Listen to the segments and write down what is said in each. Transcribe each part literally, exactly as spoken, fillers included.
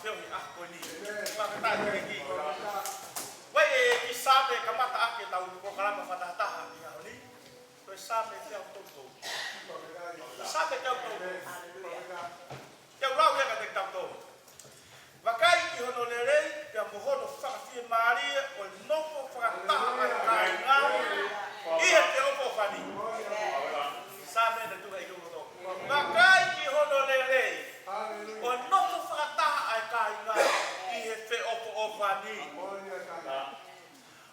Teo he ʻaho ko eni. Fakafetaʻi ki he ʻEiki. Ko e kiʻi Saame kamata ʻaki ʻetau polokalama fakatahataha ʻi he ʻaho ni. Ko e Saame teau tolu tolu. Saame teau tolu tolu. Te u lau ia kiate kitautolu. Vakai ki hono lelei, pea mo hono fakafiemālie ʻo e nofo fakataha ʻa e kāinga ʻi he feʻofoʻofani. Saame naʻe tuʻu ʻi he ʻaho ni. Vakai ki hono lelei, ʻo e nofo fakataha ʻa e kāinga ʻi he feʻofoʻofani.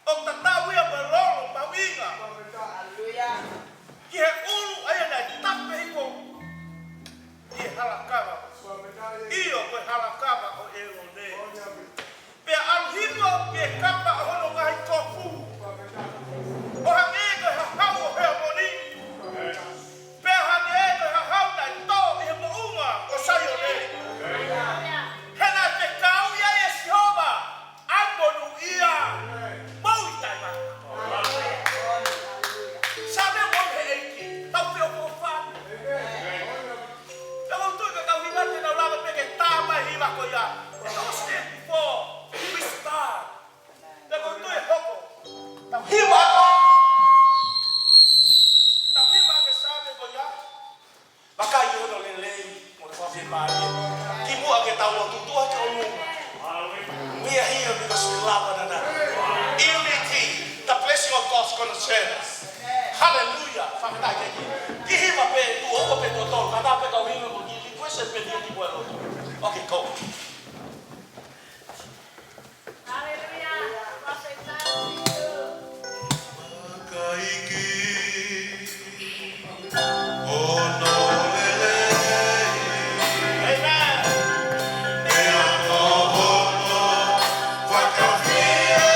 ʻOku tatau ia mo e lolo mahuʻinga ki he ʻulu ʻa ia naʻe tape hifo ʻi he halakava. ʻIo, ko e halakava ʻo ʻĒlone. Pea ʻalu hifo ki he kapa ʻo hono ngaahi kofu, ʻo hangē ko e hahau ʻo Heamoni, pea hangē ko e hahau naʻe tō ʻi he moʻunga ʻo Saione. He naʻe fekau ia ʻe Sihova, ʻa e monūʻia mo e taʻengata. Saame ʻo e ʻEiki, tau feʻofoʻofani. Pea ʻoku ou tui ko e tau hiva te nau lava pē ke tā mai e hiva ko ia. And don't stand before we start. Pea ʻoku ou tui ʻe hoko. Tau hiva. Tau hiva ki he Saame ko ia. Vakai ki hono lelei mo hono fakafiemālie. Kimuʻa ke tau lotu, tuʻu hake ʻo ʻunu. We are here because we love one another. Unity, the blessing of God's gonna share us. Hallelujah. Fakafetaʻi ki he ʻEiki. Kiʻi hiva pē, tuʻo ua pe tuʻo tolu. Kātaki pē kau hiva mo e kiʻi request pē ni ki he lotu. Okay, go. Hallelujah. Vakai ki hono lelei. Amen. Pea mo hono fakafiemālie.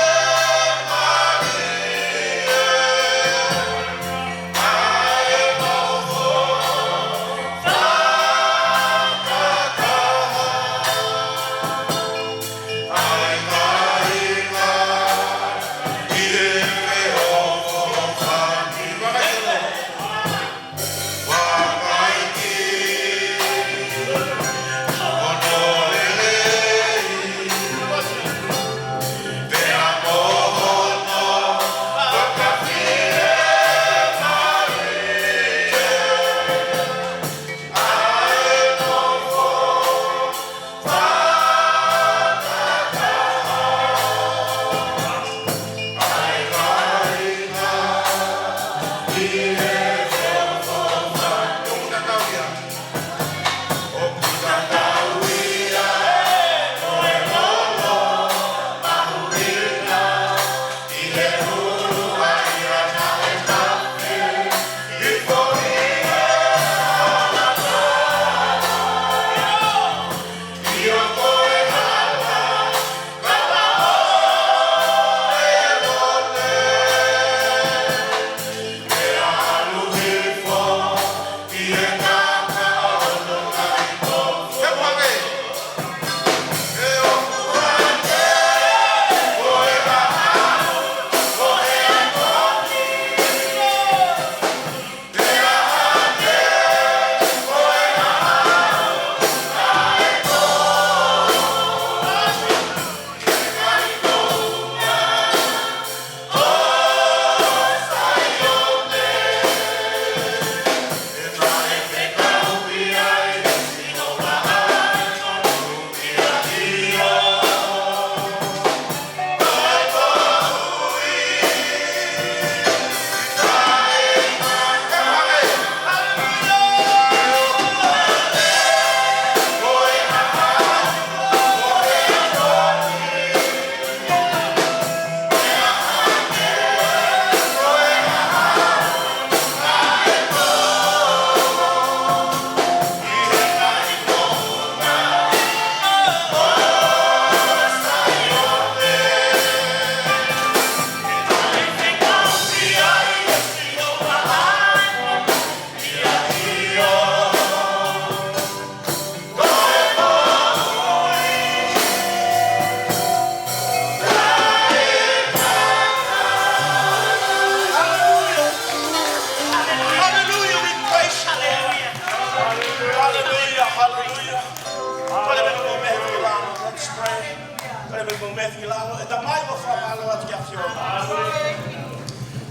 Mou meʻa ki lalo, ʻe Tamai, ʻoku mau fakamālō atu ki he ʻAfiona.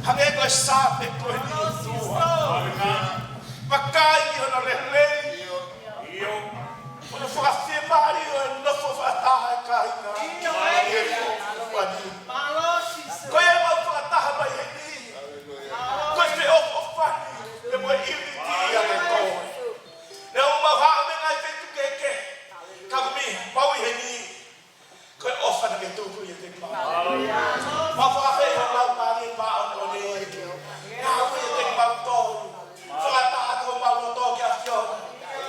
Hangē ko e Saame ko eni, ʻOtua. Vakai ki hono lelei. Hono fakafiemālie ʻo e nofo fakataha ʻa e kāinga. Ko ia ʻoku mau fakataha mai heni. Ko e feʻofoʻofani, pea mo e ʻiuniti ʻa e koe. Naʻa mau haʻu mei he ngaahi feituʻu kehekehe. Ka ʻoku mau ʻi heni. Ko e ʻofa naʻa ke tuku ʻiate kimautolu. Mau fakafeʻiloaki ʻi he Laumālie Māʻoniʻoni. Ngāue ʻiate kimautolu. Fakataha atu homau loto ki he ʻAfiona.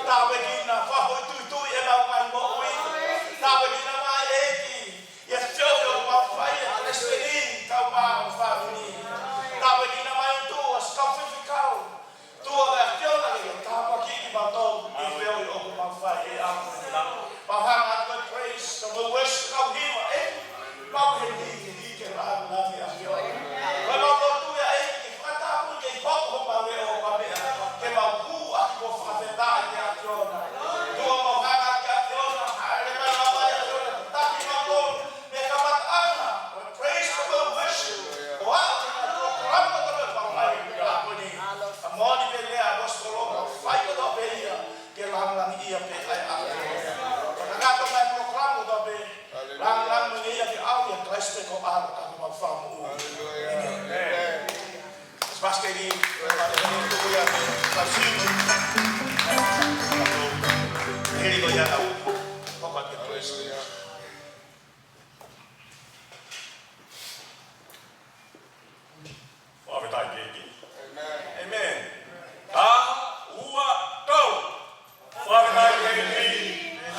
Tāpuekina, fakafoʻituitui ʻemau ngaahi moʻui. Tāpuekina mai ʻEiki. ʻI he feohi ʻoku mau fai ʻa e Palesiteni, kau mai ʻo e fāmili. Tāpuekina mai ʻOtua, siʻi kau faifekau. ʻOtua, ʻAfiona, ke ke tāpuakiʻi kimautolu ʻi he feohi ʻoku mau fai he ʻaho ni. Mau hanga atu e praise, mo e worship, kau hiva, ʻEiki. Mau heni, heni ke lāngilangiʻi ʻAfiona. Ko ʻemau lotu ia, ʻEiki, ke fakatapui ke hoko homau leʻo, homau meʻa, ke mau hū ʻaki ko e fakafetaʻi ki he ʻAfiona. ʻOtua, mau hanga atu ki he ʻAfiona, hāʻele mai, ʻAfiona, taki kimautolu. Mei he kamataʻanga ʻo e praise and worship, ʻo aʻu ki he polokalama kotoa pē ʻoku mau fai he ʻaho ni. Ka moʻoni pē lea ʻa e ʻaposetolo, mau fai kotoa pē ia ke lāngilangiʻia pē ʻa e ʻAfiona. Fakakakato mai polokalama kotoa pē, lāngilangiʻia ke ʻaʻau ʻia Kalaisi pē ko e ʻAlo ʻa homau Fakamoʻui. ʻĒmeni. Pastor Lee, Pastor Lee, tuku ia, Pastor Lee. Hili ko ia au. Papa ke praise. Fakafetaʻi ki he ʻEiki. ʻĒmeni. Taha, ua, tolu. Fakafetaʻi ki he ʻEiki.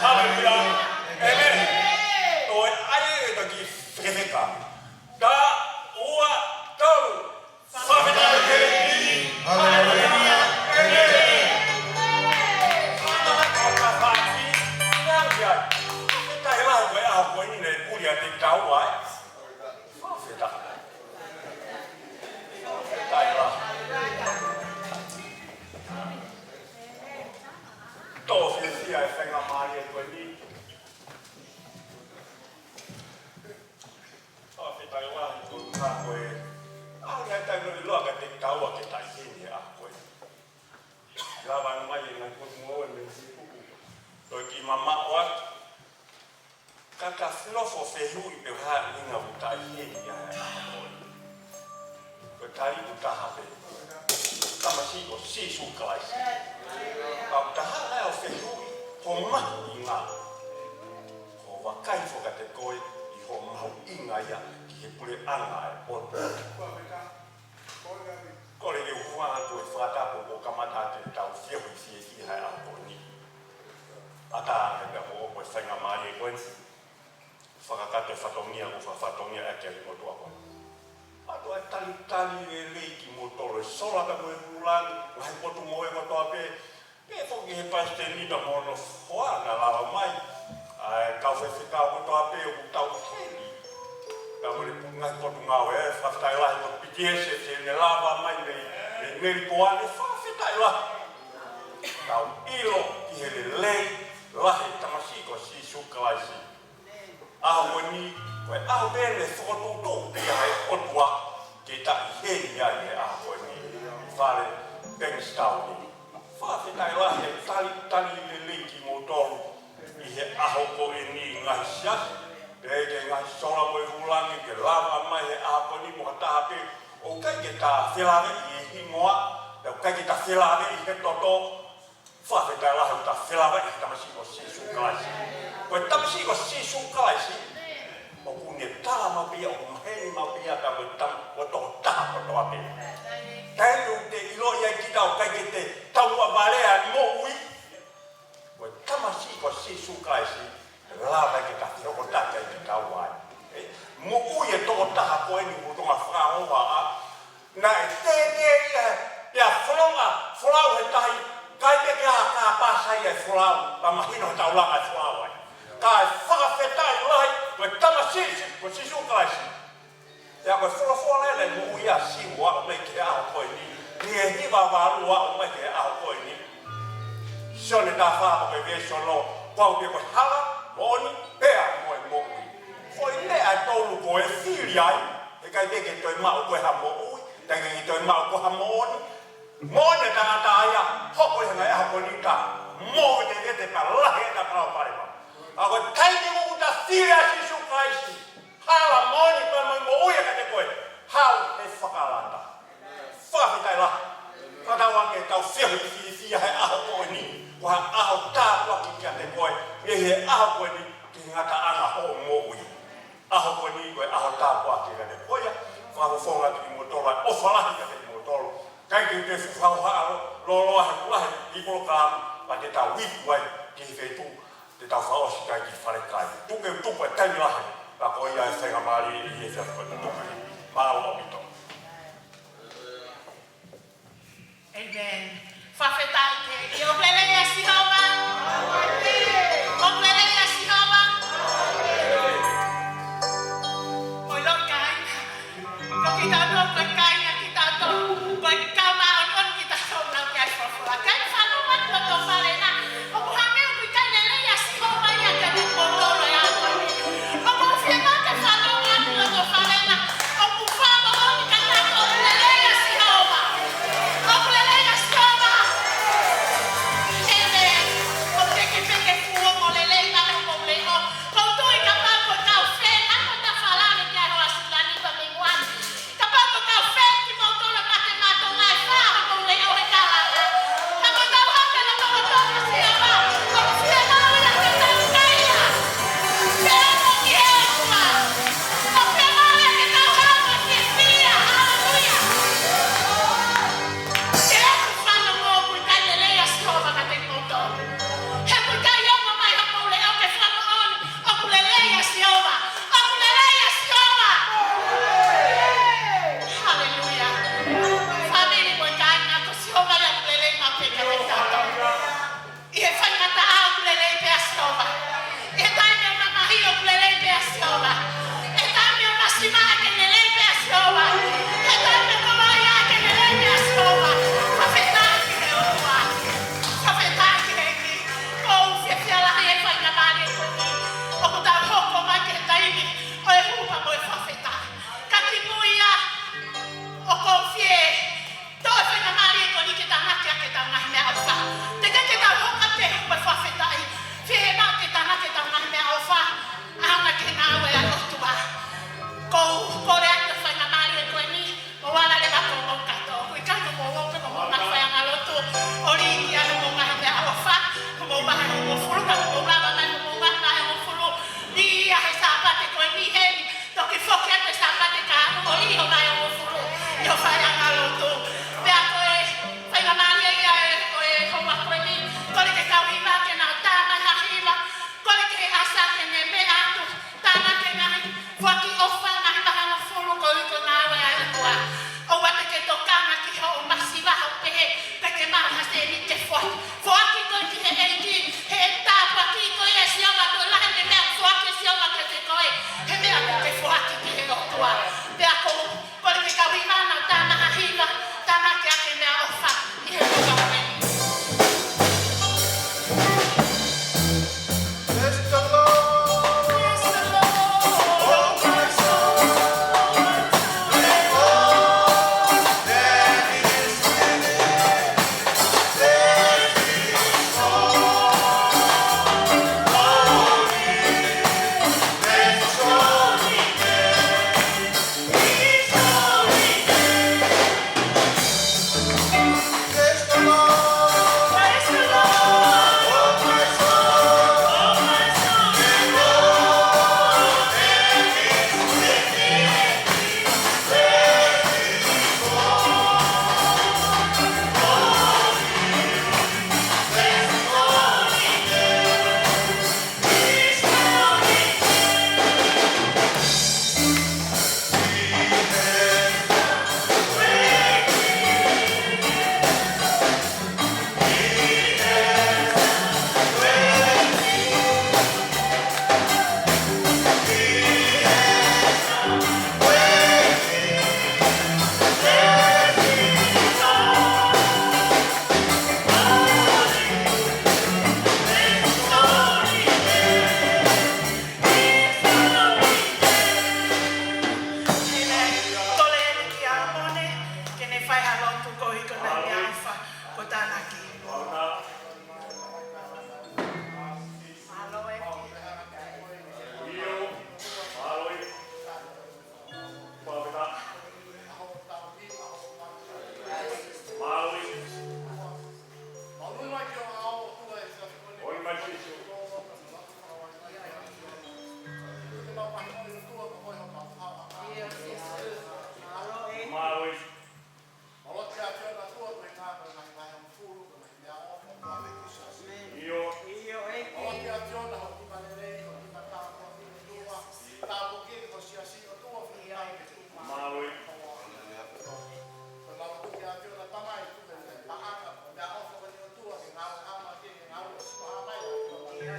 Haleluia. ʻĒmeni. Toe ʻai e taki fefeka. Taha, ua, tolu. Fakafetaʻi ki he ʻEiki. Haleluia. ʻĒmeni. Fakafetaʻi lahi ko e ʻaho ko eni naʻe puli ʻiate kitaua, ē. Fakafetaʻi. Fakafetaʻi lahi. Tō fiefia e faingamālie ko eni. Fakafetaʻi lahi ko e ʻaho ko ē. ʻAho naʻe taʻeʻiloa kiate kitaua ke taʻe heni he ʻaho ko ē. Lava mai e ngaahi potungāue mei he pupu. Toe kiʻi mamaʻo atu. Ka ta nofo fehuʻi pe ko e hā e ʻuhinga ʻoku taʻe heni ai he ʻaho ko ē. Ko e tali ʻoku taha pē. Tamasiʻi ko Sīsū Kalaisi. Ka ʻoku taha ai ʻo fehuʻi ho mahuʻinga. Ko e vakai foki kiate koe ʻi ho mahuʻinga ia ki he puleʻanga ʻo e ʻOtua. Kole ke u hūfanga atu he fakatapu kuo kamata ʻetau feohi fiefia he ʻaho ko eni. ʻAtā ange pea mo e faingamālie ko eni. Fakakakato e fatongia, ʻo fakafatongia ʻaki ʻa e motuʻa ko eni. ʻOatu e talitali lelei kimoutolu, e sola pea mo e ʻuluaki, ngaahi potungāue kotoa pē, pea foki he palesiteni pea mo hono hoa naʻa lava mai. ʻA e kau faifekau kotoa pē ʻoku tau heni. Pea mo e ngaahi potungāue, ē, fakafetaʻi lahi ko Piti Ese, ʻene lava mai mei, mei Melipoane, fakafetaʻi lahi. Tau ʻilo ki he lelei lahi e tamasiʻi ko Sīsū Kalaisi. ʻAho ko eni, ko e ʻaho pē naʻe fokotuʻutuʻu ia ʻe he ʻOtua ke taʻe heni ai he ʻaho ko eni ʻi fale Bankstown ni. Fakafetaʻi lahi e talitali lelei kimoutolu ʻi he ʻaho ko eni ngaahi siasi, pea ki he ngaahi sola mo e ʻuluaki ke lava mai he ʻaho ko eni mo ha taha pē ʻoku ʻikai ke ta felāveʻi he hingoa, pea ʻoku ʻikai ke ta felāveʻi he toto, fakafetaʻi lahi ʻoku ta felāveʻi he tamasiʻi ko Sīsū Kalaisi. Ko e tamasiʻi ko Sīsū Kalaisi, ʻoku ne tala maʻu pē ia, ʻoku maheni maʻu pē ia, pea mo e tam-, ko e tokotaha kotoa pē. Taimi ʻoku te ʻiloʻi ai kita ʻoku ʻikai ke te taumuʻa valea e moʻui. Ko e tamasiʻi ko Sīsū Kalaisi, lava ke ta fehokotaki ai kitaua ai. ʻE, moʻui e tokotaha ko eni ʻoku tau fakahoa, naʻe tētē ia, pea fononga, folau he tahi, ʻikai pē ke ʻi ai ha kāpasa ia e folau, ka mahino he taulanga e folau ai. Kae fakafetaʻi lahi, ko e tamasiʻi, ko Sīsū Kalaisi. Pea ko e folofola lele moʻui ia ʻa Siu ʻo aʻu mai ki he ʻaho ko eni. Mei he hiva valu ʻo aʻu mai ki he ʻaho ko eni. Sione taha fā pea ko e veesi ono, ko au pē ko e hala, moʻoni, pea mo e moʻui. Foʻi Pea ʻe tolu ko e fili ai, ʻe ʻikai te ke toe maʻu koe ha moʻui, ʻikai ke toe maʻu koe ha moʻoni. Moʻoni ʻa e tangata ia, hoko ʻi he ngaahi ʻaho ko eni ʻoku ta moʻui te ke te palahe na kau pale ma. ʻA ko e taimi ʻoku ta fili ʻa Sīsū Kalaisi, hala moʻoni pea mo e moʻui ʻa kiate koe, haʻu he fakalata. Fakafetaʻi lahi. Fakatauange ke tau feohi fiefia he ʻaho ko eni. Ko ha ʻaho tāpuaki kiate koe. Mei he ʻaho ko eni ki he ngataʻanga hoʻo moʻui. ʻAho ko eni ko e ʻaho tāpuaki kiate koe ia. Fakafofonga atu kimoutolu, ʻofa lahi kiate kimoutolu. ʻIkai ke u toe fuʻu haʻo lōloa he kuo lahi e polokalama, pea te tau iku ai ki he feituʻu te tau fakaʻosi ki ai ki fale kai. Tuku ke u tuku e taimi lahi, ka ko ia e faingamālie ʻi he efiafi ko eni. Tuku ke mālō ʻaupito. ʻĒmeni. Fakafetaʻi ki he ʻEiki. ʻOku lelei ʻa Sihova. ʻOku lelei ʻa Sihova. Ko e loto kāinga. Ko kitautolu ko e kāinga kitautolu. Ko e kau māʻoniʻoni kitautolu lau ki ai folofola. Kāinga, fanongo atu ki loto fale na. ʻOku hangē ʻoku ʻikai lelei ʻa Sihova ia kiate kimoutolu he ʻaho ni. ʻOku ou fiemaʻu ke fanongo atu ki loto fale na. ʻOku fakamoʻoni kiate kitautolu ʻoku lelei ʻa Sihova. ʻOku lelei ʻa Sihova.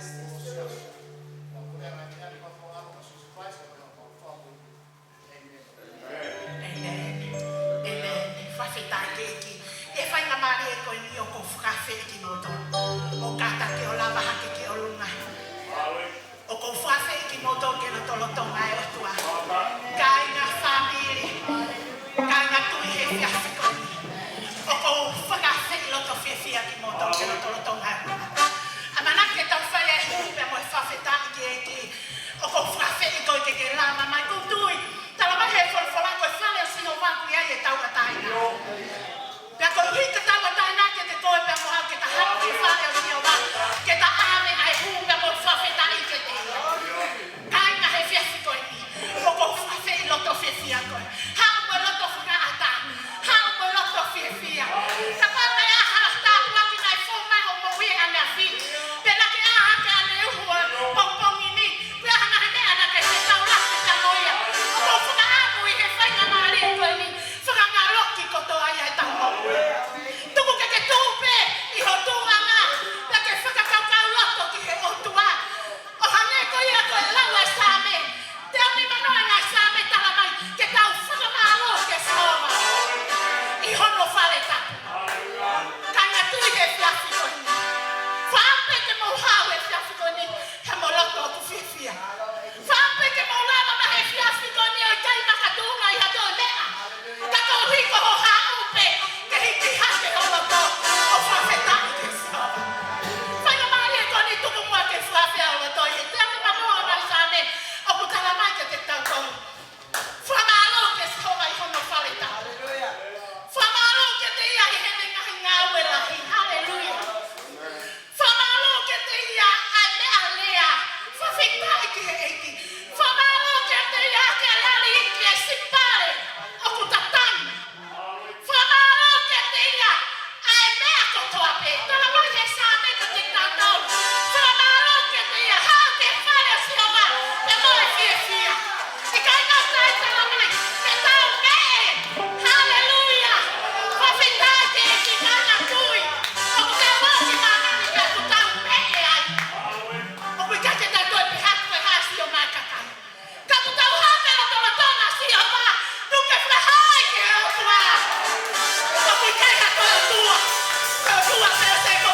ʻĒmeni. ʻĒmeni. Fakafetaʻi ki he ʻEiki. ʻI he faingamālie ko eni ʻoku ou fakaafeʻi kimoutolu. ʻOku kātaki ʻo lava hake ki ʻolunga. ʻOku ou fakaafeʻi kimoutolu ki he lotolotonga ʻo e ʻOtua. Kāinga, fāmili, kāinga tui he efiafi ko eni. ʻOku ou fakaafeʻi loto fiefia kimoutolu ki he lotolotonga ʻo e ʻOtua. ʻAmanaki ke tau fai e hū pea mo e fakafetaʻi ki he ʻEiki. ʻOku ou fakaafeʻi koe ke ke lava mai, ʻoku ou tui. Talamai ʻe he folofola ko e fale ʻo Sihova ʻoku ʻi ai e tauʻatāina. Pea koeʻuhi ko e tauʻatāina kiate koe pea mo au ke ta haʻu ki he fale ʻo Sihova, ke ta ʻave ʻa e hū pea mo e fakafetaʻi kiate ia. Kāinga he efiafi ko eni, ʻoku ou fakaafeʻi loto fiefia koe. Haʻu mo e loto fakaʻatā. Haʻu mo e loto fiefia. Kapau naʻe ʻi ai ha tāpuaki naʻe fou mai hoʻo moʻui ʻaneafi, pe naʻa ke ʻā hake ʻaneuhu ʻo e pongipongi ni, pe ʻi ai ha ngaahi meʻa naʻa ke fetaulaki pea mo ia, ʻoku ou fakaʻamu ʻi he faingamālie ko eni, fakangaloki kotoa ia ʻetau moʻui. Tuku ke ke tuʻu pē ʻi ho tuʻuʻanga, pea ke fakakaukauloto ki he ʻOtua. ʻO hangē ko ia ko e lau ʻa e Saame. Teau nimanoa ʻa e Saame, talamai ke tau fakamālō kia Sihova ʻi hono fale tapu. Kāinga tui he efiafi ko eni, fakaʻamu pē ke mou haʻu he efiafi ko eni he mo loto ʻoku fiefia. Fakaʻamu pē ke mou lava mai he efiafi ko eni ʻo ʻikai makatuʻunga ʻi ha toe meʻa, ka koeʻuhi ko hoʻo haʻu pē ke hiki hake ho loto ʻo fakafetaʻi kia Sihova. Faingamālie ko eni, tuku muʻa ke fakafeʻao ho loto ʻi he teau nimanoa ʻa e Saame, ʻoku talamai kiate kitautolu: Fakamālō kia Sihova ʻi hono fale tapu. Fakamālō kiate ia ʻi heʻene ngaahi ngāue lahi. Haleluia. Fakamālō kiate ia ʻa e meʻalea. Fakafetaʻi ki he ʻEiki. Fakamālō kiate ia ʻa e lali ki he sipale ʻoku tatangi. Fakamālō kiate ia ʻa e meʻa kotoa pē. Talamai ʻe he Saame kiate kitautolu: Fakamālō kiate ia, haʻu ki he fale ʻo Sihova pea mo e fiefia. ʻIkai ngata ai, talamai ke tau meʻe. Haleluia. Fakafetaʻi ki he ʻEiki, kāinga tui. ʻOku tau ō ki māmani pea ʻoku tau meʻe ai. ʻOku ʻikai ke tau toe pehē ko e hā e sio mai ʻa e kakai. Ka ʻoku tau hanga ʻo lotolotonga ʻa Sihova, tuku ke fakahā ki he ʻOtua. ʻOku ʻikai ha toe ʻotua. Ko e ʻOtua pē ʻoku sai ko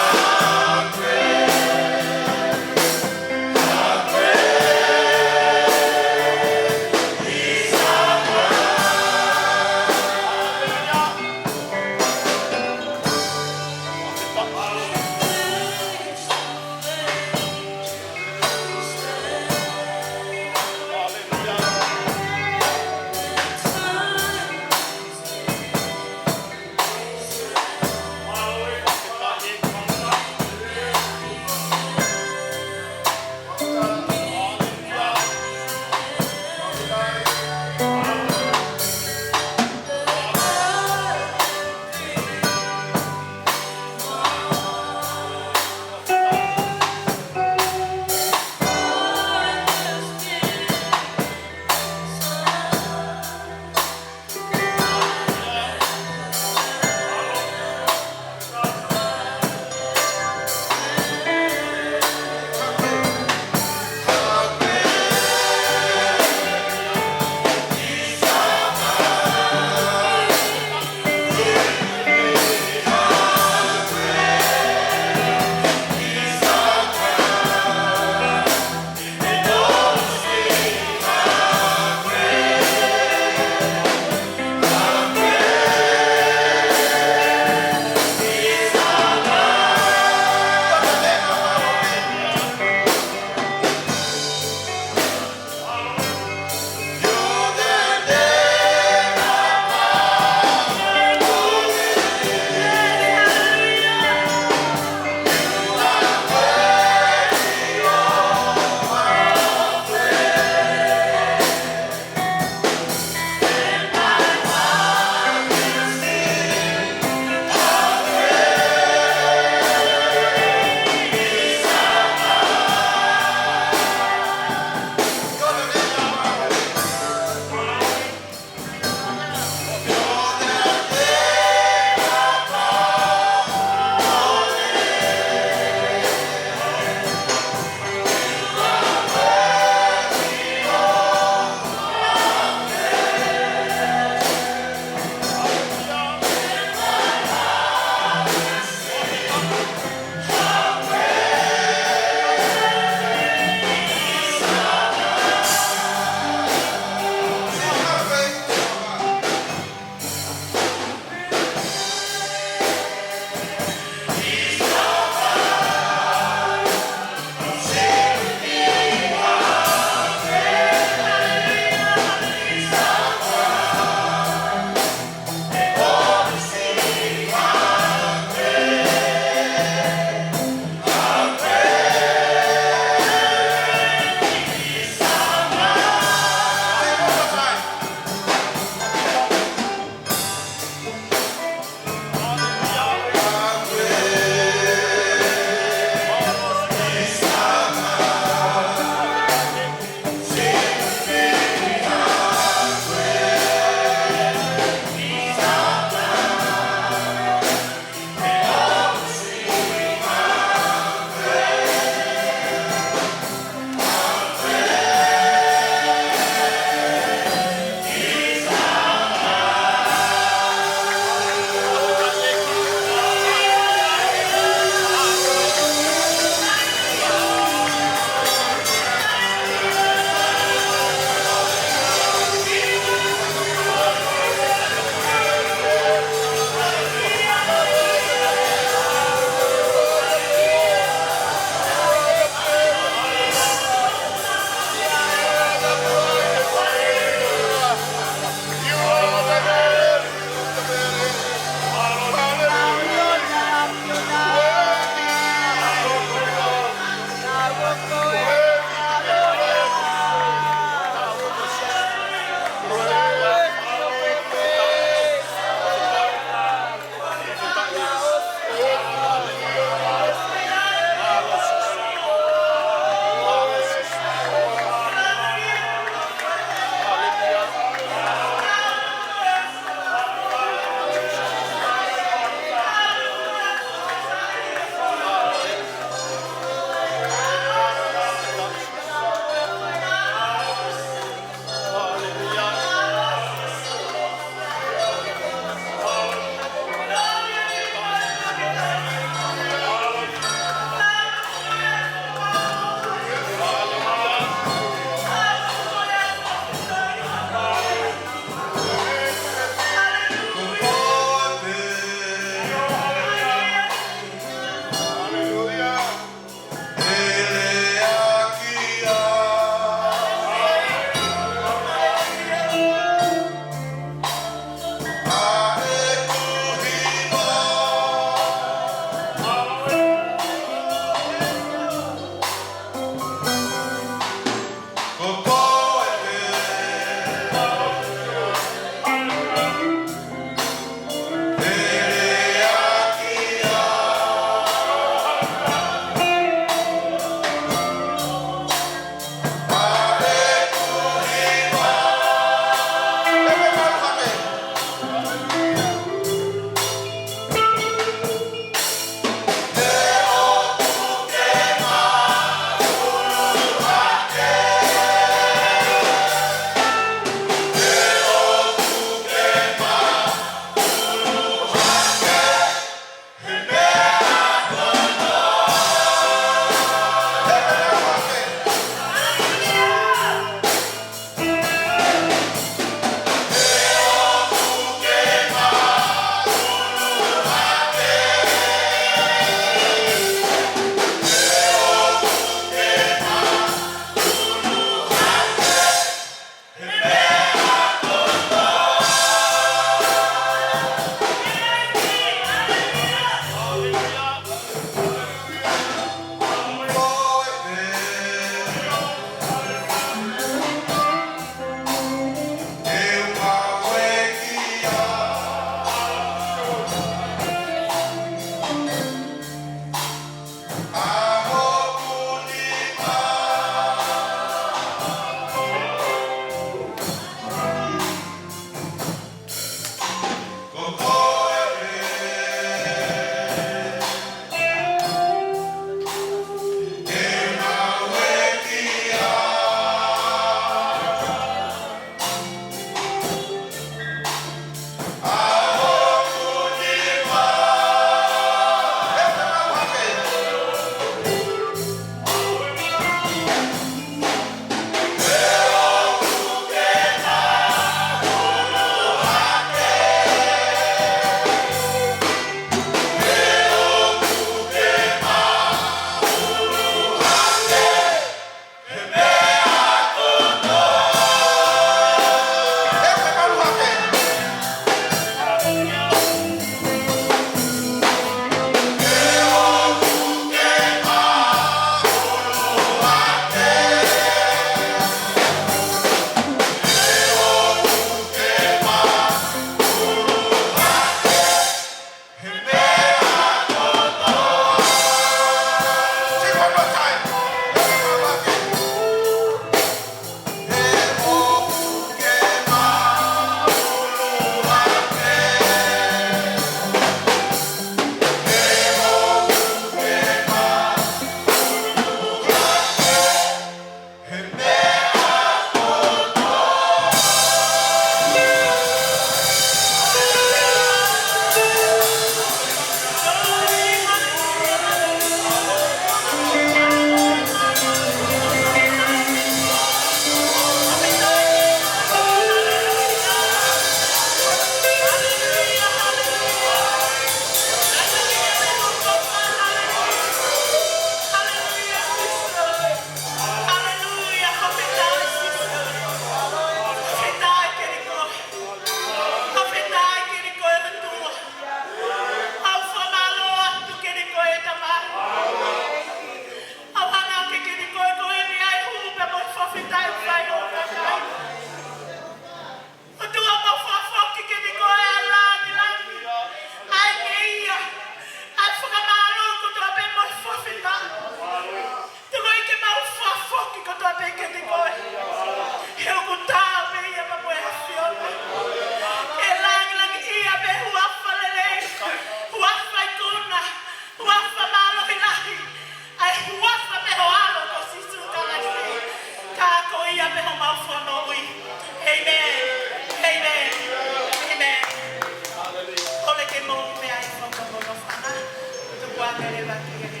Mo meʻa ʻi he fakamolemole ʻa e ʻOtua, tuku ā ke lava ke ke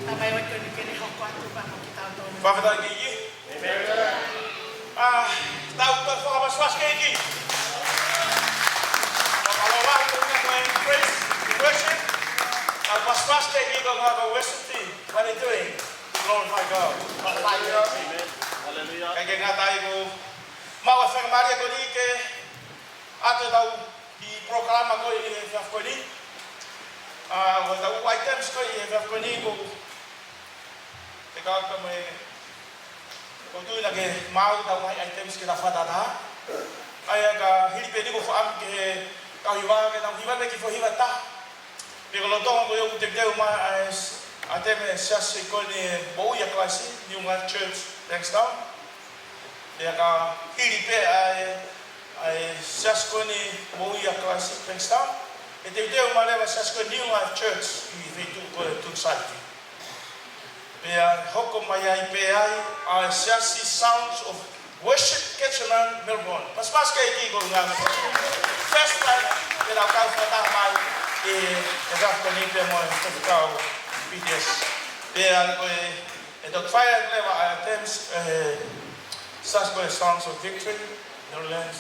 tamai ʻo ʻikai ke ne hoko atu pea mo kitautolu. Fakafetaʻi ki he ʻEiki. ʻĒmeni. ʻA, tau toe fakapasipasi ki he ʻEiki. Fakamālō lahi ko ia ko e praise and worship. Tau pasipasi ki he ʻEiki ko e ngaahi worship team. What are they doing? Glorify God. Glorify God. ʻĒmeni. Hallelujah. Kae kehe, ngata ai ko e maʻu ʻa e faingamālie ko eni ke ʻoatu ʻetau kiʻi polokalama ko ē ʻi he efiafi ko eni. ʻA, ko ʻetau items ko ē ʻi he efiafi ko eni ko e, te kau ka me, ʻoku ou tui naʻa ke maʻu ʻetau ngaahi items ke tau fakataha. ʻA ia ka hili pē eni ʻoku ou fakaʻamu ke tau hiva, ke tau hiva pē kiʻi foʻi hiva ʻe taha. Pea ko e lolotonga ko ia ʻoku teuteu mai ʻa e s-, ʻa e tēma ʻa e siasi ko eni Moʻui ʻa Kalaisi, New Life Church, Bankstown. Pea ka hili pē ʻa e, ʻa e siasi ko eni Moʻui ʻa Kalaisi, Bankstown, ʻe teuteu mai leva ʻa e siasi ko eni New Life Church ʻi he feituʻu ko ē Tunusaiti. Pea hoko mai ai pē ai ʻa e siasi Sounds of Worship Ketchikan, Melbourne. Pasipasi ki he ʻEiki ko e ngaahi. First time, pea nau kau fakataha mai ʻi he efiafi ko eni pea mo e faifekau P T S. Pea ko e, ʻe toki fai leva ʻa e items, ʻe, siasi ko ē Sounds of Victory, Netherlands.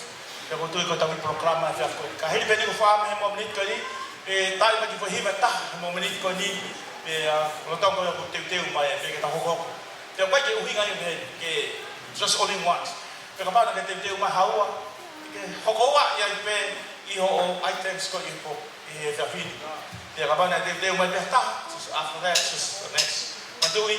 Pea ʻoku ou tui ko ʻetau kiʻi polokalama ʻi he efiafi ko eni. Ka hili pē eni ʻoku ou fakaʻamu he momeniti ko eni, ʻe tali mai kiʻi foʻi hiva ʻe taha he momeniti ko eni, pea, ʻa, lolotonga ko ia ʻoku teuteu mai, pea ke tau hokohoko. Pea ʻoku ʻikai ke ʻuhinga ia ke, ke just only once. Pea kapau naʻa ke teuteu mai ha ua, ke hoko ua ia ai pē ʻi hoʻo items ko ē ʻi he pō, ʻi he efiafi ni. Pea kapau naʻe teuteu mai pē ha taha, just after that, just the next. Manatuʻi.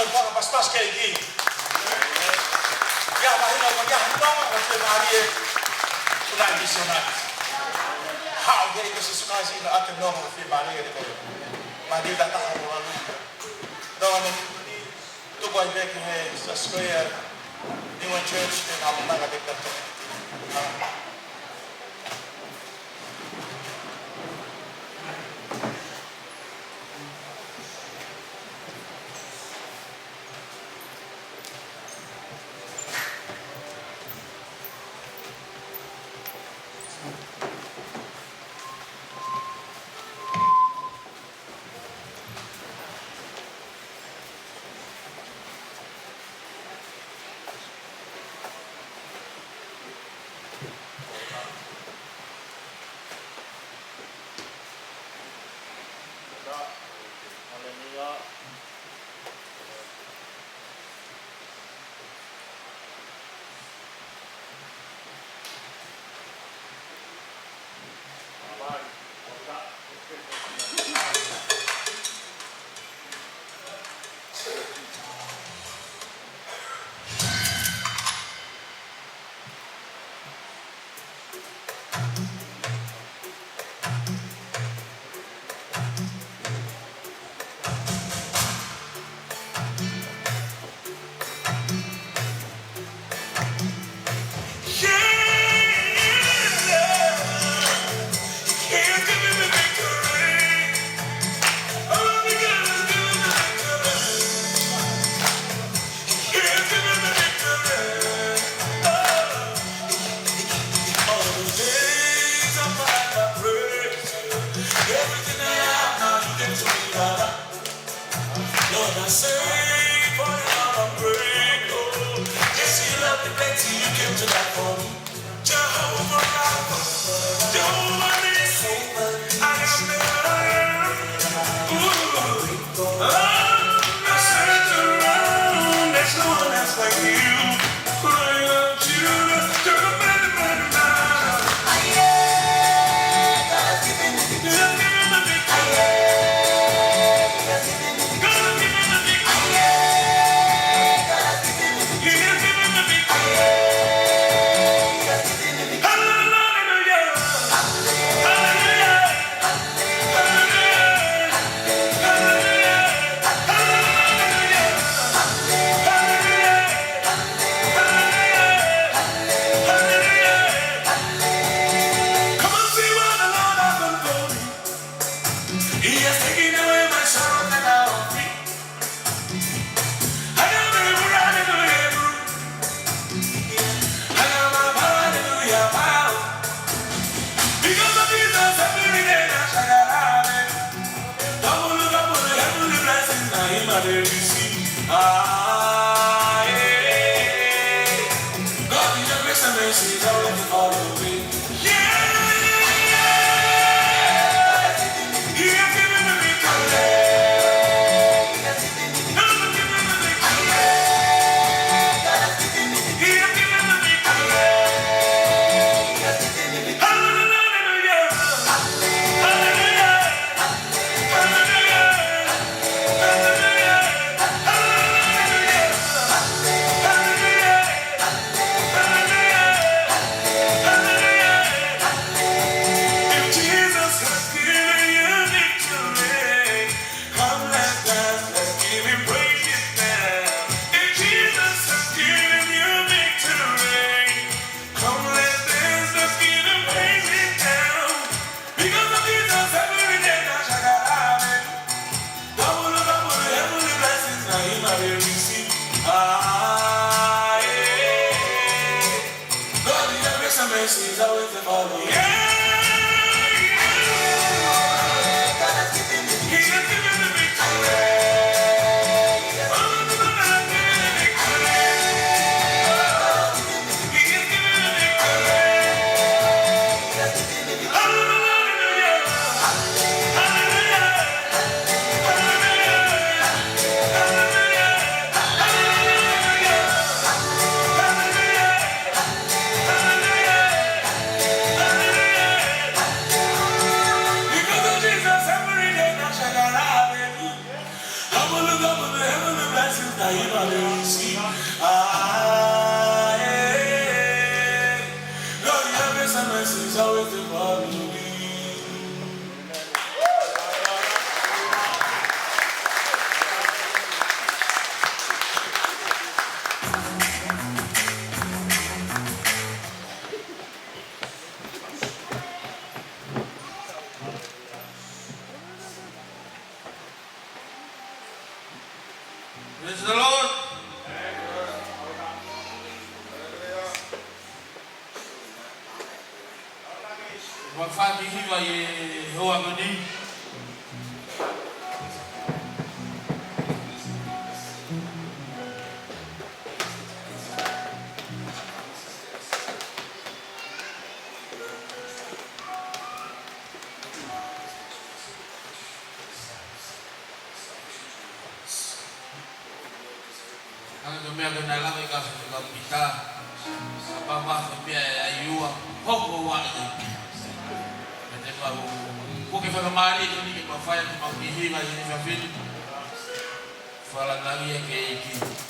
Fakapasipasi ki he ʻEiki. ʻI he mahino, ko e ʻaho ni, ʻoku fiemālie ʻa e misionale. Haʻu ʻa e ʻEiki ko Sīsū Kalaisi ʻo ʻoatu e nonga mo e fiemālie kiate koe. Mai ni ta taha mo lalu. Nonga mo tuku ai pē ki he Saskia Niwa Church, te na manga te kato. Everything I have now, you give to me, Baba. Lord, I say for your love I'm grateful. Yes, you love me better, you came to die for me. Jehovah Rapha, Jehovah Nissi, I am that I am. Ooh. Oh, I search around, there's no one else like you. Crying out, Judah, you're a better, better man. Come on, see what the Lord has done for me. He has taken away my sorrows and now I'm free. I am a hallelujah, I am a hallelujah, power. Because of Jesus, every day I shall have it. Double, double, heavenly blessings, now in my day we see. Ah, yeah. God, in your grace and mercy, is always follow me. Yeah. He has given me victory. He has given me victory. He has given me victory. Hallelujah. Hallelujah. Hallelujah. Praise the Lord. Mafaki hiva ʻi he hoʻatā ko eni. Hangē ko e meʻa ko ē naʻe lave ki ai ʻa e kau Pita. Sa pā mafe pea ʻe ai ua. Hoko ua ʻi ai. Ka te pau. Ko e fakamālō eni ke mafai ke mau kihiva ʻi he efiafi ni. Fakalāngilangi ki he ʻEiki.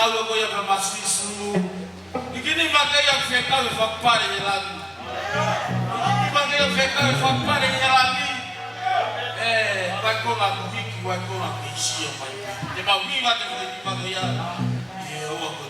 Loko ia ka masisulu. ʻIkai ni maʻu ke ia fekau e fakapale he langi. ʻIkai ni maʻu ke ia fekau e fakapale he langi. ʻE, vai kola kuhiki, vai kola keisia mai. Te mau mi va te fai ki maʻu ia. ʻIo, ua ko.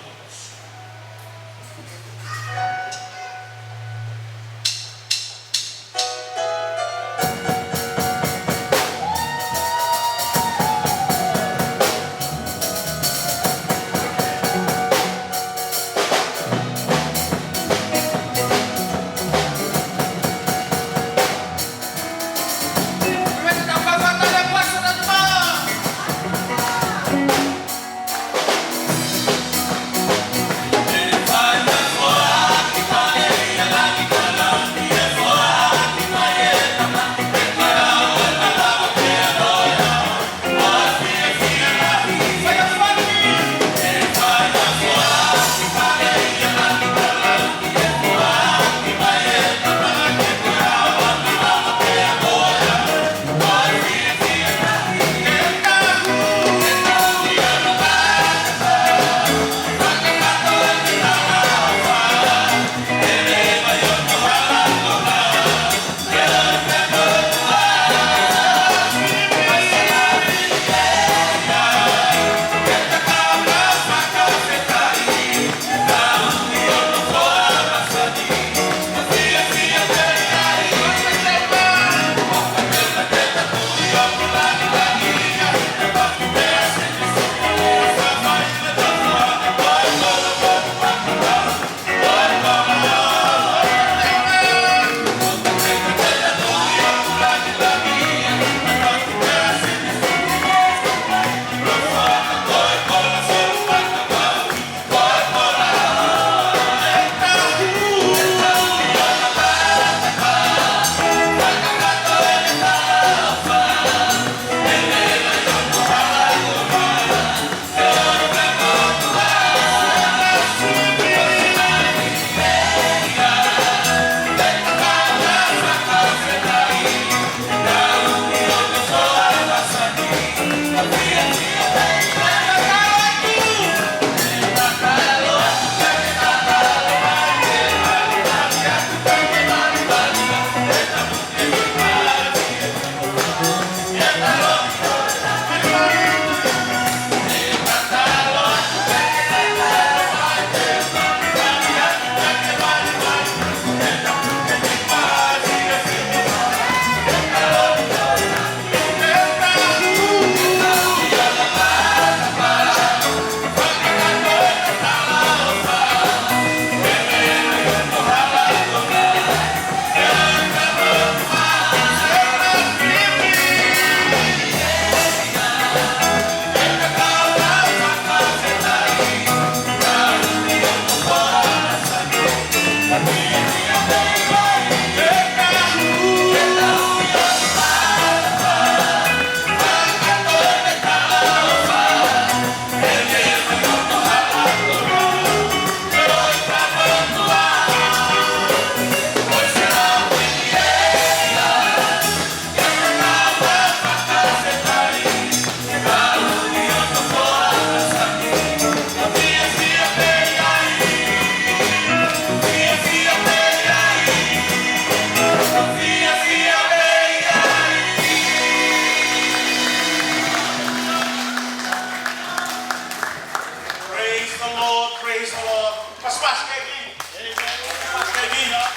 Praise the Lord, praise the Lord. Pasipasi ki he ʻEiki. Pasipasi ki he ʻEiki.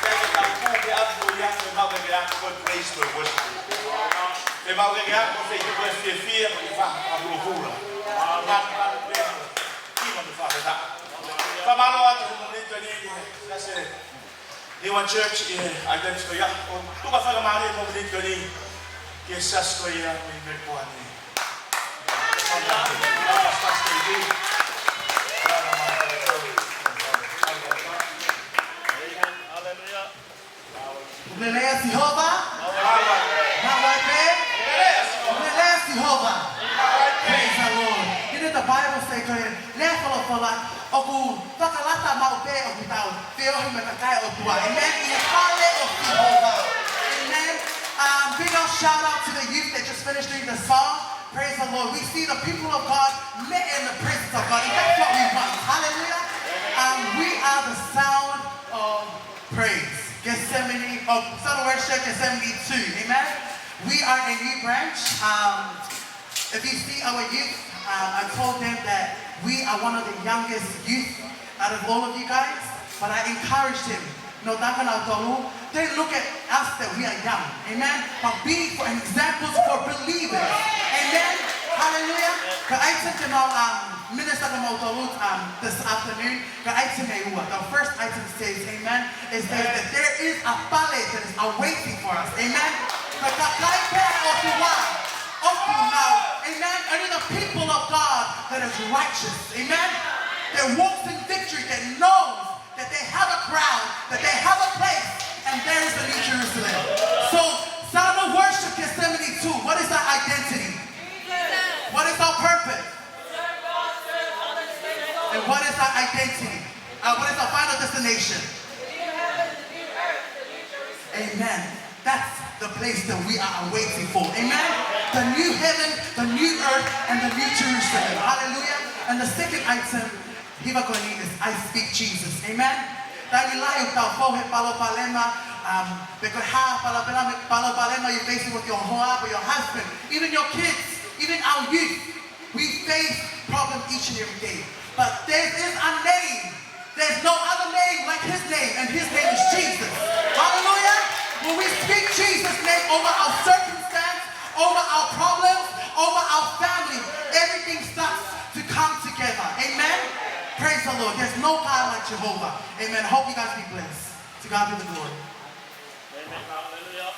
Ke tau kumi atu ia, ke mau ke ako praise and worship. Ke mau ke ako feituʻu ko e fiefia, ko e fakahuʻuhuʻu. Mālō, mālō, mālō. Fakamālō atu he miniti ni, that's it. Niua Church ʻi he ʻaitenti ko ia, ʻo tuku fakamālō he miniti ni ki he siasi ko ia mei Melipoane. Haleluia. ʻOku lelei ʻa Sihova? Maʻu ai pē? ʻOku lelei ʻa Sihova? Praise the Lord. Didn't the Bible say, ko e lea folofola, ʻoku fakalata maʻu pē ʻoku tau feohi mo e kakai ʻo e ʻOtua. Amen. ʻI he fale ʻo Sihova. Amen. Um, big old shout out to the youth that just finished doing the song. Praise the Lord. We see the people of God met in the presence of God, and that's what we want. Hallelujah. Um, we are the sound of praise. Gethsemane, oh, sound of worship, Gethsemane two. Amen. We are a new branch. Um, if you see our youth, um, I told them that we are one of the youngest youth out of all of you guys, but I encouraged him. No, taka na tolu. They look at us that we are young. Amen. But be for examples for believers. Amen. Hallelujah. Ka ʻai te mau, um, minister ka mau tolu, um, this afternoon. Ka ʻai te mau ua. The first item says, amen. It says that there is a pale that is awaiting for us. Amen. Ka kakai pē ʻo tuʻa. ʻOku nau. Amen. Only the people of God that is righteous. Amen. That walks in victory, that knows that they have a crown, that they have a place, and there is the New Jerusalem. So, sound of worship, Gethsemane two. What is our identity? What is our purpose? And what is our identity? Uh, what is our final destination? Amen. That's the place that we are waiting for. Amen. The new heaven, the new earth, and the new Jerusalem. Hallelujah. And the second item, hiva ko eni is I speak Jesus. Amen. Taimi lahi ʻoku tau fou he palopalema, um, pe ko e hā palopalema, palopalema you're facing with your wife or your husband, even your kids, even our youth. We face problems each and every day. But there is a name. There's no other name like his name, and his name is Jesus. Hallelujah. When we speak Jesus' name over our circumstance, over our problems, over our family, everything starts to come together. Amen. Praise the Lord. There's no God like Jehovah. Amen. I hope you guys be blessed. To God be the glory. Amen. Hallelujah.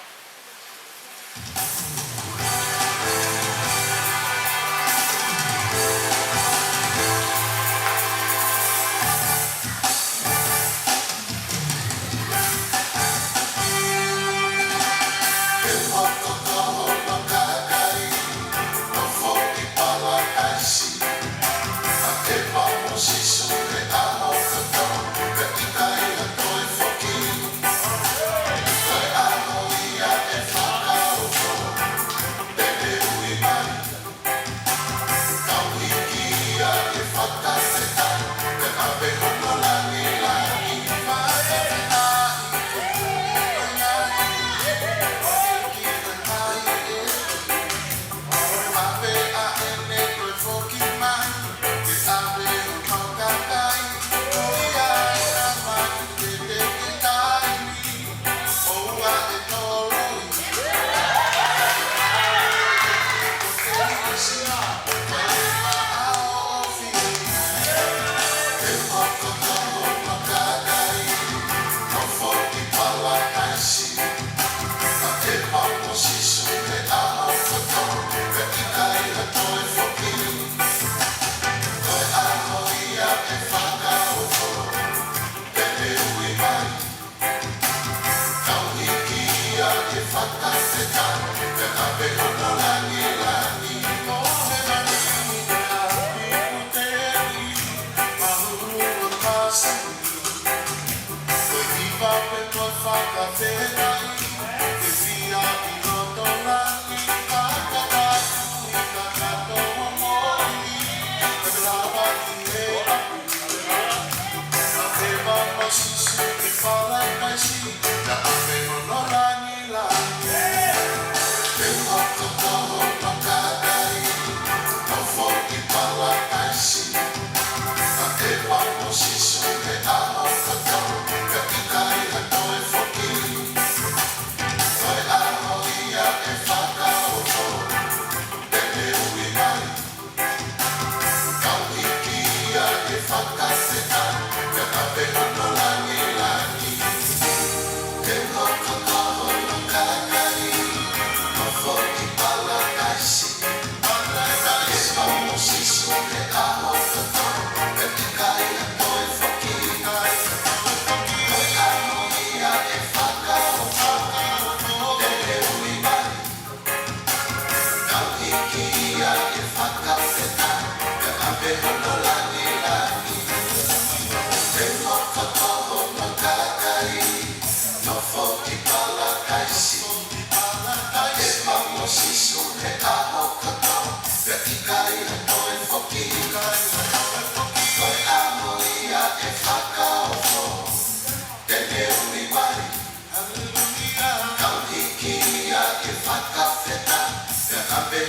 I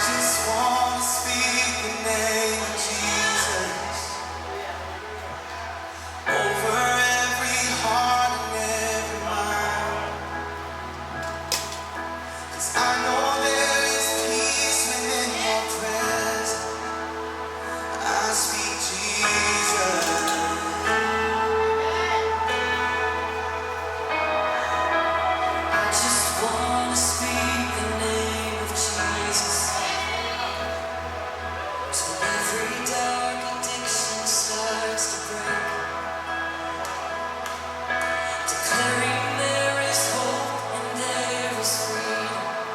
just wanna speak the name of Jesus over every heart and every mind. 'Cause I know there is peace within your presence. I speak Jesus. I just wanna speak the name of Jesus. So every dark addiction starts to break. Declaring there is hope and there is freedom.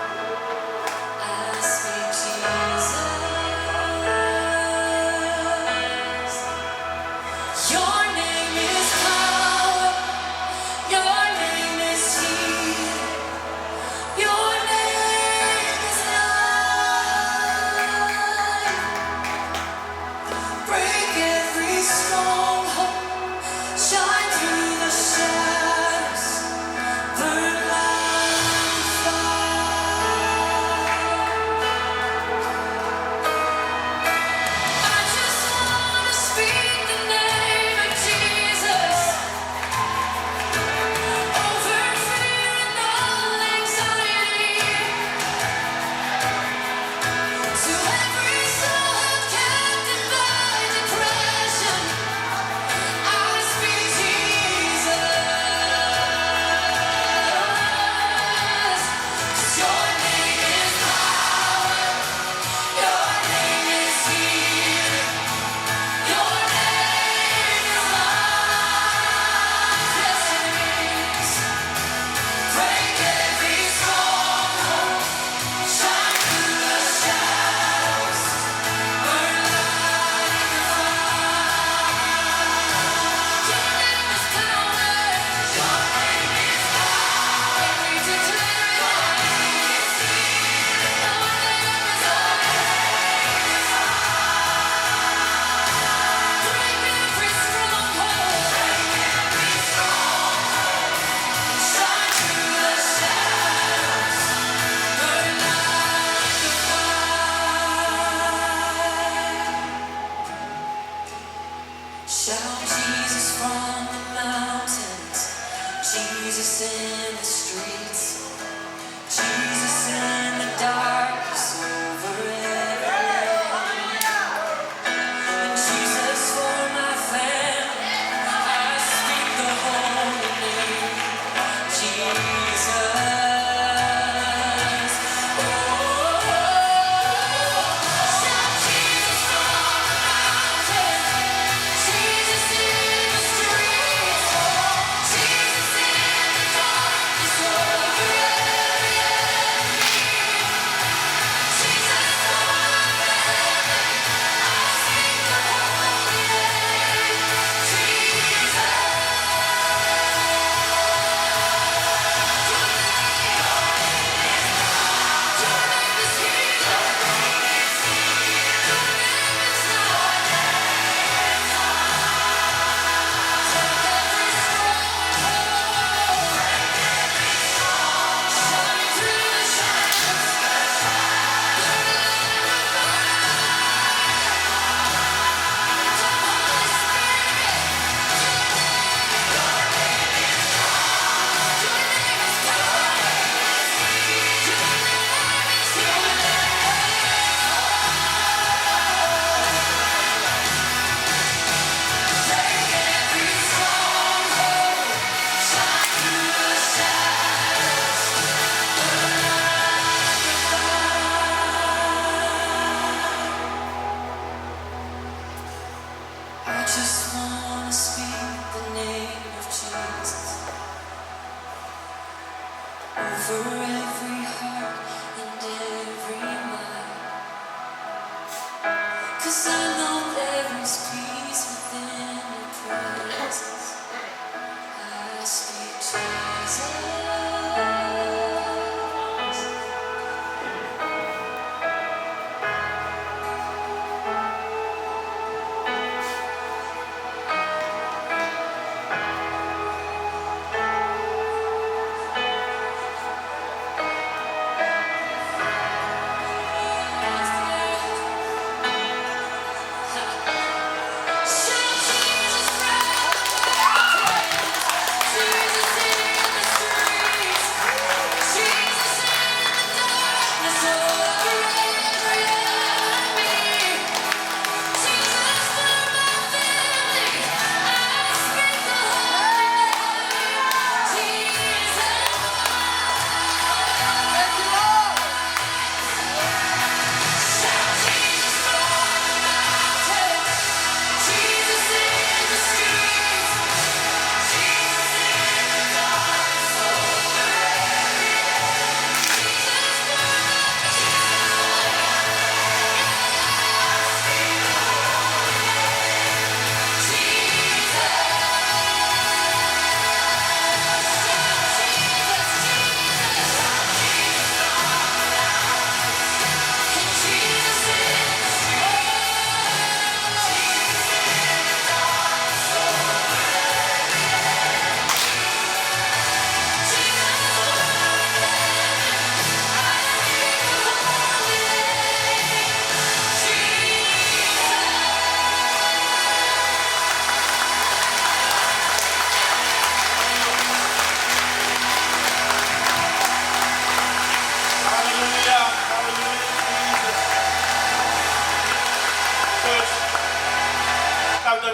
I speak Jesus. Your name is power. Your name is healing. Your name is life. Break every stronghold, shine through the shadows, burn like fire. I just wanna speak the name of Jesus over fear and all anxiety. To every soul held captive by depression, I speak Jesus. 'Cause your name is power, your name is healing, your name is life. Yes, it is. Break every stronghold. Shout Jesus from the mountains, Jesus in the streets, Jesus in the darkness over every enemy. And Jesus for my family, I speak the holy name. Jesus. Oh, shout Jesus from the mountain. Jesus in the streets. Jesus in the darkness over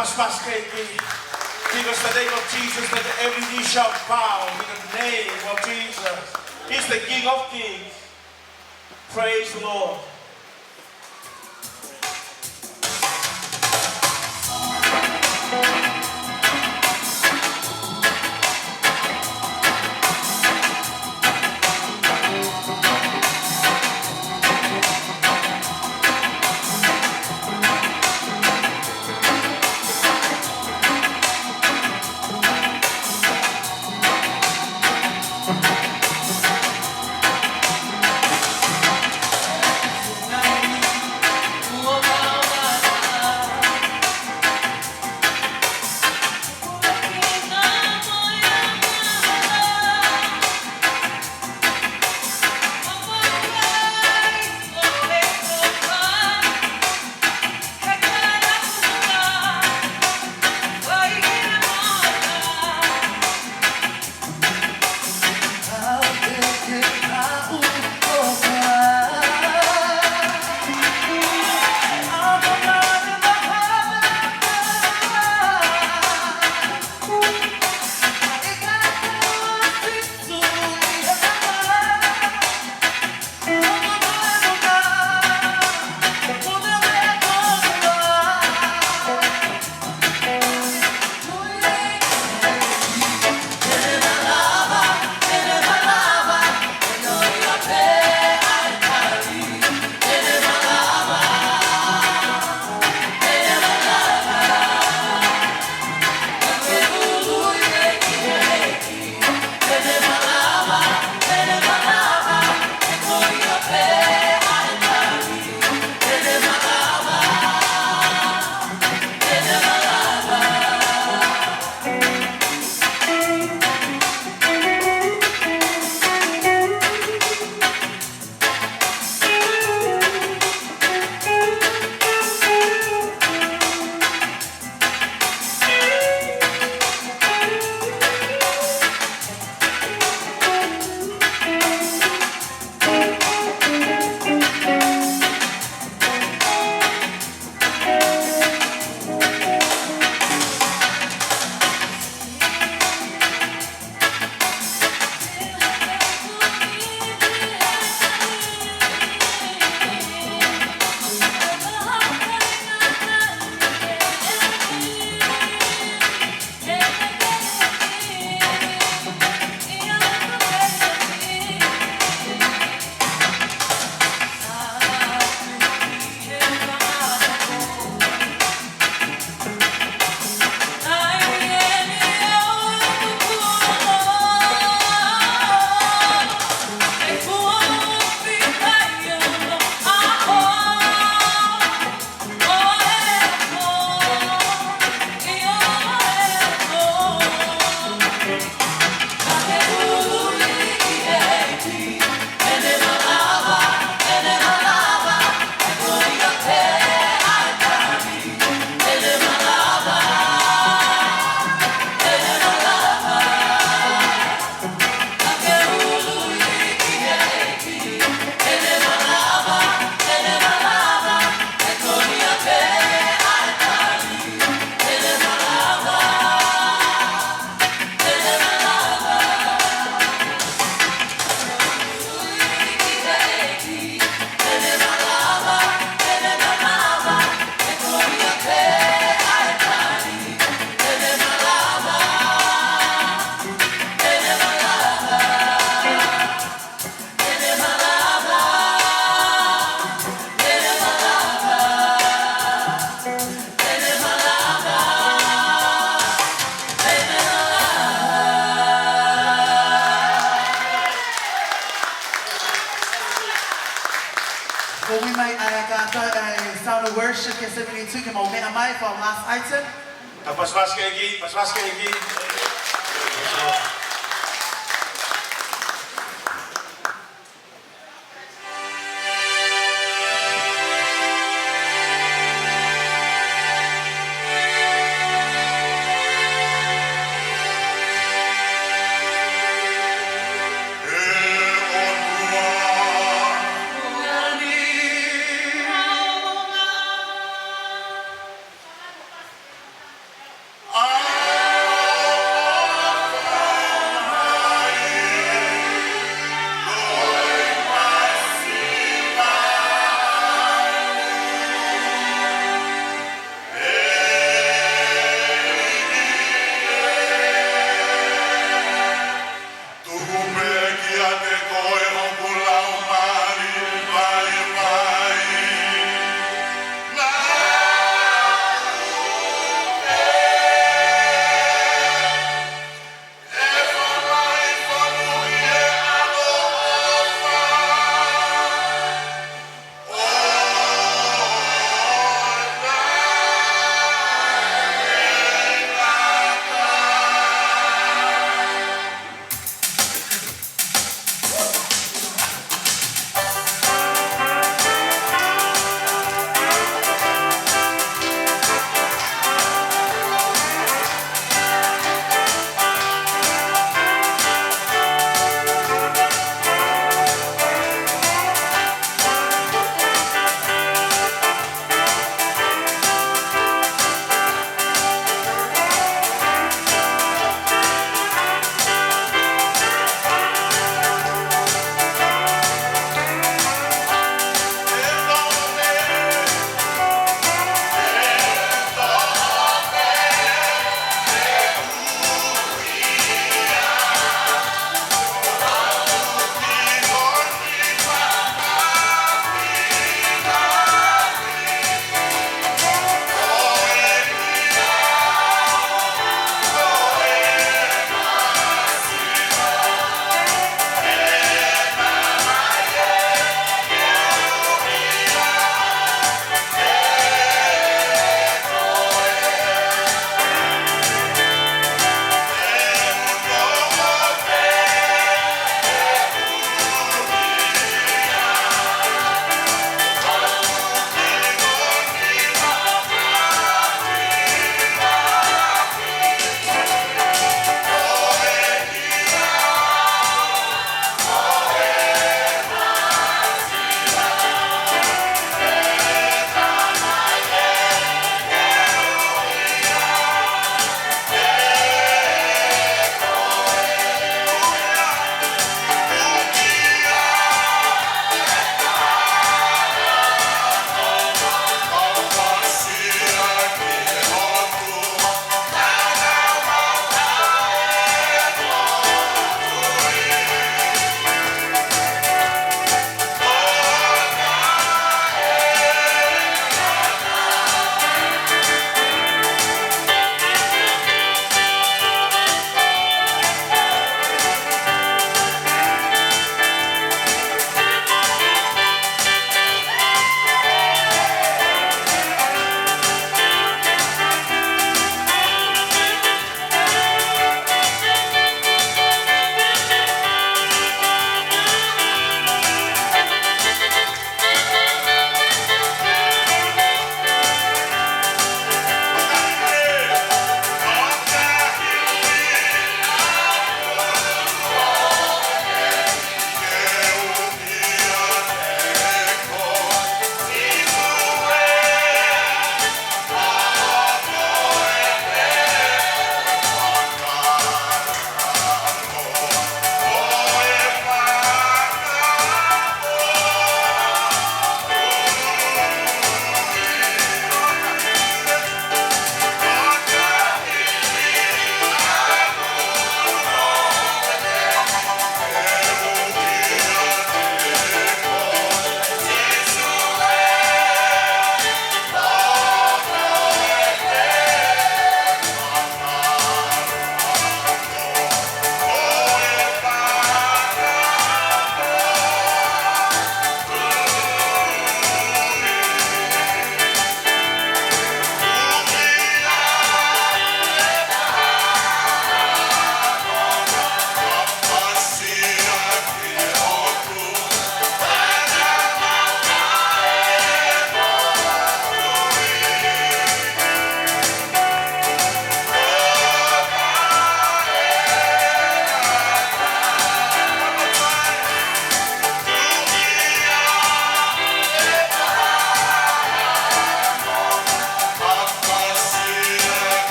Pasipasi ki he ʻEiki. Because the name of Jesus, that every knee shall bow in the name of Jesus. He's the King of Kings. Praise the Lord. Ko e meʻa mai ʻa e kātoa ʻa e Sound of Worship ki he seventy-two ke mau meʻa mai for our last item. Ka pasipasi ki he ʻEiki, pasipasi ki he ʻEiki.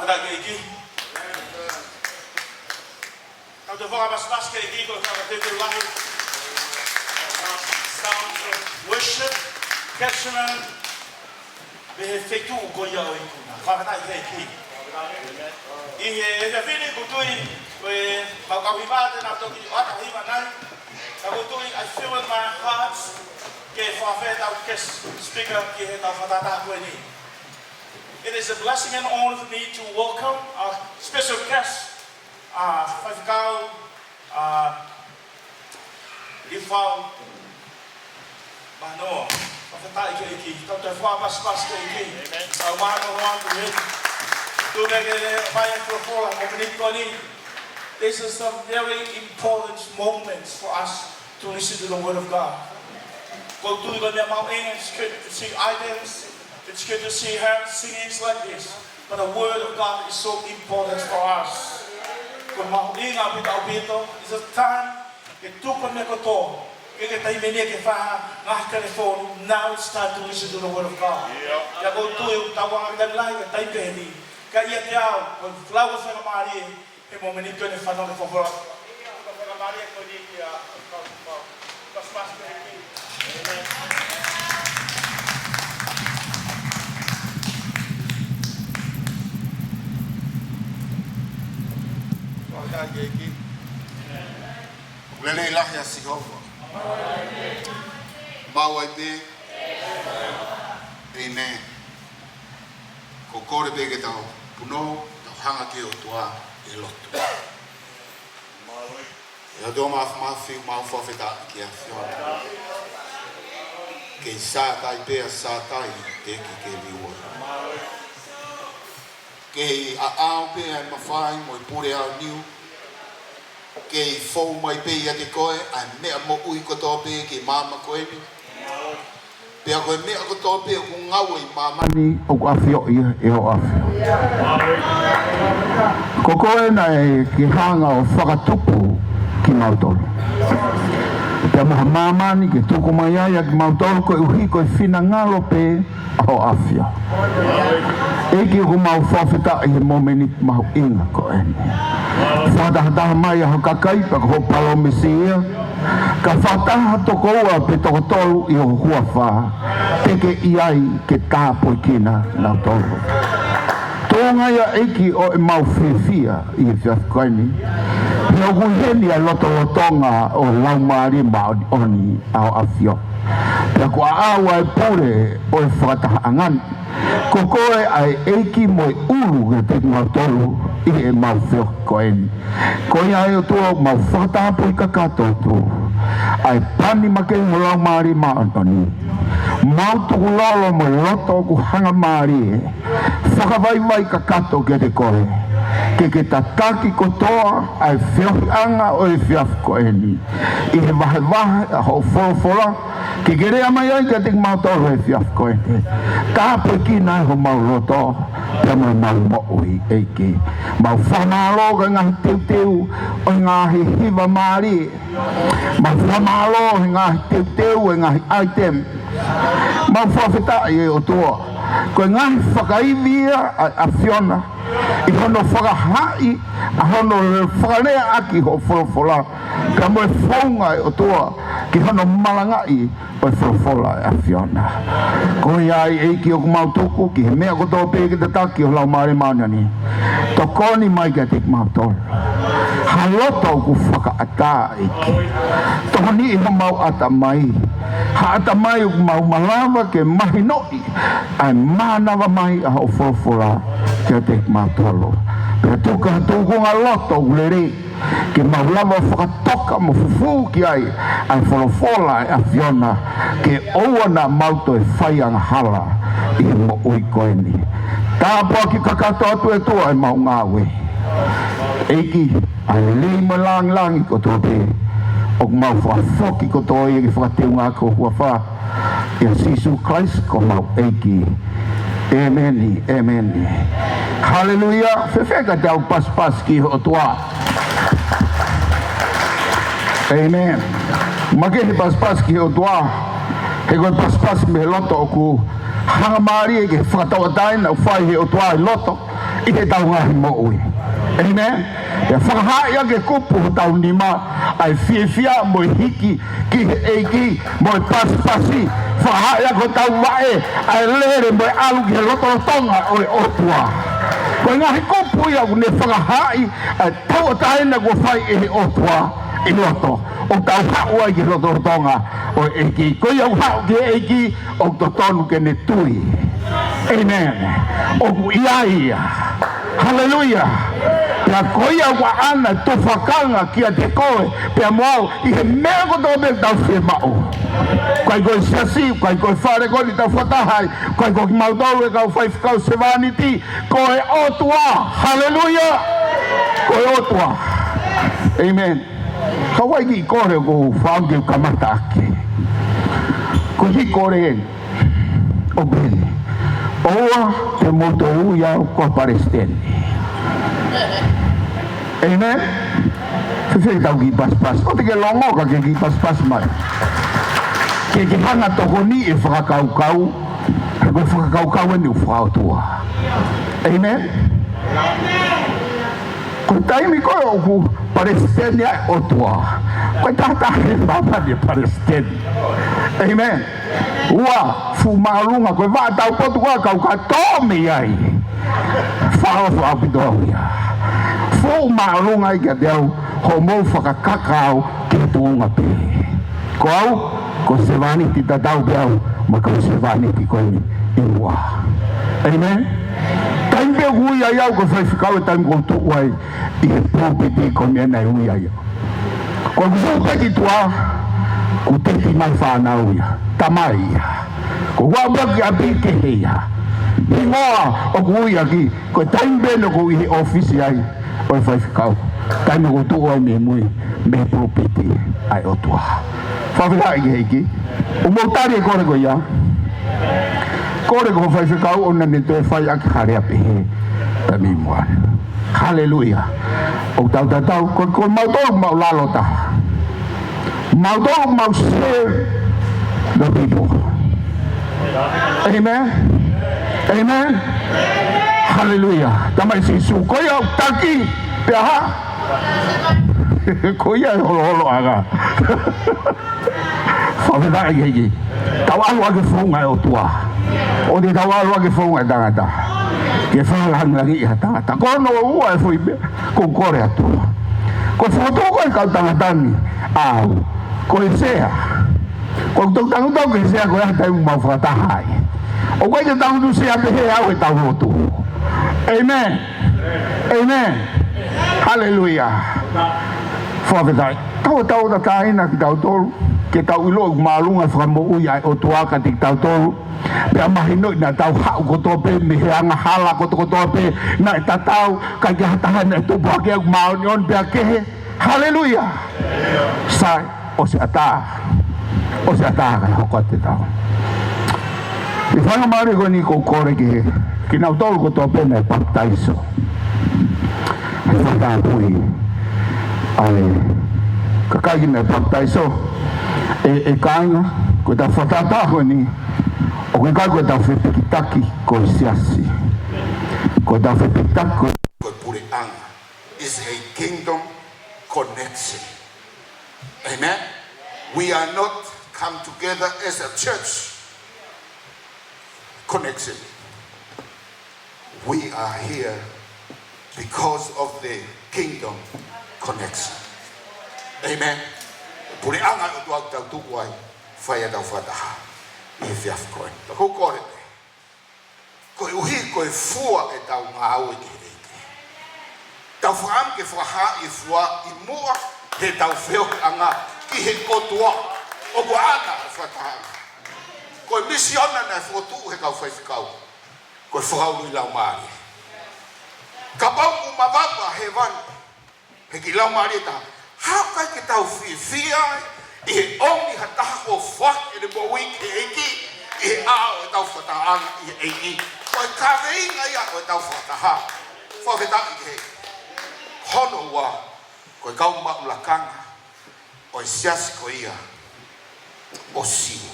Fakafetaʻi ki he ʻEiki. Tau toe fakapasipasi ki he ʻEiki, ko e fakafetaʻi lahi. Sound of worship, Catchment, mei he feituʻu ko ia ʻo ikuna. Fakafetaʻi ki he ʻEiki. ʻI he, he efiafi ni ʻoku ou tui, ko e mau kau hiva te nau toki ʻoatu ha hiva nai. Ka ʻoku ou tui, I feel in my heart, ke fakafetaʻi ʻetau guest speaker ki heʻetau fakataha ko eni. It is a blessing and honor for me to welcome our special guest, uh, Faifekau, uh, Liufau Manoa. Fakafetaʻi ki he ʻEiki. Tau toe fakapasipasi ki he ʻEiki. Amen. Tau mano hoa tu he. Tu me ke le pai e folofola mo miniti ko eni. This is a very important moment for us to listen to the word of God. ʻOku ou tui ko e meʻa mahuʻinga, it's good to see items, it's good to see her singing like this, but the word of God is so important for us. Ko e mahuʻinga ʻaupito, ʻaupito, it's a time ke tuku e meʻa kotoa, ke ke taimi ni ke fai ha ngaahi telefoni, now it's time to listen to the word of God. Yeah. ʻOku ou tui, tau anga taimi lahi, ke taimi pehē ni, ka ʻiate au, ko e lau ʻa e faingamālie, he momeniti ko eni fanongo ki he folofola. Fakamālie ko eni ia, kau, kau, kau, kau, kau, kau, kau. Fakafetaʻi ki he ʻEiki. Lelei lahi ʻa Sihova. Mau ai pē. Amen. Ko e kole pē ke tau punou, tau hanga ki he ʻOtua ʻi he lotu. ʻE ʻOtua Māfimafi, mau fakafetaʻi ki he ʻAfiona. Kei sātai pē ʻa sātai, teʻeki ke liua. Kei ʻaʻau pē ʻa e mafai mo e pule aoniu. Kei fou mai pē ʻiate koe ʻa e meʻa moʻui kotoa pē ki he māmani ko eni. Pea ko e meʻa kotoa pē ʻoku ngaue ʻi māmani ʻoku ʻafioʻi ia ʻe hoʻo ʻAfio. Ko koe naʻe ke hanga ʻo fakatupu kimautolu. Pea mo ha māmani ke tuku mai ai ʻa kimautolu koeʻuhi ko e finangalo pē ʻa hoʻo ʻAfio. ʻEiki, ʻoku mau fakafetaʻi he momeniti mahuʻinga ko eni. Fakatahataha mai ʻa ho kakai pea ko hoʻo palōmesi ia. Ka fakataha toko ua pe toko tolu ʻi ho huafa, te ke ʻi ai ke tāpuekina kinautolu. Tuʻunga ia ʻEiki ʻo ʻemau fiefia ʻi he efiafi ko eni. He ʻoku ʻi heni ʻa e lotolotonga ʻo e Laumālie Māʻoniʻoni ʻa hoʻo ʻAfio. Pea ko e ʻaʻau ʻa e pule ʻo e fakatahaʻanga ni. Ko koe ʻa e ʻEiki mo e ʻulu kiate kimautolu ʻi heʻemau feohi ko eni. Ko ia ʻe ʻOtua, mau fakatapui kakato atu ʻa e pani makehe ʻo e Laumālie Māʻoniʻoni. Mau tukulolo mo e loto ʻoku hangamālie, fakavaivai kakato kiate koe. Ke ke tataki kotoa ʻa e feohiʻanga ʻo e efiafi ko eni. ʻI he vahevahe ʻa hoʻo folofola, ke ke lea mai ai kiate kimautolu he efiafi ko eni. Tāpuekina ai homau loto, pea mo ʻemau moʻui ʻEiki. Mau fakamālō ki he ngaahi teuteu ʻo e ngaahi hiva mālie. Mau fakamālō he ngaahi teuteu ʻo e ngaahi item. Mau fakafetaʻi ʻe ʻOtua. Ko e ngaahi fakaivi ia ʻa e ʻAfiona. ʻI hono fakahaaʻi, ʻa hono fakaleaʻaki hoʻo folofola. Pea mo e founga ʻe ʻOtua, ki hono malangaʻi ʻo e folofola ʻa e ʻAfiona. Ko ia ai ʻEiki ʻoku mau tuku, ki he meʻa kotoa pē ke tataki ʻo e Laumālie Māʻoniʻoni. Tokoni mai kiate kimautolu. Ha loto ʻoku fakaʻatā ʻEiki. Tokoniʻi homau ʻatamai. Ha ʻatamai ʻoku mau malava ke mahinoʻi ʻa e mānava mai ʻa hoʻo folofola kiate kimautolu. Pea tuku ha tūkunga loto ʻoku lelei. Ke mau lava fakatoka mo fufū ki ai ʻa e folofola ʻa e ʻAfiona, ke ʻoua naʻa mau toe fai angahala ʻi he moʻui ko eni. Tāpuaki kakato atu ʻe ʻOtua ʻemau ngāue. ʻEiki, ʻa e lelei mo e lāngilangi kotoa pē, ʻoku mau fakafoki kotoa ia ki he fakateunga ʻaki ho huafa. ʻIa Sīsū Kalaisi ko homau ʻEiki. ʻĒmeni, ʻēmeni. Haleluia. Fēfē ka tau pasipasi ki he ʻOtua? ʻĒmeni. Makehe pasipasi ki he ʻOtua. He ko e pasipasi mei he loto ʻoku hangamālie ki he fakatauʻatāina ʻoku fai ʻe he ʻOtua ʻi loto. ʻi heʻetau ngaahi moʻui. Amen. Pea fakahaaʻi ʻaki e kupu hotau nima ʻa e fiefia mo e hiki ki he ʻEiki mo e pasipasi. Fakahaaʻi ʻaki hotau vaʻe ʻa e lele mo e ʻalu ki he lotolotonga ʻo e ʻOtua. Ko e ngaahi kupu ia ʻoku ne fakahaaʻi ʻa e tauʻatāina kuo fai ʻe he ʻOtua ʻi loto, ʻo tau haʻu ai ki he lotolotonga ʻo e ʻEiki. Ko ia ʻoku haʻu ki he ʻEiki, ʻoku totonu ke ne tui. Amen. ʻOku ʻi ai ia. Haleluia. Pea ko ia ʻoku ʻaʻana e tufakanga kiate koe pea mo au ʻi he meʻa kotoa pē ʻoku tau fiemaʻu. ʻIkai ko e siasi, ʻikai ko e fale ko eni ʻoku tau fakataha ai, ʻikai ko kimautolu e kau faifekau sevāniti, ko e ʻOtua. Haleluia. Ko e ʻOtua. Amen. Ka ʻoku ʻi ai e kiʻi kole ʻoku ou fie kamata ʻaki. Ko e kiʻi kole ʻeni. ʻO pehē ni. ʻOua te mou toe ui au ko ha palesiteni. Amen. Fēfē ʻetau kiʻi pasipasi? ʻOua te ke longo ka ke kiʻi pasipasi mai. Ke ke hanga ʻo tokoniʻi e fakakaukau, he ko e fakakaukau ʻeni ʻoku fakaʻotua. Amen. Ko e taimi ko ē ʻoku palesiteni ai e ʻOtua, ko e taha taha he māmani e palesiteni. Amen. Ua, fuʻu māʻolunga, ko e vaʻa taupotu ko ē ʻoku ka tō mei ai. Fakaʻofoʻofa ʻaupito au ia. Fuʻu māʻolunga ia kiate au, hoʻomou fakakaka au ki he tuʻunga pē. Ko au, ko e sevāniti tatau pē au mo e kau sevāniti ko eni ʻi muʻa. Amen. Taimi pē ʻoku ui ai au ko e faifekau, e taimi ʻoku ou tuʻu ai ʻi he pulpiti ko e meʻa naʻe ui ai au. Ko ʻeku fuʻu pē ki tuʻa, kuo teti mai e fānau ia. Tamai ia. Ko ʻeku aʻu pē ki ʻapi kehe ia. Hingoa ʻoku ui ʻaki, ko e taimi pē eni ʻoku ou ʻi he ʻōfisi ai ʻo e faifekau, taimi ʻoku ou tuʻu ai mei mui mei he pulpiti ʻa e ʻOtua. Fakafetaʻi ki he ʻEiki. ʻOku mou tali e kole ko ia? Kole ko e faifekau ʻoua naʻa ne toe fai ʻaki ha lea pehē taimi muʻa. Haleluia. ʻOku tau tatau, ko, ko mautolu maʻu lalo taha. Mautolu maʻu serve the people. Amen. Amen. Haleluia. Tamai Sīsū, ko ia ʻoku taki, pea hā? Ko ia e holoholoʻanga. Fakafetaʻi ki he ʻEiki. Tau ʻalu ʻaki e founga ʻo e ʻOtua. ʻOua te tau ʻalu ʻaki e founga ʻo e tangata ke fakalāngilangiʻi ha tangata. Ko hono ua e foʻi meʻa ʻoku ou kole atu. Ko e fokotuʻu ko ē ʻa e kau tangata ni, ʻa au, ko e sea. Ko ʻeku tangutu au ki he sea ko ia he taimi ʻoku mau fakataha ai. ʻOku ʻikai ke tangutu sea pehē au heʻetau lotu. Amen. Amen. Haleluia. Fakafetaʻi. Tau, tau tauʻatāina kitautolu ke tau ʻilo ʻoku māʻolunga e fakamoʻui ʻa e ʻOtua kiate kitautolu. Pea mahinoʻi naʻa tau haʻu kotoa pē mei he angahala kotokotoa pē naʻe tatau, ʻikai ke ʻi ai ha taha naʻe tupu hake ʻoku māʻoniʻoni pea kehe. Haleluia. Sai, ʻosi ʻatā. ʻOsi ʻatā kae hoko atu e tau. ʻI he faingamālie ko eni ʻoku ou kole ki he, kinautolu kotoa pē naʻe papitaiso. He fakatapui ʻa e kakai naʻe papitaiso. ʻE, ʻe kāinga, ko ʻetau fakatātā ko eni, ʻoku ʻikai ko ʻetau fepikitaki ko e siasi. Ko ʻetau fepikitaki ko e, ko e puleʻanga. Is a kingdom connection. Amen. We are not come together as a church connection. We are here because of the kingdom connection. Amen. Puleʻanga ʻo e ʻOtua ʻoku tau tuku ai, fai ʻetau fakataha ʻi he efiafi ko eni. Ka ʻoku ou kole pē, koeʻuhi ko e fua ʻetau ngāue ki he ʻEiki, tau fakaʻamu ke fakahaaʻi e fua ʻi muʻa heʻetau feohiʻanga ki he ʻOtua. ʻOku ʻaʻana e fakatahaʻanga. Ko e misiona naʻe fokotuʻu he kau faifekau, ko e fakaului laumālie. Kapau ʻoku mavahe hēvani he kiʻi laumālie taha, haʻu kai ke tau fiefia ai ʻi he ʻomi ha taha ʻo fai ʻene moʻui ki he ʻEiki ʻi he ʻao ʻo ʻetau fakatahaʻanga ʻi he ʻEiki. Ko e kaveinga ia ʻo ʻetau fakataha. Fakafetaʻi ki he ʻEiki. Hono ua, ko e kau maʻu lakanga ʻo e siasi ko ia ʻo Siu.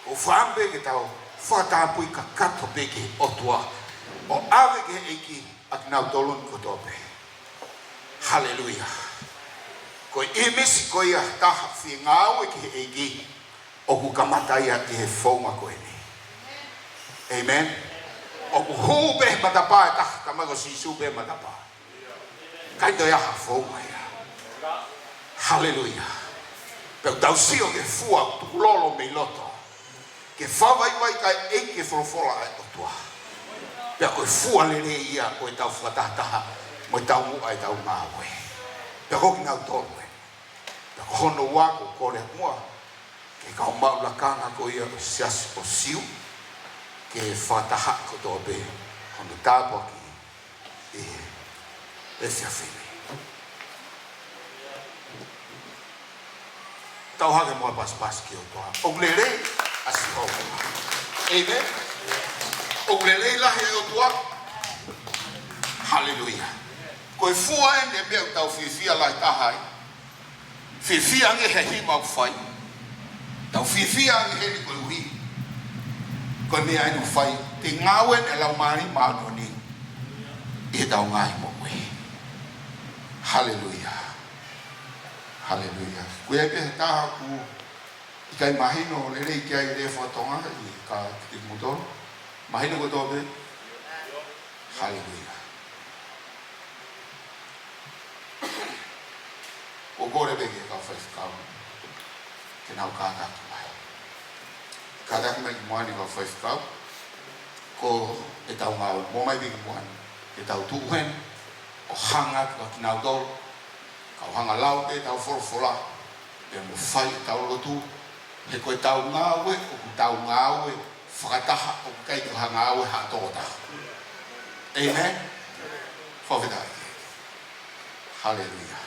ʻOku ou fakaʻamu pē ke tau fakatapui kakato pē ki he ʻOtua. ʻo ʻave ki he ʻEiki ʻa kinautolu ni kotoa pē. Haleluia. Ko e ʻīmisi ko ia ʻa ha taha fie ngāue ki he ʻEiki ʻoku kamata ia ʻi he founga ko eni. ʻĒmeni. ʻOku hū pē he matapā ʻe taha, talamai ko Sīsū pē matapā. ʻIkai toe ʻi ai ha founga ia. Haleluia. Pea ʻoku tau sio ki he fua ʻoku tukulolo mei loto. Ke fakavaivai kae ʻEiki e folofola ʻa e ʻOtua. Pea ko e fua lelei ia ʻo ʻetau fakatahataha mo e taumuʻa ʻetau ngāue. Pea ko kinautolu ē. Pea ko hono ua ʻoku ou kole muʻa ki he kau maʻu lakanga ko ia ʻo e Siasi ʻo Siu, ke fakataha kotoa pē hono tāpuaki ʻi he efiafi ni. Tau hake muʻa pasipasi ki he ʻOtua. ʻOku lelei ʻa Sihova. ʻĒmeni. ʻOku lelei lahi ʻa e ʻOtua. Haleluia. Ko e fua eni e meʻa ʻoku tau fiefia lahi taha ai. Fiefia ange he hima ʻoku fai. Tau fiefia ange heni koeʻuhi ko e meʻa eni ʻoku fai, te ngāue ʻa e Laumālie Māʻoniʻoni ʻi heʻetau ngaahi moʻui. Haleluia. Haleluia. Ko ia pē ha taha ʻoku ʻikai mahino lelei ki ai e lea faka-Tonga ʻi he kātaki mo tolo. Mahino kotoa pē? Haleluia. ʻOku ou kole pē ki he kau faifekau ke nau kātaki mai. Kātaki mai ki muʻa ni kau faifekau. Ko ʻetau ngāue, mou ō mai pē ki muʻa ni. Ke tau tuʻu heni ʻo hanga atu kia kinautolu. Kau hanga lau pē ʻetau folofola. Pea mo fai ʻetau lotu. He ko ʻetau ngāue, ʻoku tau ngāue fakataha, ʻoku ʻikai ko ha ngāue ha tokotaha. ʻĒmeni. Fakafetaʻi. Haleluia.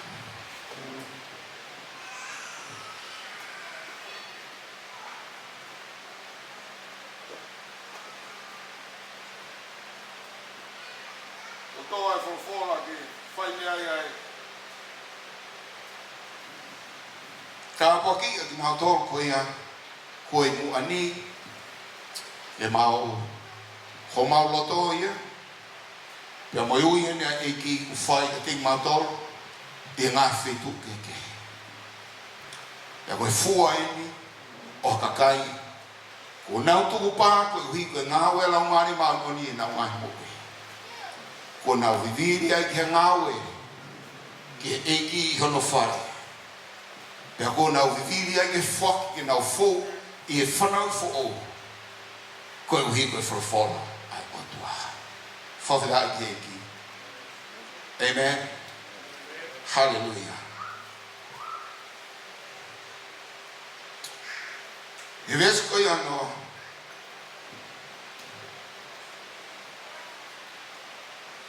ʻOtua e folofola ke fai mei ai ʻa e tāpuaki ʻa kimautolu ko ia ko e muʻa ni, ʻemau, homau loto ia, pea mo e ui eni ʻa e ʻEiki ʻoku fai kiate kimautolu ʻi he ngaahi feituʻu kehekehe. Pea ko e fua eni ʻo ha kakai kuo nau tukupā koeʻuhi ko e ngāue ʻa e Laumālie Māʻoniʻoni ʻi heʻenau ngaahi moʻui. Kuo nau vivili ai ki he ngāue ki he ʻEiki ʻi hono fale. Pea kuo nau vivili ai ke foaki ke nau fou ʻi he fanauʻi foʻou koeʻuhi ko e folofola ʻa e ʻOtua. Fakafetaʻi ki he ʻEiki. ʻĒmeni. Haleluia. He veesi ko ia hono,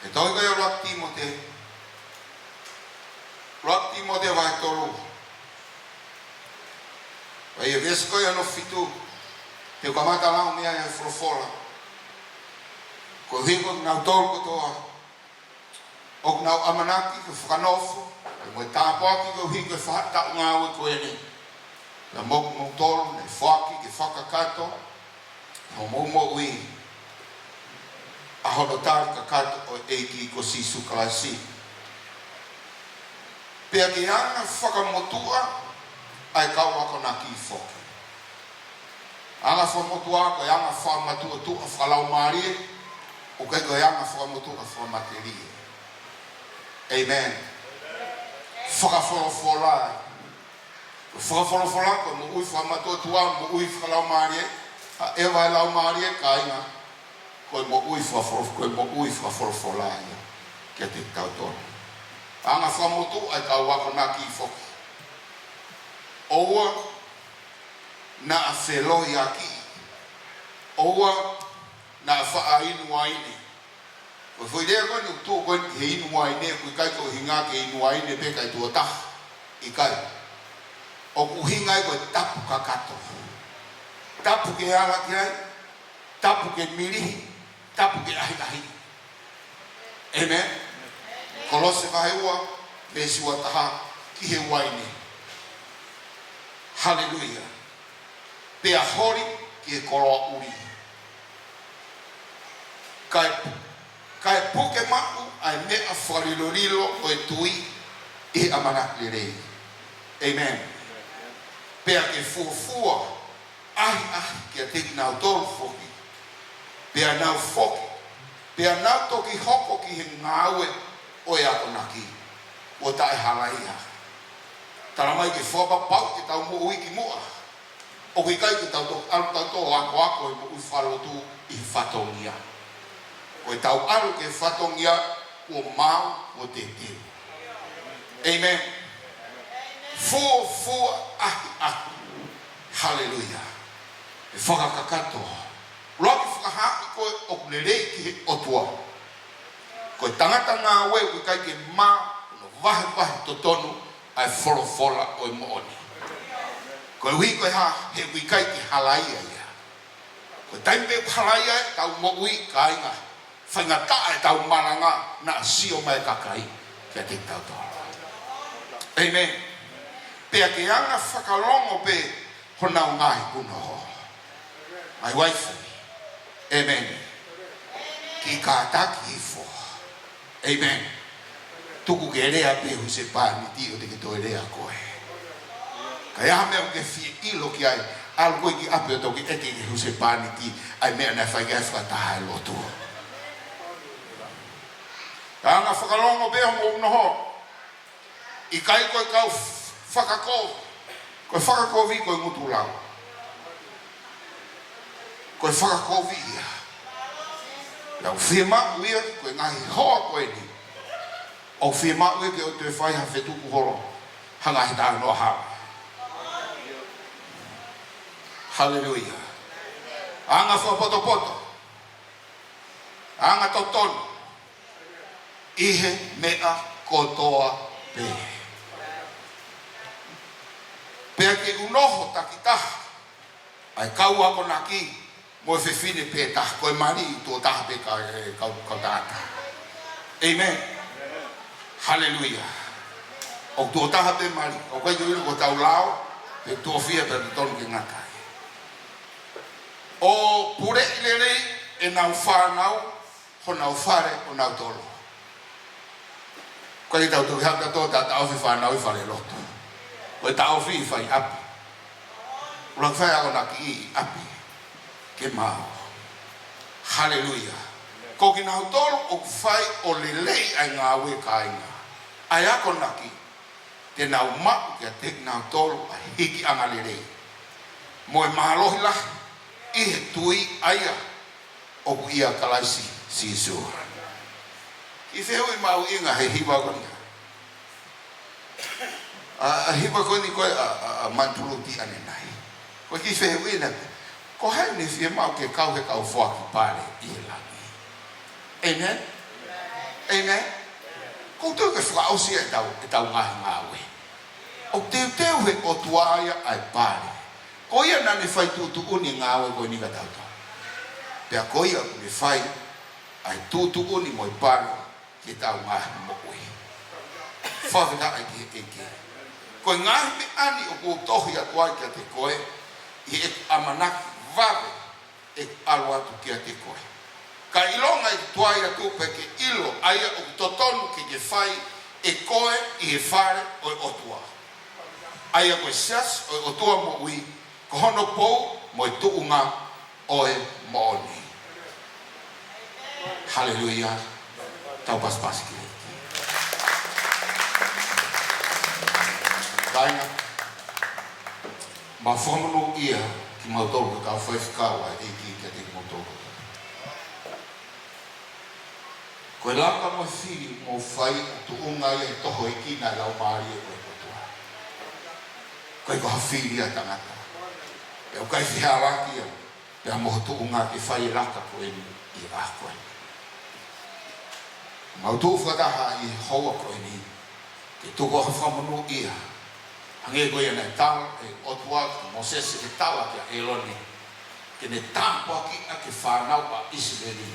he tohi ko ia ʻuluaki Tīmote, ʻuluaki Tīmote vahe tolu. Pea ʻi he veesi ko ia hono fitu, te u kamata lau mei ai e folofola. Koeʻuhi ko kinautolu kotoa ʻoku nau ʻamanaki ke fakanofo, pea mo e tāpuaki koeʻuhi ko e faʻahitaʻu ngāue ko eni. Pea mo kimoutolu naʻe foaki ke fakakakato homou moʻui ʻa hono tali kakato ʻo e ʻEiki ko Sīsū Kalaisi. Pea ke anga fakamotuʻa ʻa e kau akonaki foki. Anga fakamotuʻa ko e anga fakamatuʻotuʻa fakalaumālie, ʻoku ʻikai ko e anga fakamotuʻa fakamatelie. ʻĒmeni. Fakafolofola. Ko e fakafolofola ko e moʻui fakamatuʻotuʻa, moʻui fakalaumālie, ʻa e ʻeva e laumālie, kāinga, ko e moʻui fakafolof-, ko e moʻui fakafolofola ia kiate kitautolu. Anga fakamotuʻa ʻa e kau akonaki foki. ʻOua naʻa felohiakiʻi. ʻOua naʻa faʻa inu uaine. Ko e foʻi lea ko eni ʻoku tuʻu ko eni ki he inu uaine, ʻoku ʻikai ko e ʻuhinga ke inu uaine pē kae tuʻo taha. ʻIkai. ʻOku ʻuhinga ia ko e tapu kakato. Tapu ke ala ki ai, tapu ke milihi, tapu ke ʻahiʻahi. ʻĒmeni. Kolose vahe ua, veesi ua taha, ki he uaine. Haleluia. Pea holi ki he koloa ʻuli. Kae Kae puke maʻu ʻa e meʻa fakalilolilo ʻo e tui ʻi he ʻamanaki lelei. ʻĒmeni. Pea ke fuofua ʻahiʻahi kiate kinautolu foki. Pea nau foki. Pea nau toki hoko ki he ngāue ʻo e akonaki. ʻO taʻe halaia. Tala mai ke fakapapauʻi ʻetau moʻui ki muʻa. ʻOku ʻikai ke tau toki ʻalu tautolu ʻo akoako e moʻui fakalotu ʻi he fatongia. Ko ʻetau ʻalu ki he fatongia kuo maau, kuo teuteu. ʻĒmeni. Fuofua ʻahiʻahi. Haleluia. ʻE fakakakato. ʻUluaki fakahaaʻi koe ʻoku lelei ki he ʻOtua. Ko e tangata ngāue ʻoku ʻikai ke mā, ʻoku vahevahe totonu ʻa e folofola ʻo e moʻoni. Koeʻuhi ko e hā? He ʻoku ʻikai ke halaia ia. Ko e taimi pē ʻoku halaia ai ʻetau moʻui, kāinga, faingataʻa ʻetau malanga naʻa sio mai e kakai kiate kitautolu. ʻĒmeni. Pea ke anga fakalongo pē honau ngaahi unoho. Ngaahi uaifi. ʻĒmeni. Kiʻi kātaki hifo. ʻĒmeni. Tuku ke lea pē husepāniti ʻo te ke toe lea koe. Ka ʻi ai ha meʻa ʻoku ke fie ʻilo ki ai, ʻalu koe ki ʻapi ʻo toki ʻeke ki he husepāniti ʻa e meʻa naʻe fai ki ai e fakataha ʻa e lotu. Ka anga fakalongo pē homou unoho. ʻIkai ko e kau fakako-, ko e fakakovi ko e ngutu lau. Ko e fakakovi ia. Pea ʻoku fiemaʻu ia ko e ngaahi hoa ko eni. ʻOku fiemaʻu ia ke ʻoua toe fai ha fetuku holo. Ha ngaahi talanoa hau. Haleluia. Anga fakapotopoto. Anga totonu. ʻI he meʻa kotoa pē. Pea ke unoho takitaha ʻa e kau akonaki mo e fefine pē taha, ko e mali tuʻo taha pē ka, e, kau, kau tangata. ʻĒmeni. Haleluia. ʻOku tuʻo taha pē mali, ʻoku ʻikai ke ʻilo ko hotau lao, pe tuʻo fiha pē totonu ke ngata ai. ʻO puleʻi lelei ʻenau fānau, honau fale ʻonautolu. Ko e tautolu he ʻapi tautolu, taʻofi fānau ʻi fale lotu. Ko e taʻofi ʻi fai ʻapi. ʻUluaki fai akonaki ʻi ʻapi. Ke maau. Haleluia. Ko kinautolu ʻoku fai ʻo lelei ʻa e ngāue, kāinga. ʻA e akonaki. Te nau maʻu kiate kinautolu ʻa e hiki angalelei mo e mālohi lahi ʻi he tui ʻa ia ʻoku ʻia Kalaisi Sīsū. Kiʻi fehuʻi mahuʻinga he hiva ko eni. ʻA, ʻa e hiva ko eni ko ē ʻa, ʻa, ʻa Mātuluti ʻanenai. Ko e kiʻi fehuʻi na. Ko hai naʻe fiemaʻu ke kau he kau foaki pale ʻi he langi? ʻĒmeni. ʻĒmeni. Ko u tui ke fakaʻosi ʻetau, ʻetau ngaahi ngāue. ʻOku teuteu he ʻOtua ia ʻa e pale. Ko ia naʻa ne fai tuʻutuʻuni ngāue ko eni ka tau tau. Pea ko ia ʻoku ne fai ʻa e tuʻutuʻuni mo e pale ki heʻetau ngaahi moʻui. Fakafetaʻi ki he ʻEiki. Ko e ngaahi meʻa ni ʻoku ou tohi atu ai kiate koe, ʻi heʻeku ʻamanaki vave ʻeku ʻalu atu kiate koe. Ka ʻilonga ʻeku tuai atu pea ke ʻilo ʻa ia ʻoku totonu ke ke fai ʻe koe ʻi he fale ʻo e ʻOtua. ʻA ia ko e siasi ʻo e ʻOtua moʻui, ko hono pou mo e tuʻunga ʻo e moʻoni. Haleluia. Tau pasipasi ki he ʻEiki. Kāinga, mau fakamonūʻia kimautolu ko e kau faifekau ʻa e ʻEiki kiate kimoutolu. Ko e laka mo e fili ʻoku mou fai ʻoku tuʻunga ia he tohohikina e Laumālie ʻo e ʻOtua. ʻIkai ko ha fili ʻa tangata. Pea ʻoku ʻikai fehālaaki ia pea mo ho tuʻunga ke fai e laka ko eni ʻi he ʻaho ko eni. Mau tuʻu fakataha ʻi he houa ko eni ke tuku ha fakamonūʻia. Hangē ko ia naʻe tala ʻe he ʻOtua kia Mōsese, ʻe tala kia ʻĒlone, ke ne tāpuakiʻi ʻaki e fānau ʻa ʻIsileli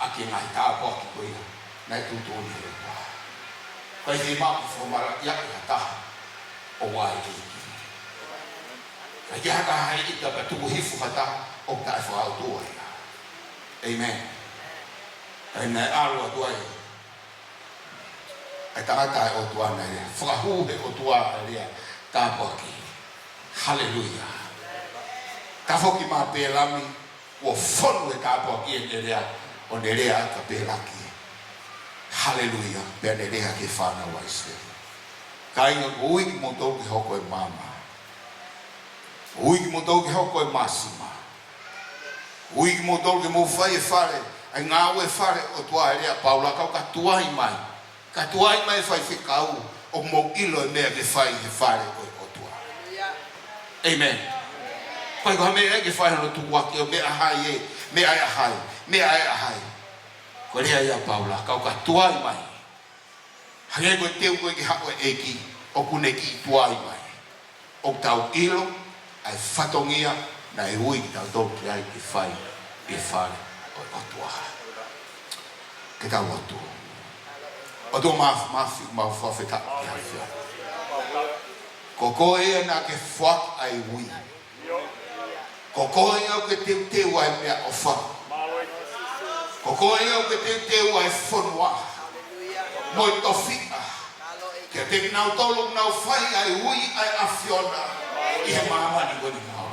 ʻaki e ngaahi tāpuaki ko ia naʻe tuʻutuʻuni ʻe he ʻOtua. ʻIkai fiemaʻu ke fakamalaʻiaʻi ha taha ʻo ʻai ʻEiki. ʻIkai ke ha taha ʻe ʻita pea tuku hifo ha taha ʻoku taʻefakaʻotua ia. ʻĒmeni. ʻA ia naʻe ʻalu atu ai ʻa e tangata ʻa e ʻOtua, naʻe fakahū ʻe he ʻOtua ʻa e lea tāpuaki. Haleluia. Tafoki mai ʻa Pēlami, kuo fonu e tāpuaki ʻi heʻene lea, ʻo ne lea kia Pēlaki. Haleluia. Pea ne lea ki he fānau ʻa ʻIsileli. Kāinga, ʻoku ou ui kimoutolu ke hoko e maama. ʻOku ou ui kimoutolu ke hoko e māsima. ʻOku ou ui kimoutolu ke mou fai e fale, ʻa e ngāue fale ʻo e ʻOtua. Lea ʻa Paula, kau ka tuai mai. Ka tuai mai faifekau, ʻoku mou ʻilo e meʻa ke fai he fale ʻo e ʻOtua. ʻĒmeni. Ko e, ko e meʻa ke fai hono tukuakiʻi ʻo meʻa hai ē, meʻa ʻa hai, meʻa ʻa hai. Ko e lea ia ʻa Paula, kau ka tuai mai. Hangē ko e teu ko ē ki he haʻu ʻa e ʻEiki, ʻoku ne kiʻi tuai mai. ʻOku tau ʻilo ʻa e fatongia naʻe ui kitautolu ki ai ke fai ʻi he fale ʻo e ʻOtua. Ke tau lotu. ʻOtua Māfimafi, mau fakafetaʻi ki he ʻAfiona. Ko koe ia naʻa ke foaki ʻa e ui. Ko koe ia ʻoku ke teuteu ʻa e meʻaʻofa. Ko koe ia ʻoku ke teuteu ʻa e fonua mo e tofiʻa. Kiate kinautolu ʻoku nau fai ʻa e ui ʻa e ʻAfiona ʻi he māmani ko eni, mau.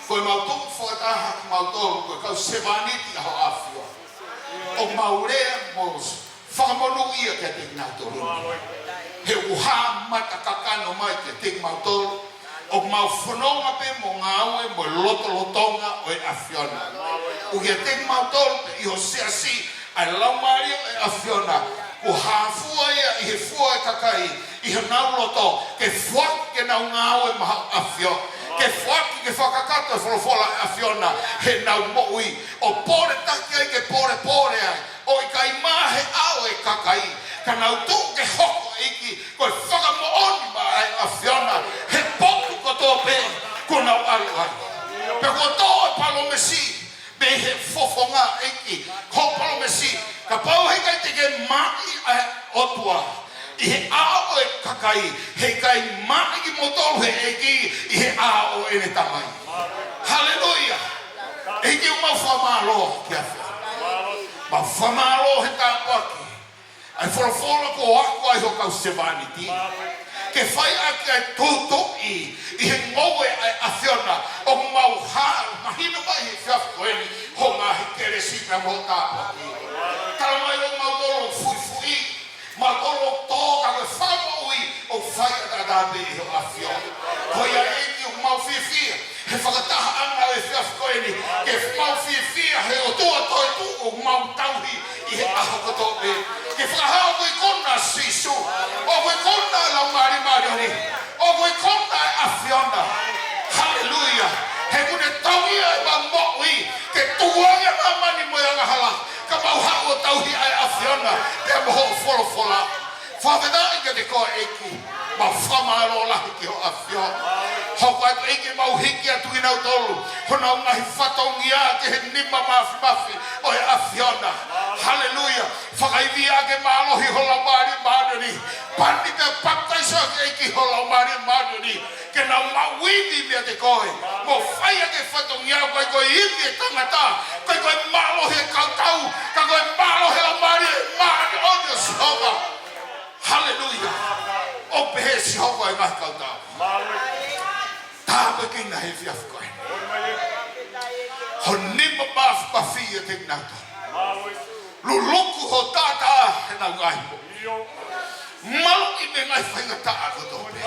Ko e mau tuku fakataha kimautolu ko e kau sevāniti ʻa ho ʻAfio, ʻoku mau lea mo fakamonūʻia kiate kinautolu. He ʻoku hā mata kakano mai kiate kimautolu ʻoku mau fononga pē mo ngāue mo e lotolotonga ʻo e ʻAfiona. ʻOku kiate kimautolu pē ʻi ho siasi ʻa e Laumālie ʻo e ʻAfiona, kuo hā fua ia ʻi he fua ʻo e kakai ʻi honau loto, ke foaki ke nau ngāue maʻa ho ʻAfio, ke foaki ke fakakakato e folofola ʻa e ʻAfiona heʻenau moʻui, ʻo pole taki ai ke polepole ai, ʻo ʻikai maʻa he ʻao ʻo e kakai, ka nau tuʻu ke hoko, ʻEiki, ko e fakamoʻoni maʻa e ʻAfiona he potu kotoa pē kuo nau ʻalu ai. Pea kuo tō e palōmesi mei he fofonga, ʻEiki, ko e palōmesi, kapau heʻikai te ke maʻi ʻa e ʻOtua ʻi he ʻao ʻo e kakai, heʻikai maʻi kimoutolu ʻe he ʻEiki ʻi he ʻao ʻo ʻene Tamai. Haleluia. ʻEiki, ʻoku mau fakamālō ki he ʻAfiona. Mau fakamālō he tāpuaki ʻa e folofola kuo ako ai ho kau sevāniti ke fai ʻaki ʻa e tūtuuʻi ʻi he ngoue ʻa e ʻAfiona. ʻOku mau hā mahino mai he efiafi ko eni ho ngaahi kelesi pea mo e tāpuaki. Tala mai ʻoku mau tolo fuifui, mau tolo tō ka ko e fakamoʻui ʻoku fai ʻataʻatā pē ʻi ho ʻAfio. Ko ia, ʻEiki, ʻoku mau fiefia he fakatahaʻanga ʻo e efiafi ko eni, ke mau fiefia he ʻOtua toetuʻu ʻoku mau tauhi ʻi he ʻaho kotoa pē. Ke fakahā ʻoku ikuna ʻa Sīsū, ʻoku ikuna ʻa e Laumālie Māʻoniʻoni, ʻoku ikuna ʻa e ʻAfiona. Haleluia. He ʻoku ne tauhi ʻemau moʻui ke tukuange ʻa māmani mo e angahala, ka mau haʻu ʻo tauhi ʻa e ʻAfiona pea mo hoʻo folofola. Fakafetaʻi kiate koe, ʻEiki. Mau fakamālō lahi ki ho ʻAfio. Hoko atu, ʻEiki, mau hiki atu kinautolu honau ngaahi fatongia ki he nima māfimafi ʻo e ʻAfiona. Haleluia. Fakaivia ʻaki e mālohi ho Laumālie Māʻoniʻoni. Pani pea papitaiso ʻaki, ʻEiki, ho Laumālie Māʻoniʻoni, ke nau maʻu ivi meiate koe mo fai ʻaki e fatongia. ʻOku ʻikai ko e ivi ʻa e tangata, ʻoku ʻikai ko e mālohi ʻa e kautau, ka ko e mālohi ʻa e Laumālie Māʻoniʻoni ʻo Sihova. Haleluia. ʻOku pehē ʻe Sihova ʻo e ngaahi kautau, tāpuekina he efiafi ko eni ho nima māfimafi ʻiate kinautolu. Luluku ho taʻataʻa heʻenau ngaahi moʻui. Maluʻi mei he ngaahi faingataʻa kotoa pē.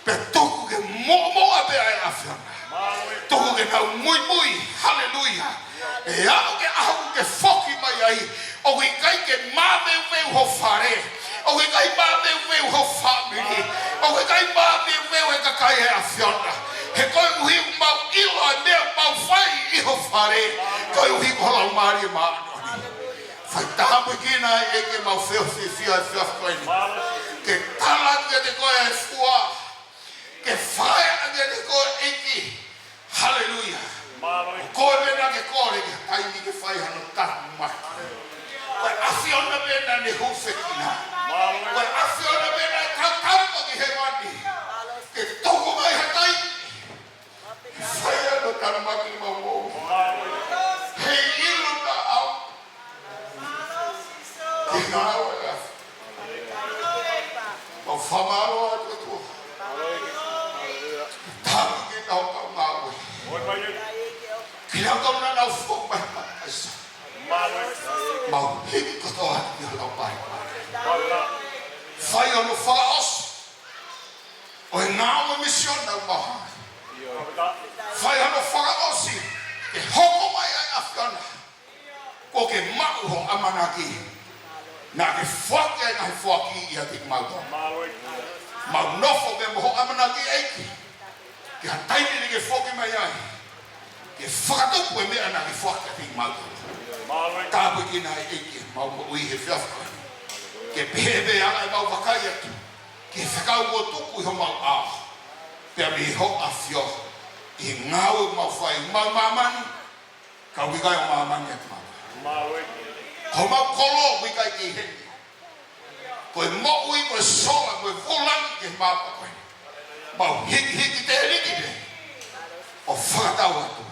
Pea tuku ke moʻomoʻa pē ʻa e ʻAfiona. Tuku ke nau muimui. Haleluia. ʻE aʻu ki he ʻaho ʻoku ke foki mai ai, ʻoku ʻikai ke māveuveu ho fale, ʻoku ʻikai māveuveu ho fāmili, ʻoku ʻikai māveuveu e kakai ʻa e ʻAfiona. He koeʻuhi ʻoku mau ʻilo ʻa e meʻa ʻoku mau fai ʻi ho fale, koeʻuhi ko ho Laumālie Māʻoniʻoni. Fai tāpuekina, ʻEiki, ʻemau fiefia he efiafi ko eni ke tala atu kiate koe ʻa e fua, ke fai atu kiate koe, ʻEiki. Haleluia. Mālō. Ko koe pē naʻa ke kole ki ha taimi ke fai hano tāpuaki. Ko e ʻAfiona pē naʻa ne hūfekina. Mālō. Ko e ʻAfiona pē naʻe tautapa ki hēvani ke tuku mai ha taimi ke fai hano tāpuaki ʻemau moʻui. Mālō. Heiʻilo naʻa Mau fakamālō atu, ʻOtua. Tāpuekina ho kaungāue. Kinautolu naʻa nau foki mai makaisa. Mau hiki kotoa atu ki ho Laumālie. Fai hono fakaʻosi ʻo e ngāue misiona ʻoku mau hanga. Fai hono fakaʻosi ke hoko mai ai ʻa e ʻAfiona. Kuo ke maʻu ho ʻamanaki. Naʻa ke foaki ai ʻa e foaki ʻiate kimautolu. Mau nofo pē mo ho ʻamanaki, ʻEiki, ki ha taimi ni ke foki mai ai, ke fakatupu e meʻa naʻa ke foaki ʻiate kimautolu. Tāpuekina ai, ʻEiki, ʻemau moʻui he efiafi ko eni. Ke pehē pē ʻa ʻemau vakai atu ki he fekau kuo tuku ʻi homau ʻao, pea mei ho ʻAfio, ʻi he ngāue ʻoku mau fai, mau māmani, ka ʻoku ʻikai ʻo māmani ʻa kimautolu. Ko homau kolo ʻoku ʻikai ke ʻi heni. Ko e moʻui, ko e sola, ko e vūlangi ki he māmani ko eni. Mau hikihiki teʻeki pē ʻo fakatau atu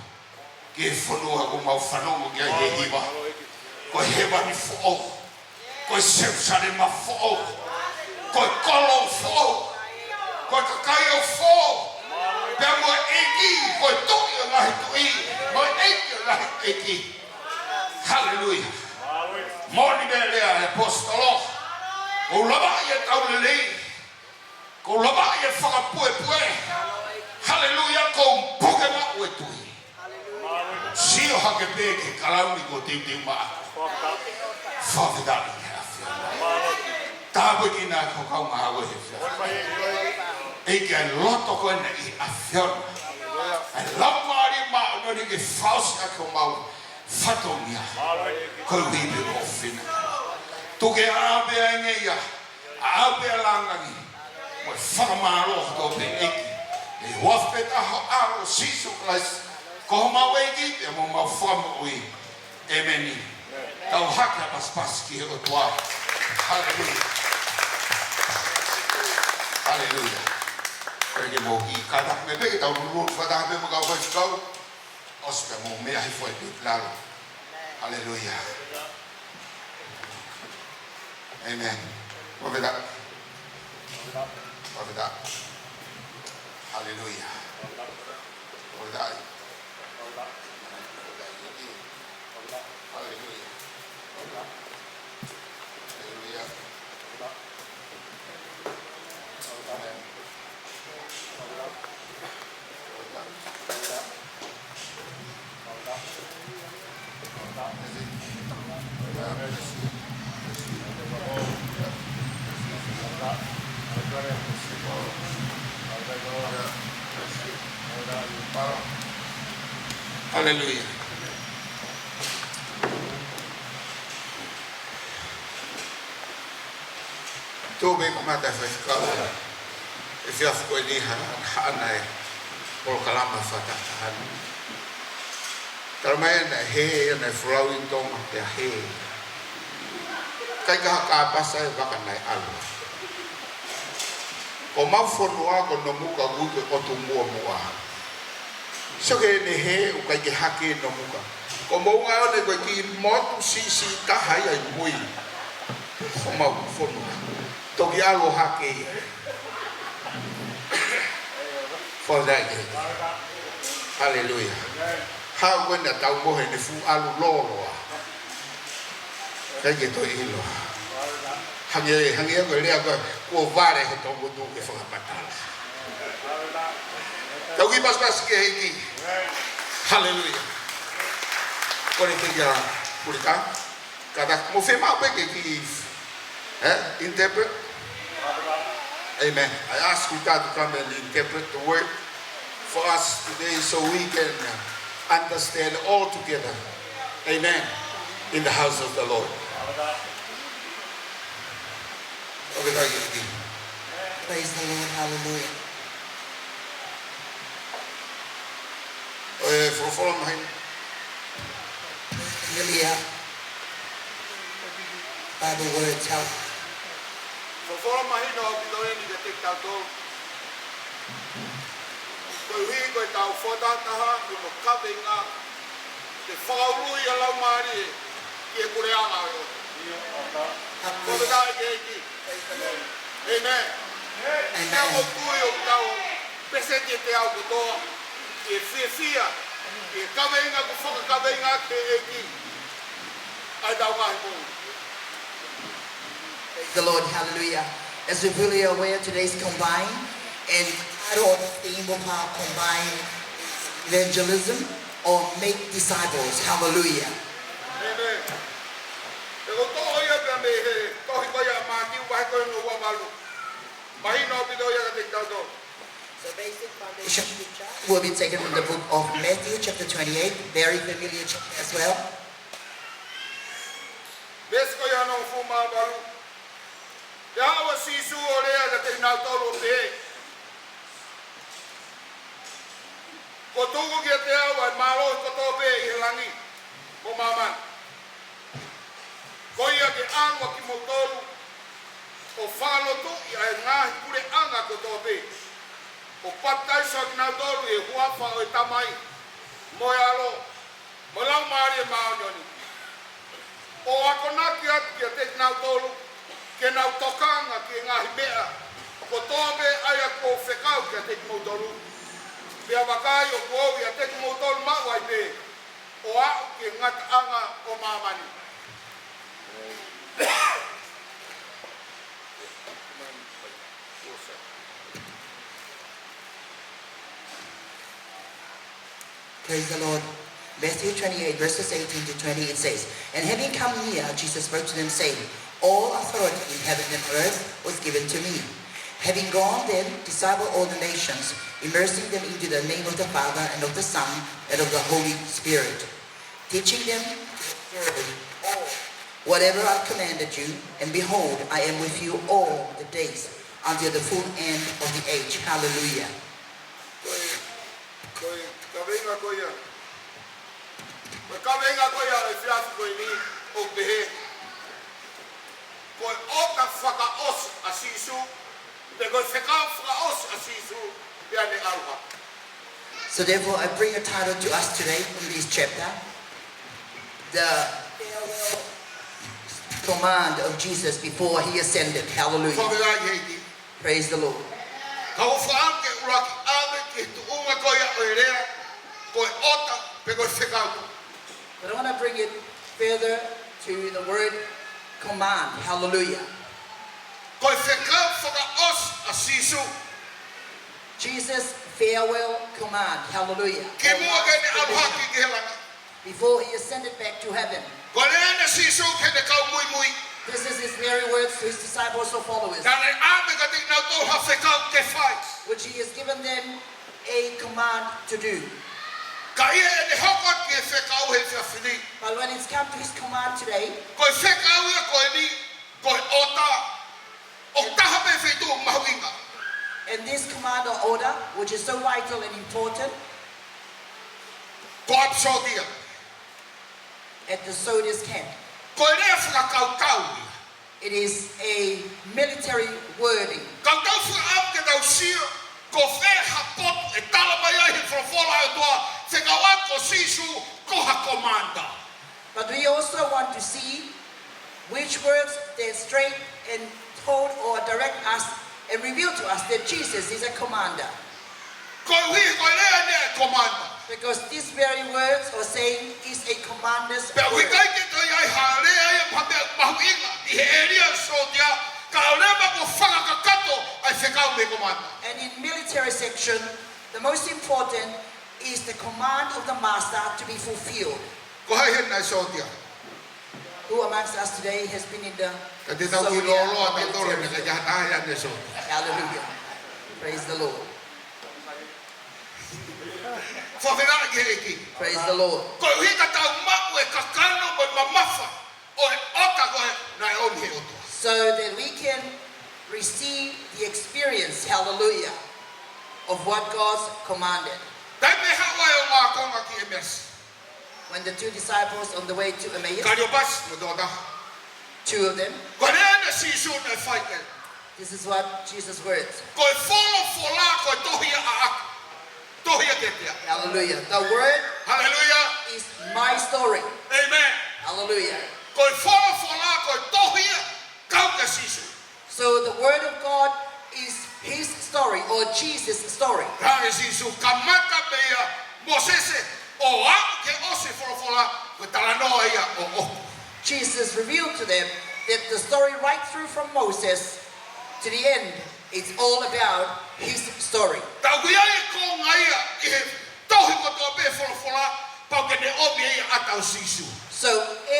ki he fonua ʻoku mau fanongo ki ai he hiva. Ko e hēvani foʻou. Ko e Selusalema foʻou. Ko e kolo foʻou. Ko e kakai ʻoku foʻou. Pea mo e ʻEiki, ko e Tuʻi ʻo e ngaahi tuʻi, mo e ʻEiki ʻo e ngaahi ʻeiki. Haleluia. Moʻoni pē e lea ʻa e ʻaposetolo. Kuo u lavaʻi e tau lelei. Kuo u lavaʻi e fakapuepue. Haleluia, kuo u puke maʻu e tui. Sio hake pē ki he kalauni kuo teuteu maʻaku. Fakafetaʻi ki he ʻAfiona. Tāpuekina ho kaungāue he efiafi. ʻEiki, ʻa e loto ko ena ʻi he ʻAfiona. ʻA e Laumālie Māʻoniʻoni ke fakaʻosi ʻaki homau fatongia. Ko e vivi ʻo fina. Tuku ke ʻave ʻa e ngeia, ʻave ʻa e lāngilangi, mo e fakamālō kotoa pē, ʻEiki. ʻI he huafa pē taha ho ʻAlo, Sīsū Kalaisi, ko homau ʻEiki pea mo homau Fakamoʻui. ʻĒmeni. Tau hake ʻa e pasipasi ki he ʻOtua. Haleluia. Haleluia. Ko e ke mou ki kata me pē ke tau lulu fakataha pē mo e kau faifekau. ʻOsi pē mou meʻa hifo ʻi lalo. Haleluia. ʻĒmeni. Fakafetaʻi. Fakafetaʻi. Haleluia. Fakafetaʻi. Haleluia. Haleluia. Haleluia. Tuʻu pē kamata e faifekau he efiafi ko eni, hanga ʻo ʻoange e polokalama fakataha ni. Talamai naʻe hē, naʻe folau ʻi Tonga pea hē. ʻIkai ke ha kāpasa e vaka naʻe ʻalu. Ko homau fonua ko Nomuka ʻoku ui ko e ʻOtu Muʻomuʻa. Sio ki heʻene hē, ʻoku ʻikai ke hake Nomuka. Ko Moʻunga One ko e kiʻi motu siʻisiʻi taha ia ʻi mui homau fonua. Toki ʻalu ʻo hake ia. Fakafetaʻi ki he ʻEiki. Haleluia. Haʻu ko ena tau mohe ne fuʻu ʻalu lōloa. ʻIkai ke toe ʻilo. Hangē, hangē ko e lea ko ē, kuo vale hoto ngutu ke fakapatala. Tau kiʻi pasipasi ki he ʻEiki. Haleluia. Kole ke ia pulika. Kātaki, mou fiemaʻu pē ke kiʻi, eh, interpret. Amen. I ask Kuta to come and interpret the word for us today so we can, uh, understand all together. Amen. In the house of the Lord. Okay, thank you. Praise the Lord. Hallelujah. ʻOku folofola mai Hallelujah. Bible words help. Folofola mahino ʻaupito eni kiate kitautolu. Koeʻuhi ko ʻetau fakataha ʻi hono kaveinga, ke fakaului ʻa e Laumālie ki he puleʻanga ʻo e ʻOtua. Ko e tā e keiki. Amen. Amen. Ka ʻoku ou tui ʻoku tau pēseti ʻe teau kotoa, ʻi he fiefia, ʻi he kaveinga kuo fakakaveinga ʻe he ʻEiki ʻa ʻetau ngaahi moʻui. Praise the Lord, hallelujah. As we're fully aware, today's combine and title of the theme of our combine is evangelism or make disciples. Hallelujah. Amen. Pea ʻoku toʻo ia pea mei he tohi ko ia ʻa Mātiu vahe ko hono ua valu. Mahino ʻaupito ia kiate kitautolu. So basic foundation scripture will be taken from the book of Matthew, chapter twenty-eight, very familiar chapter as well. Veesi ko ia hono hongofulu mā valu. Pea haʻu ʻa Sīsū ʻo lea kiate kinautolu ʻo pehē, Kuo tuku kiate au ʻa e mālohi kotoa pē ʻi he langi mo māmani. Ko ia ke ʻalu ʻa kimoutolu ʻo fakalotuʻi ʻa e ngaahi puleʻanga kotoa pē, ʻo papitaiso ʻa kinautolu ʻi he huafa ʻo e Tamai, mo e ʻAlo, mo e Laumālie Māʻoniʻoni, ʻo akonaki atu kiate kinautolu ke nau tokanga ki he ngaahi meʻa kotoa pē ʻa ia kuo u fekau kiate kimoutolu. Pea vakai, ʻoku ou ʻiate kimoutolu maʻu ai pē ʻo aʻu ki he ngataʻanga ʻo māmani. Praise the Lord. Matthew twenty-eight, verses eighteen to twenty, it says, "And having come near, Jesus spoke to them, saying, 'All authority in heaven and earth was given to me. Having gone then, disciple all the nations, immersing them into the name of the Father and of the Son and of the Holy Spirit, teaching them to observe all whatever I've commanded you, and behold, I am with you all the days until the full end of the age.'" Hallelujah. Ko e, ko e kaveinga ko ia. Ko e kaveinga ko ia ʻo e efiafi ko eni ʻoku pehē, ko e ʻota fakaʻosi ʻa Sīsū, pe ko e fekau fakaʻosi ʻa Sīsū pea ne ʻalu hake. So therefore, I bring a title to us today from this chapter, the farewell command of Jesus before he ascended. Hallelujah. Fakafetaʻi ki he ʻEiki. Praise the Lord. Ka ʻoku ou fakaʻamu ke ʻuluaki ʻave ki he tuʻunga ko ia ʻo e lea, ko e ʻota pe ko e fekau. But I want to bring it further to the word command. Hallelujah. Ko e fekau fakaʻosi ʻa Sīsū. Jesus' farewell command. Hallelujah. Kimuʻa ke ne ʻalu hake ki he langi. Before he ascended back to heaven. Ko e lea eni ʻa Sīsū ki heʻene kau muimui. This is his very words to his disciples or followers, Naʻa ne ʻave kiate kinautolu ha fekau ke fai. Which he has given them a command to do. Ka ʻi heʻene hoko atu ki he fekau he efiafi ni, But when it's come to his command today, ko e fekau ia ko eni, ko e ʻota, ʻoku taha pē feituʻu mahuʻinga. And this command or order, which is so vital and important, Ko ʻapi sōtia. At the soldier's camp. Ko e lea fakakautau ia. It is a military wording. Ka tau fakaʻamu ke tau sio, ko fē ha potu ʻe tala mai ai he folofola ʻa e ʻOtua, fekauʻaki ko Sīsū ko ha commander. But we also want to see which words they straight and told or direct us and reveal to us that Jesus is a commander. Koeʻuhi ko e lea eni ʻa e commander. Because these very words or saying is a commander's word. Pea ʻoku ʻikai ke toe ʻi ai ha lea ia pe ha meʻa mahuʻinga ʻi he ʻēlia ʻo e sōtia, kae ʻoua leva kuo fakakakato ʻa e fekau mei he commander. And in military section, the most important is the command of the master to be fulfilled. Ko hai heni ʻa e sōtia? Who amongst us today has been in the Ka te tau soldier ki loloa or te tolo military ne ka field? Ia taha ia ne sōtia. Hallelujah. Praise the Lord. Fakafetaʻi ki he ʻEiki. Praise the Lord. Koeʻuhi ka tau maʻu e kakano mo e mamafa ʻo e ʻota ko ē naʻe ʻomi he ʻOtua. So that we can receive the experience, hallelujah, of what God's commanded. Taimi ʻe haʻu ai ʻa e ʻū ākonga ki ʻEmeasi. When the two disciples on the way to Emmaus, Kaliopasi mo e tokotaha. Two of them, Ko e lea eni ʻa Sīsū naʻe fai ki ai. This is what Jesus' words. Ko e folofola ko e tohi ia ʻaʻaku. Tohi ia kiate au. Hallelujah. The word Hallelujah. Is my story. Amen. Hallelujah. Ko e folofola Ko e tohi ia, kau kia Sīsū. So the word of God is his story or Jesus' story. Hangē Sīsū kamata meia Mōsese ʻo aʻu ki he ʻosi folofola, ko e talanoa ia ʻo ʻoku. Jesus revealed to them that the story right through from Moses to the end, it's all about his story. Tau ʻi ai e konga ia ʻi he tohi kotoa pē folofola, pau ke ne ʻomi ia ʻa e ʻata ʻo Sīsū. So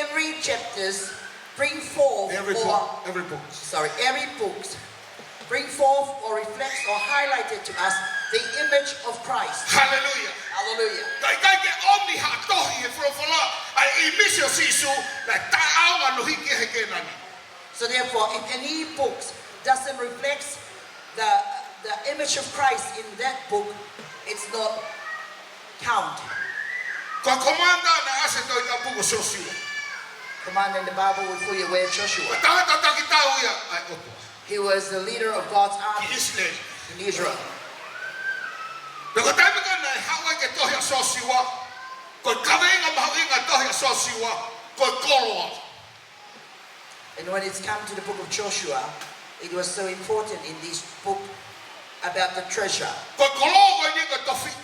every chapters bring forth Every or book, every book. Sorry, every book bring forth or reflects or highlighted to us the image of Christ. Hallelujah. Hallelujah. Ka ʻikai ke ʻomi ha tohi he folofola ʻa e ʻimisi ʻo Sīsū, naʻe taʻeʻaonga ʻo hiki he Kēnani. So therefore, if any book doesn't reflect the, the image of Christ in that book, it's not count. Ko e komanda naʻe ʻasi he Tohi Tapu ko Siosiua. Commander in the Bible would fully aware of Joshua. Ko e tangata taki tau ia ʻa e ʻOtua. He was the leader of God's army ʻIsileli. In Israel. Pea ko e taimi ko ē naʻe haʻu ai ki he tohi ʻa Siosiua, ko e kaveinga mahuʻinga ʻo e tohi ʻa Siosiua, ko e koloa. And when it's come to the book of Joshua, it was so important in this book about the treasure. Ko e koloa ko eni ko e tofiʻa.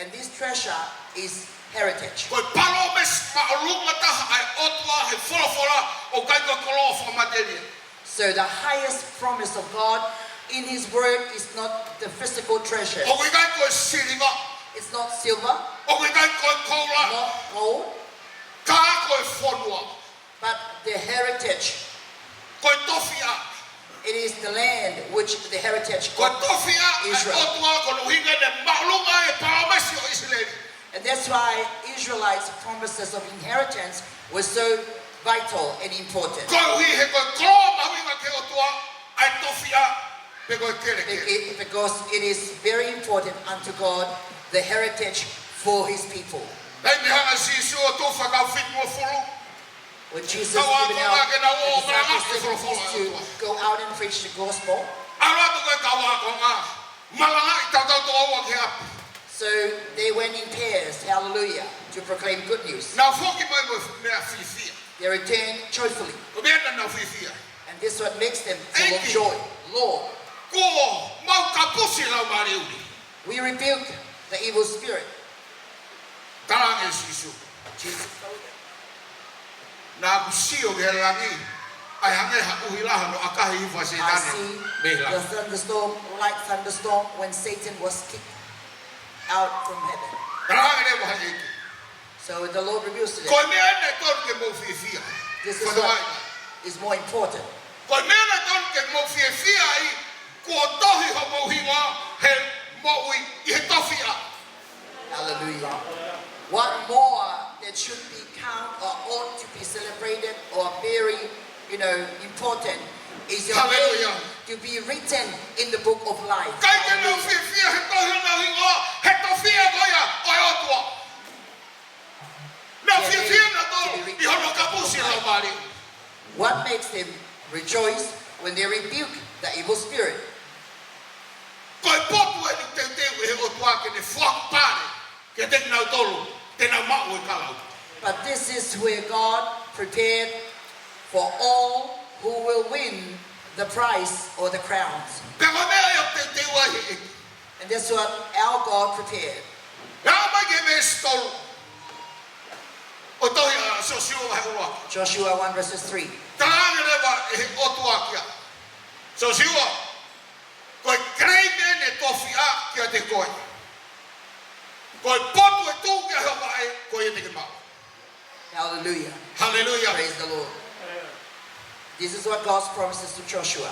And this treasure is heritage. Ko e palōmesi māʻolunga taha ʻa e ʻOtua he folofola, ʻoku ʻikai ko e koloa fakamatelie. So the highest promise of God in his word is not the physical treasure. ʻOku ʻikai ko e siliva. It's not silver, ʻOku ʻikai ko e koula. Not gold, Ka ko e fonua. But the heritage. Ko e tofiʻa. It is the land which the heritage Ko e of tofiʻa ʻa e Israel. ʻOtua, ko hono ʻuhinga naʻe māʻolunga ai e palōmesi ʻo ʻIsileli. And that's why Israelites' promises of inheritance were so vital and important. Koeʻuhi he ko e koloa mahuʻinga ki he ʻOtua ʻa e tofiʻa pe ko e kelekele. Be-, it, because it is very important unto God, the heritage for his people. Taimi naʻe hanga ʻe Sīsū ʻo tufa e kau fitungofulu. When Jesus Kau given ākonga out ke nau ō the disciples malanga he folofola ʻa e to ʻOtua. go out and preach the gospel, ʻAlu atu ko e kau ākonga, malangaʻi tautau toʻua ki he ʻapi. so they went in pairs, hallelujah, to proclaim good news. Nau foki mai mo e meʻa fiefia. They returned joyfully. Ko e meʻa naʻa nau fiefia. And this is what makes them full of ʻEiki. joy. Lord, Kuo mau kapusi e laumālie ʻuli. we rebuke the evil spirit. Talaange ʻe Sīsū. Jesus told them, Naʻa ku sio ki he langi, ʻa e hangē ha ʻuhila hono ʻakahi hifo ʻa I Sētane see mei he the langi. thunderstorm, like thunderstorm, when Satan was kicked out from heaven. Talaange leva ʻe he ʻEiki. So the Lord reveals to them, Ko e meʻa eni naʻe tonu ke mou fiefia. This is what Fakamoʻoni. is more important. Ko e meʻa naʻe tonu ke mou fiefia ai, kuo tohi homou hingoa he moʻui ʻi he tofiʻa. Hallelujah. What more that should be count or ought to be celebrated or very, you know, important is your Hallelujah. name to be written in the book of life. ʻIkai ke nau Hallelujah. fiefia he tohi honau hingoa he tofiʻa ko ia ʻo e ʻOtua. Nau Their name fiefia nautolu to be written ʻi hono in the book kapusi of e life. laumālie. What makes them rejoice when they rebuke the evil spirit? Ko e potu eni ʻoku teuteu ʻe he ʻOtua ke ne fakapale kiate kinautolu te nau maʻu e kalau. But this is where God prepared for all who will win the prize or the crowns. Pea ko e meʻa ia ʻoku teuteu ai ʻe he ʻEiki. And that's what our God prepared. Naʻa mai ki he veesi tolu ʻo e tohi ʻa Siosiua vahe ʻuluaki. Joshua one verses three. Talaange leva ʻe he ʻOtua kia Siosiua, ko e claim eni e tofiʻa kiate koe. Ko e potu ʻe tuʻu ki ai ho vaʻe, ko ia te ke maʻu. Hallelujah. Hallelujah. Praise the Lord. This is what God promises to Joshua.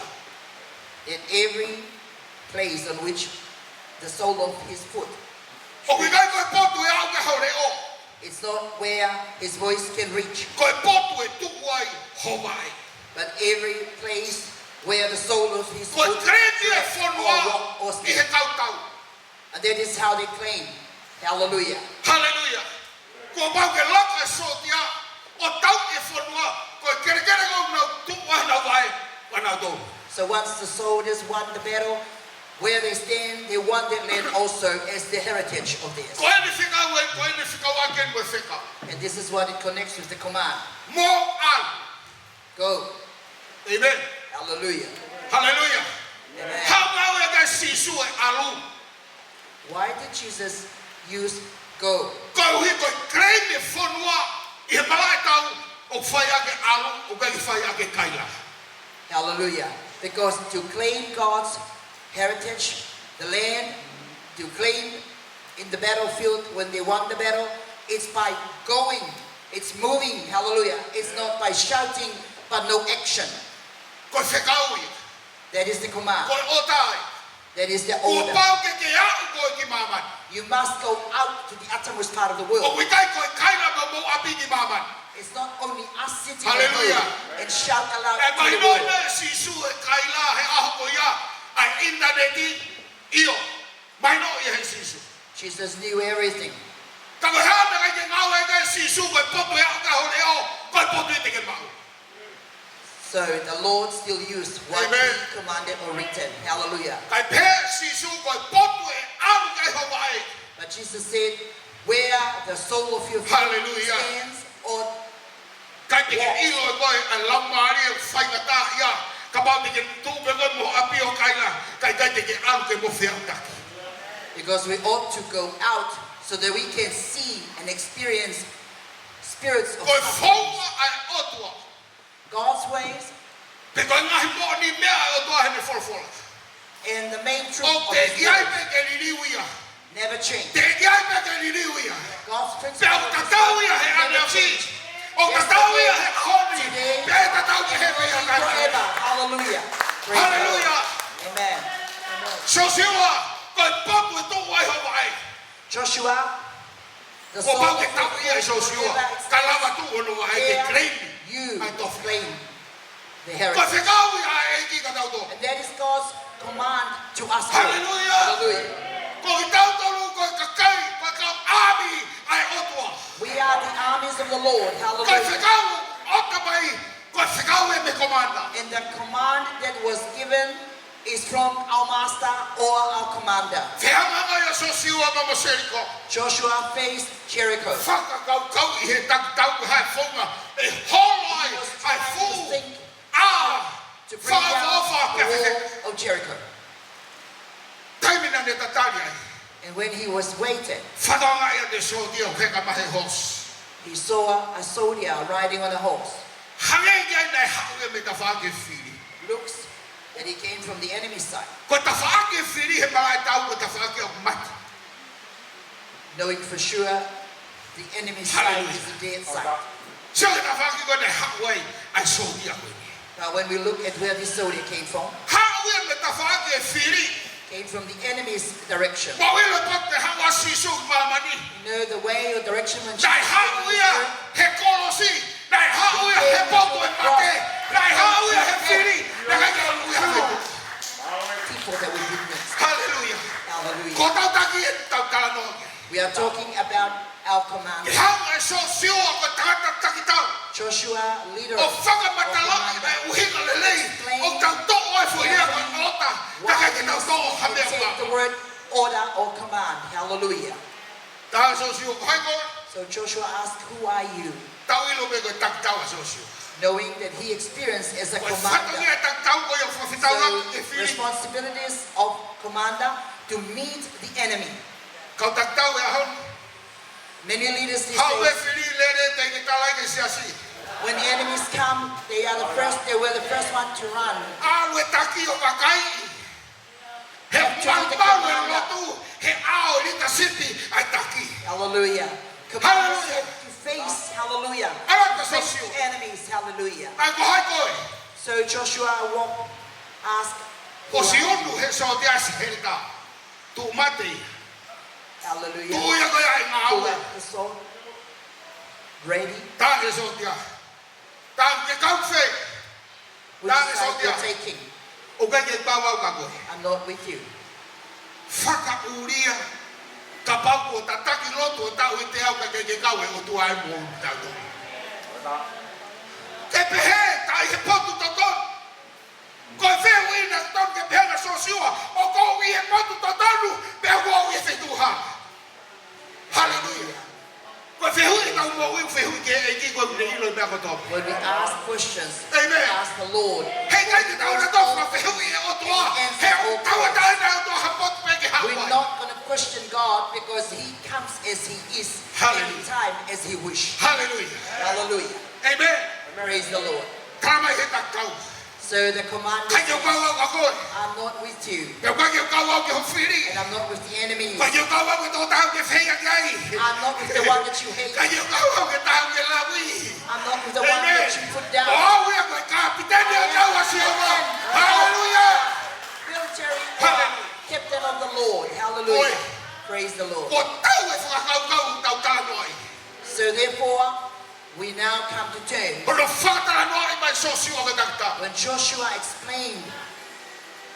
That every place on which the sole of his foot, ʻOku ʻikai ko e potu ʻe aʻu ki ai ho leʻo. it's not where his voice can reach. Ko e potu ʻe tuʻu ai ho vaʻe. But every place where the sole of his Ko e foot claim ia e treads fonua or walk or ʻi he step. kautau. And that is how they claim. Hallelujah. Hallelujah. Kuo pau ke laka e sōtia ʻo tauʻi e fonua, ko e kelekele ko ē ʻoku nau tuʻu ai honau vaʻe, ʻanautolu. So once the soldiers won the battle, where they stand, they won that land also as the heritage of theirs. Ko eni fekau ē, ko eni fekauʻaki eni mo e fekau. And this is what it connects with the command. Mou ʻalu. Go. Amen. Hallelujah. Hallelujah. Amen. Hanga ʻe Sīsū ʻo ʻalu. Why did Jesus use go? Koeʻuhi ko e claim e fonua ʻi he malaʻe tau ʻoku fai ʻaki e ʻalu, ʻoku ʻikai fai ʻaki e kaila. Hallelujah. Because to claim God's heritage, the land, to claim in the battlefield when they won the battle, it's by going, it's moving. Hallelujah. It's not by shouting, but no action. Ko e fekau ia. That is the command. Ko e ʻota ia. That is the order. Kuo pau ke ke aʻu koe ki māmani. You must go out to the uttermost part of the world. ʻOku ʻikai ko e kaila mo hoʻomou ʻapi ki māmani. It's not only us sitting at home and shout aloud to the world. Hallelujah. ʻE mahino ʻe Sīsū e kaila he ʻaho ko ia, ʻa e ʻinitaneti, ʻio. Mahino ia he Sīsū. Jesus knew everything. Ka ko e hā naʻe ʻikai ke ngāueʻaki ʻe Sīsū ko e potu ʻe aʻu ki ho leʻo, ko e potu ia te ke maʻu. So the Lord still used what he commanded or written. Hallelujah. Kae pehē ʻe Sīsū ko e potu ʻe ʻalu ki ai ho vaʻe. But Jesus said, "Where the sole of your foot stands on." ʻIkai te ke ʻilo ʻe koe ʻa e laumālie ʻoku faingataʻaʻia. Kapau te ke tuʻu pē koe mo ʻapi ʻo kaila, kae ʻikai te ke ʻalu ke mo feʻautaki. Because we ought to go out so that we can see and experience spirits of Ko e founga ʻa e ʻOtua. God's ways. Pea ko e ngaahi moʻoniʻi meʻa ʻa e ʻOtua heʻene folofola. And the main truth of his word never change. ʻOku teʻeki ai pē ke liliu ia. Teʻeki ai pē ke liliu ia. God's principle is never change. Pea ʻoku tatau ia he ʻaneafi. ʻOku tatau ia he ʻaho ni. Yesterday, today, and forever. Pea ʻe tatau pē he meʻa ka. Hallelujah. Praise the Lord. Hallelujah. Amen. Siosiua, ko e potu ʻe tuʻu ai ho vaʻe. Joshua, the sole of your foot, wherever it stands, there you claim the heritage. Kuo pau ke tau ia ʻe Siosiua, ka lava tuʻu hono vaʻe ke claim ʻa e tofiʻa. Ko e fekau ia ʻa e ʻEiki kia tautolu. And that is God's command to us all. Hallelujah. Hallelujah. Ko kitautolu ko e kakai, ko e kau ʻāmi ʻa e ʻOtua. We are the armies of the Lord. Hallelujah. Ko e fekau ʻoku ʻomai, ko e fekau ia mei he commander. And the command that was given is from our master or our commander. Fehangahangai ʻa Siosiua mo Seriko. Joshua faced Jericho. Fakakaukauʻi he takitau ko e hā e founga ʻe holo ai ʻa e fuʻu ʻā fakaʻofoʻofa ki he fefeka. He was trying to think out the wall of Jericho. Taimi naʻá ne tatali ai. And when he was waiting, Fakatokangaʻi ʻe he sōtia ʻoku heka mai e horse. He saw a soldier riding on a horse. Hangē ki ai naʻe haʻu ia mei he tafaʻaki ʻo e fili. Looks that he came from the enemy side. Ko e tafaʻaki ʻo e fili he malaʻe tau ko e tafaʻaki ʻoku mate. Knowing for sure the enemy side is the dead side. Hallelujah. Sio ki he tafaʻaki ko ē naʻe haʻu ai ʻa e sōtia ko eni. But when we look at where this soldier came from, Haʻu ia mei he tafaʻaki ʻo e fili. Came from the enemy's direction. Mou ʻilo e potu naʻe haʻu ai ʻa Sīsū ki māmani. You know the way or direction when Jesus came to this earth? Naʻe haʻu ia he kolosi. Naʻe haʻu ia he potu ʻo e mate. Naʻe haʻu ia he fili. Naʻe ʻikai ke haʻu ia he potu. People that we witnessed. Hallelujah. Hallelujah. Ko hotau taki eni ʻoku tau talanoa ki ai. We are talking about our commander. Ke hanga ʻe Siosiua ko e tangata takitau. Joshua, leader of commander. ʻO fakamatalaʻi ʻa e ʻuhinga lelei ʻoku tau toʻo ai e foʻi lea ko e ʻota, kae ʻikai ke tau toʻo ha meʻa ʻoku maʻu. Explain why we take the word order or command. Hallelujah. Talaange ʻe Siosiua, ko hai koe? So Joshua asked, "Who are you?" Tau ʻilo pē ko e takitau ʻa Siosiua. Knowing that he experienced as a commander. Ko e fatongia ʻo e takitau ko ia ʻoku fakafetaulaki ki he fili. So, responsibilities of commander to meet the enemy. Kau takitau he ʻaho ni. Many leaders these days, Haʻu e fili lele teʻeki ke tala ki he siasi. When the enemies come, they are the first, they were the first one to run. ʻAlu e taki ʻo vakaiʻi. He malumalu e lotu, he ʻao e leadership ʻa e taki. Hallelujah. Commanders have to face, hallelujah, face the enemies, hallelujah. Hallelujah. ʻA ia ko hai koe? So Joshua walked, asked, "Who are you?" Hosi unu he sōtia, ʻasi he leta. Tuʻu mate ia. Hallelujah. Tuʻu ia ko ia ʻi he ngāue. Pull out the sword. Ready. Talaange ki he sōtia. Talaange, ke kau fē? Which side you're taking? Talaange ki he sōtia. ʻOku ʻikai ke kau au kia koe. I'm not with you. Fakaʻulia. Kapau kuo tataki lotu ʻo taʻu ʻe teau kae ʻikai ke kau e ʻOtua ia mo kitautolu. Ke pehē, taʻe ʻi he potu totonu. Ko e fehuʻi naʻe totonu ke pehē ʻe Siosiua, ʻoku ou ʻi he potu totonu, pe ʻoku ou ʻi he feituʻu hā? Haleluia. Ko e Fehuʻi ʻetau moʻui, fehuʻi ki he ʻEiki ko ʻene ʻilo e meʻa kotoa. When we ask questions, Amen. Ask the Lord. Heʻikai ke tau na tofu na fehuʻi e ʻOtua. He ʻoku tau ata ʻa e ʻOtua ha potu pē ke haʻu ai. We're not gonna question God because he comes as he is, Hallelujah. Anytime as he wish. Hallelujah. Hallelujah. Amen. Praise the Lord. Talamai he takau. So the commanders ʻIkai ke u kau au kia koe. Are not with you. Pea ʻikai ke u kau au ki ho fili. And I'm not with the enemy. ʻIkai ke u kau au ki he tokotaha ʻoku ke fehiʻa ki ai. I'm not with the one that you hate. ʻIkai ke u kau au ki he taha ʻoku ke lauʻi. I'm not with the one Amen. That you put down. Ko au ia ko e kapiteni ʻo e tau ʻa Sihova. I am Hallelujah. Military or Hallelujah. Captain of the Lord. Hallelujah. Oi. Praise the Lord. Ko tau e fakakaukau ʻoku tau talanoa ai. So therefore, we now come to terms. Hono fakatalanoaʻi mai Siosiua ki he takitaha. When Joshua explained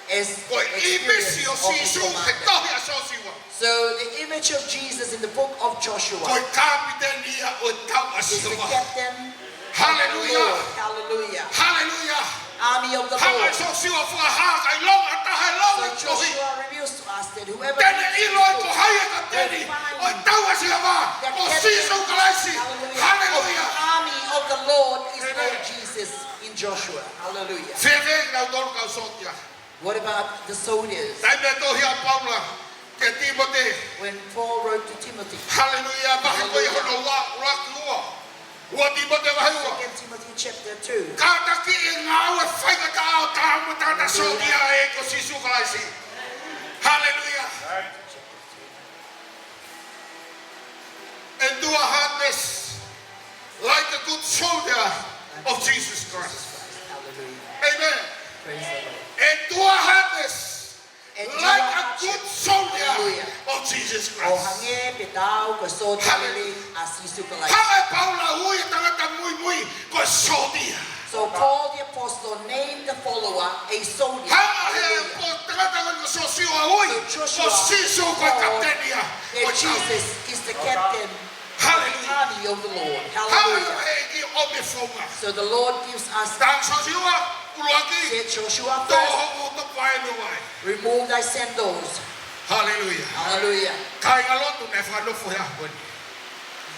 his Ko e ʻīmisi ʻo experience of his Sīsū he commander. Tohi ʻa Siosiua. So the image of Jesus in the book of Joshua Ko e kapiteni ia ʻo e tau ʻa Sihova. Is the captain Hallelujah. Lord. Hallelujah. Hallelujah. Army of the Hanga Lord. Siosiua fakahā kae ʻilonga ha taha ʻe lau So e tohi. Joshua reveals to us that whoever Te ne reads ʻilo ai ko hai e kapiteni ʻo e tau ʻa Sihova, ko Sīsū Kalaisi. Hallelujah. Hallelujah. Of the army of the Lord is Amen. Lord Jesus in Joshua. Hallelujah. Fēfē kinautolu kau sōtia? What about the soldiers? Taimi ʻe tohi ʻa Paula kia Tīmote. When Paul wrote to Timothy, Haleluia, vahe ko ia Haleluia. Hono ua, ʻuluaki ua. Ua Tīmote vahe ua. Second Timothy chapter two. Kātaki e ngāue faingataʻa ʻo e tangata sōtia ʻa e ʻEiki ko Sīsū Kalaisi. Haleluia. Endure hardness like a good soldier of Jesus Christ. Hallelujah. Amen. Praise the Lord. Endure hardness Endure like a hardship. Good soldier Hallelujah. Of Jesus Christ. ʻO hangē pē taau ko e sōtia lelei Hallelujah. ʻA Sīsū Kalaisi. Hanga ʻe Paula ʻo ui e tangata muimui ko e sōtia. So Paul the apostle named the follower a soldier. Hanga ʻe Hallelujah. Paula ʻo tangata ko Sōsiua ʻo ui So Joshua ko Sīsū ko e called kapiteni ia. That Ko e tau. Jesus is the captain Hallelujah. Army of the Lord. Hallelujah. Hallelujah. He ʻomi e founga. So the Lord gives us Tau Sōsiua, ʻuluaki. Said Joshua Tō first, hoʻo tuʻa ʻi he vai. Remove thy sandals. Hallelujah. Hallelujah. Kāinga lotu naʻe fakanofo he ʻaho ni.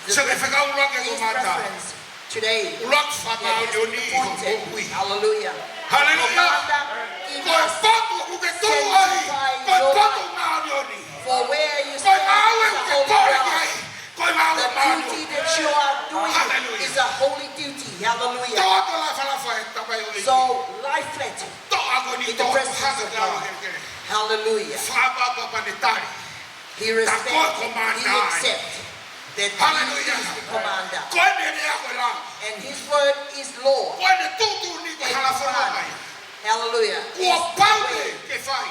The, Sōsiua fekau ʻuluaki his komanda. Preference today. ʻUluaki fakamāʻoniʻoni ʻi hoʻo moʻui. Hallelujah. Hallelujah. Commander, give Ko e us potu ʻoku ke tuʻu ai. sanctify Ko e your potu life. Māʻoniʻoni. For where you Ko e stand ngāue is a ʻoku ke holy pole ground. ki ai. Ko e ngāue The māʻoniʻoni. duty that you are doing Hallelujah. is a holy duty. Hallelujah. Tō atu e lafalafa ʻe Tamai ʻo e So ʻEiki. lie flat Tō atu ni in the tō presence haka of te awa God. kelekele. Hallelujah. Fakaʻapaʻapa pea ne tali. He Ka ko e respect, he komanda ai. accept that Hallelujah. he is the commander. Ko ʻene lea ko e lao. And his word is law. Ko ʻene tuʻutuʻuni ko e His halafononga plan. ia. Hallelujah. Kuo His pau way ke fai.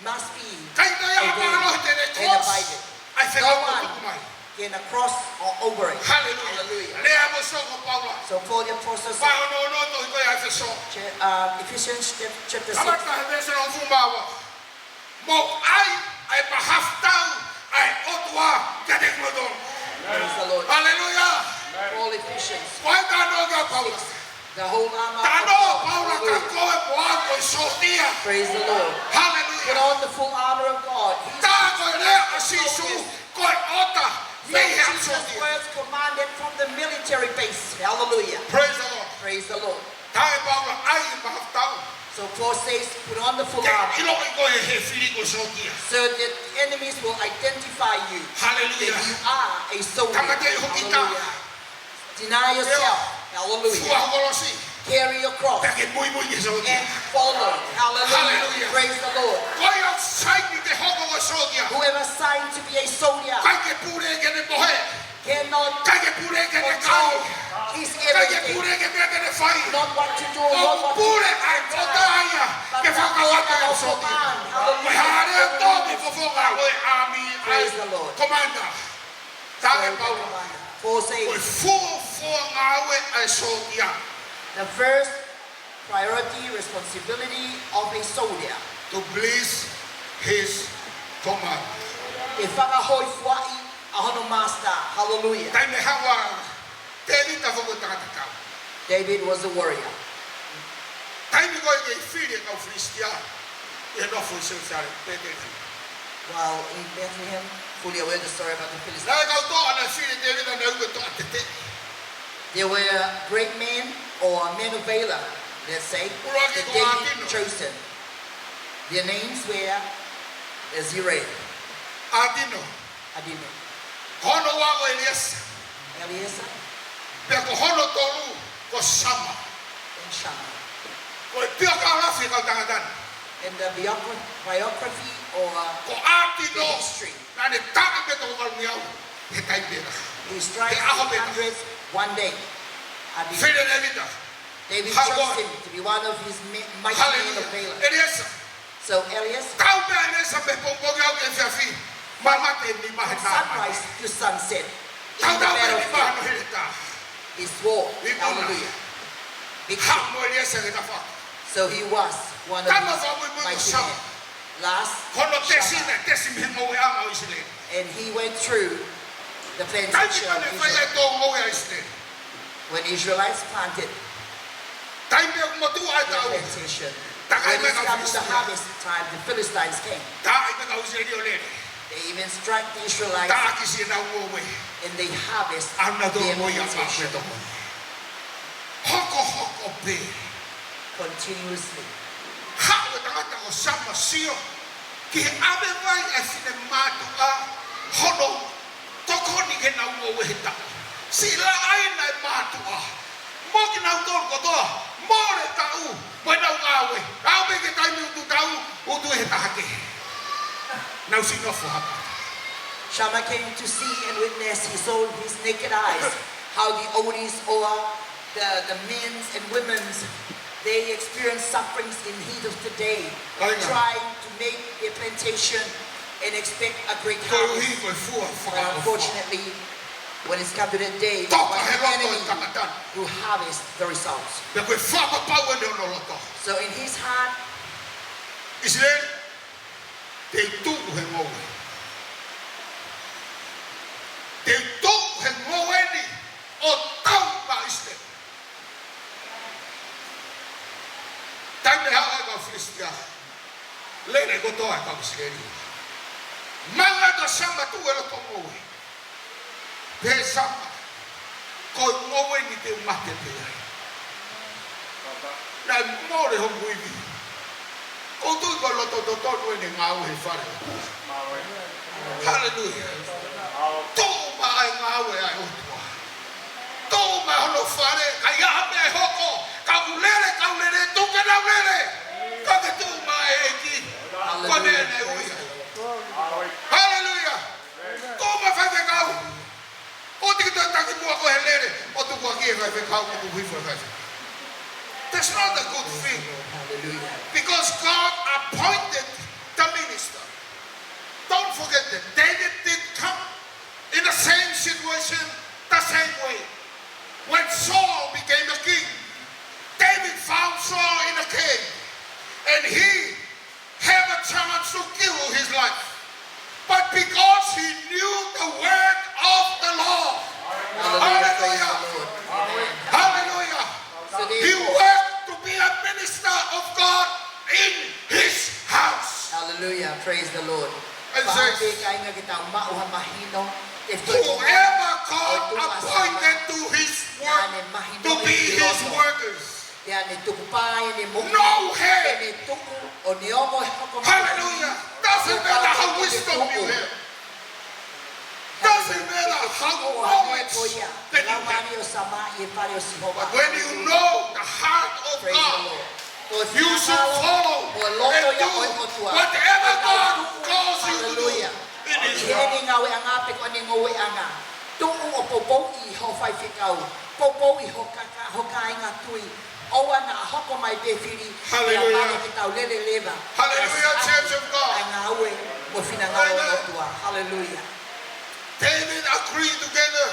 must be Kai no ia obeyed mālohi te ne and cross. abided. ʻAi No fekau one tuku mai. can cross or over it. Hallelujah. Hallelujah. Lea mo soko Paula. So Paul the apostle said, Vahe ono ono tohi ko ia ʻEfesō. cha-, uh, Ephesians chap-, chapter six. Kamata he veesi hongofulu mā ua. Mou ʻai ʻa e mahafu tau ʻa e ʻOtua kiate kimoutolu. Praise the Lord. Hallelujah. All Ephesians. Ko e talanoa kia Paula. The whole armor of Talanoa God. Paula ka Hallelujah. ko e moa ko e sōtia. Praise the Lord. Hallelujah. Put on the full armor of God. He's Tā ko e lea ʻa Sīsū, focused. ko e ota, So mei he Jesus' sōtia. words commanded from the military base. Hallelujah. Praise the Lord. Praise the Lord. Tā ʻe Paula ʻai e mahafu tau. So Paul says, put on the full Ke armor. ʻiloʻi koe he fili ko e sōtia. So that enemies will identify you. Hallelujah. That you are a soldier. Kamata hoki tā. Hallelujah. Deny yourself. Hallelujah. Fua ho kolosi. Carry your cross. Pea ke muimui ki he sōtia. And follow. Hallelujah. Hallelujah. Praise the Lord. Ko ia ʻoku sai ni ke hoko ko e sōtia. Whoever signed to be a soldier ʻIkai ke pule ke ne mohe. cannot ʻIkai ke pule ke ne kai. control his ʻIkai ke everything. pule ke meʻa ke ne fai. Not what to do, not what to ʻOku pule ʻa e ʻOtua ia But ke the fakaʻatā Lord ʻa e sōtia. command. Ko e Hallelujah. hā lea tō ke fofonga ʻo e ʻāmi ʻa e Praise the Lord. Komanda. Tā ʻe Paula. Paul says, Ko e fuofua ngāue ʻa e sōtia. the first priority responsibility of a soldier To please his command. ke fakahōifuaʻi ʻa hono master. Hallelujah. Taimi haʻu ʻa Tēvita foki ko e tangata tau. David was a warrior. Taimi ko ē ke fili e kau Filisitia ʻi he nofo ʻi Selusalema, Pētelihema. While in Bethlehem, fully aware of the story about the Philistines. Naʻe kau toʻa naʻe fili ʻe Tēvita naʻe ui ko e toʻa tete. There were great men or men of valor, let's say, ʻUluaki that ko David ʻAtino. Chosen. Their names were, as you read, ʻAtino. Adino. Ko hono ua ko ʻEliesa. Eleazar. Pea ko hono tolu ko Sama. And Shammah. Ko e piokalasi ʻa e kau tangata ni. And the biogra-, biography or Ko ʻAtino. The history. Naʻa ne tali mei he toko valungeau he taimi pē naʻe. He strikes He ʻaho pē naʻe. Hundreds one day. Adino. Fili ʻe Tēvita. David Hauʻa. Chose him to be one of his mi-, mighty men of valor. Haleluia. ʻEliesa. So Elias, Tau pē ʻEliesa mei he pongipongi ʻo aʻu ki he efiafi. Mamahi ni mahe From tā mai. Sunrise to sunset in the Tau tau pē ni battlefield. Mahe no hele tā. Is war. Limona. Hallelujah. Victory. Haʻu mo ʻEliesa ke tafa. So he was one of Tama these fāmui mo mighty Sama. Men. Last Ko hono tesi Shammah. Naʻe tesi mei he ngoueʻanga ʻo ʻIsileli. And he went through the Taimi plantation pē of naʻe fai ai Israel. Tō ngoue ʻa ʻIsileli. When Israelites planted, Taimi pē ʻoku motuʻa ai e their taʻu. Plantation, Takai when mei he it's kau come to the Filisitia. Harvest time, the Philistines came. Takai mei he kau ʻIsileli ʻo lele. They even strike the Israelites Taʻakisi ʻenau ngoue. And they harvest Ana tō their ngoue ʻa plantation. Pāpē tō ngoue. Hokohoko pē. Continuously. Haʻu e tangata ko Sama ʻo sio ki he ʻave vai ʻa e finemātuʻa hono tokoni ki heʻenau ngoue he taʻu. Siʻi laʻaina e mātuʻa mo kinautolu kotoa, mole taʻu mo ʻenau ngāue. Aʻu pē ki he taimi utu taʻu, utu he taha kehe. Nau siʻi nofo hapa. Shammah came to see and witness, he saw with his naked eyes how the oldies or the, the men's and women's, they experience sufferings in heat of the day, Aina. Trying to make their plantation and expect a great Koeʻuhi harvest. Ko e fua But fakaʻofa. Unfortunately, when it's come to that day, Toka was he the loto e enemy tangata. Who harvest the results. Pea ko e fakapapau ʻeni hono loto. So in his heart, ʻIsileli, te u tuʻu he ngoue. Te u tuʻu he ngoue ni ʻo tau maʻa ʻIsileli. Taimi haʻu ai e kau Filisitia, lele kotoa e kau ʻIsileli. Manga ʻa Sama tuʻu he loto ngoue. Pehē ʻe Sama, ko e ngoue ni te u mate pē ai. Naʻe mole hoku ivi. ʻOku ou tui ko e loto totonu ʻeni e ngāue he fale. Haleluia. Tuʻu maʻa e ngāue ʻa e ʻOtua. Tuʻu maʻa hono fale, ka ʻi ai ha meʻa ʻe hoko, ka u lele, ka u lele, tuku ke nau lele. Ka ke tuʻu maʻa e ʻEiki. Ko e meʻa Hallelujah. Naʻe ui. Praise the Lord. Haleluia. Tuʻu maʻa e faifekau. ʻOua te ke taki muʻa koe he lele, ʻo tukuakiʻi e faifekau, ʻo tuku hifo e faifekau. That's not a good thing. Hallelujah. Because God appointed the minister. Don't forget that David did come in the same situation, the same way. When Saul became a king, David found Saul in a cave, and he have a chance to kill his life. But because he knew the word of the Lord, Hallelujah, praise the Lord. Amen. Hallelujah. So He therefore, worked to be a minister of God in his house. Hallelujah, praise the Lord. It says, Faʻa pē kāinga ke tau maʻu ha mahino, ke toe Whoever God ʻOtua appointed to his work, Naʻa ne mahinoʻi to be his loto. Workers. Pea ne tuku pā ʻene moʻui. No head. Pea ne tuku ʻo ne ongo e hoko mai. Hallelujah. Doesn't matter how wisdom you have. Doesn't matter how knowledge that you have. Laumālie ʻo Sama ʻi he fale ʻo Sihova. But when you know the heart of God, Praise the Lord. Ko e you should finangalo follow mo e loto ia ʻo e ʻOtua. And do whatever God calls you to do. Hallelujah. It is ʻI heʻene ngāueʻanga pe ko ʻene ngoueʻanga. Tuʻu ʻo poupouʻi ho faifekau. Poupouʻi ho kaka, ho kāinga tui. ʻOua naʻa hoko mai pē fili, Hallelujah. Pea mano ke tau lele leva. Hallelujah, Church of God. ʻA e ngāue mo e finangalo ʻo e ʻOtua. Hallelujah. David agreed together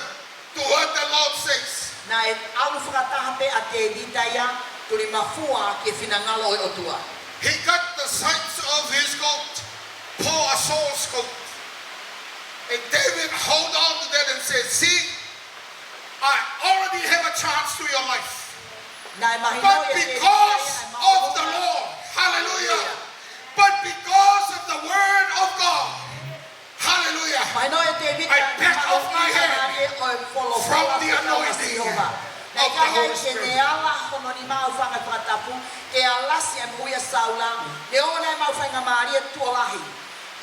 to what the Lord says. Naʻe ʻalu fakataha pē ʻa Tēvita ia, tulimafua ki he finangalo ʻo e ʻOtua. He got the sides of his coat, pull a Saul's coat. And David hold on to that and said, "See, I already have a chance to your life." Naʻe mahinoʻi ʻe Tēvita ia ʻa e maʻu But because of the Lord, hallelujah. But because of the word of God, Mahino ʻe Tēvita, I back off my hand from the anointing of the Holy Spirit. Naʻe ʻikai ke ne ala hono nima ʻo hūfanga he fakatapu, ke alasi e moʻui ʻa Saula, neongo e maʻu faingamālie tuʻo lahi.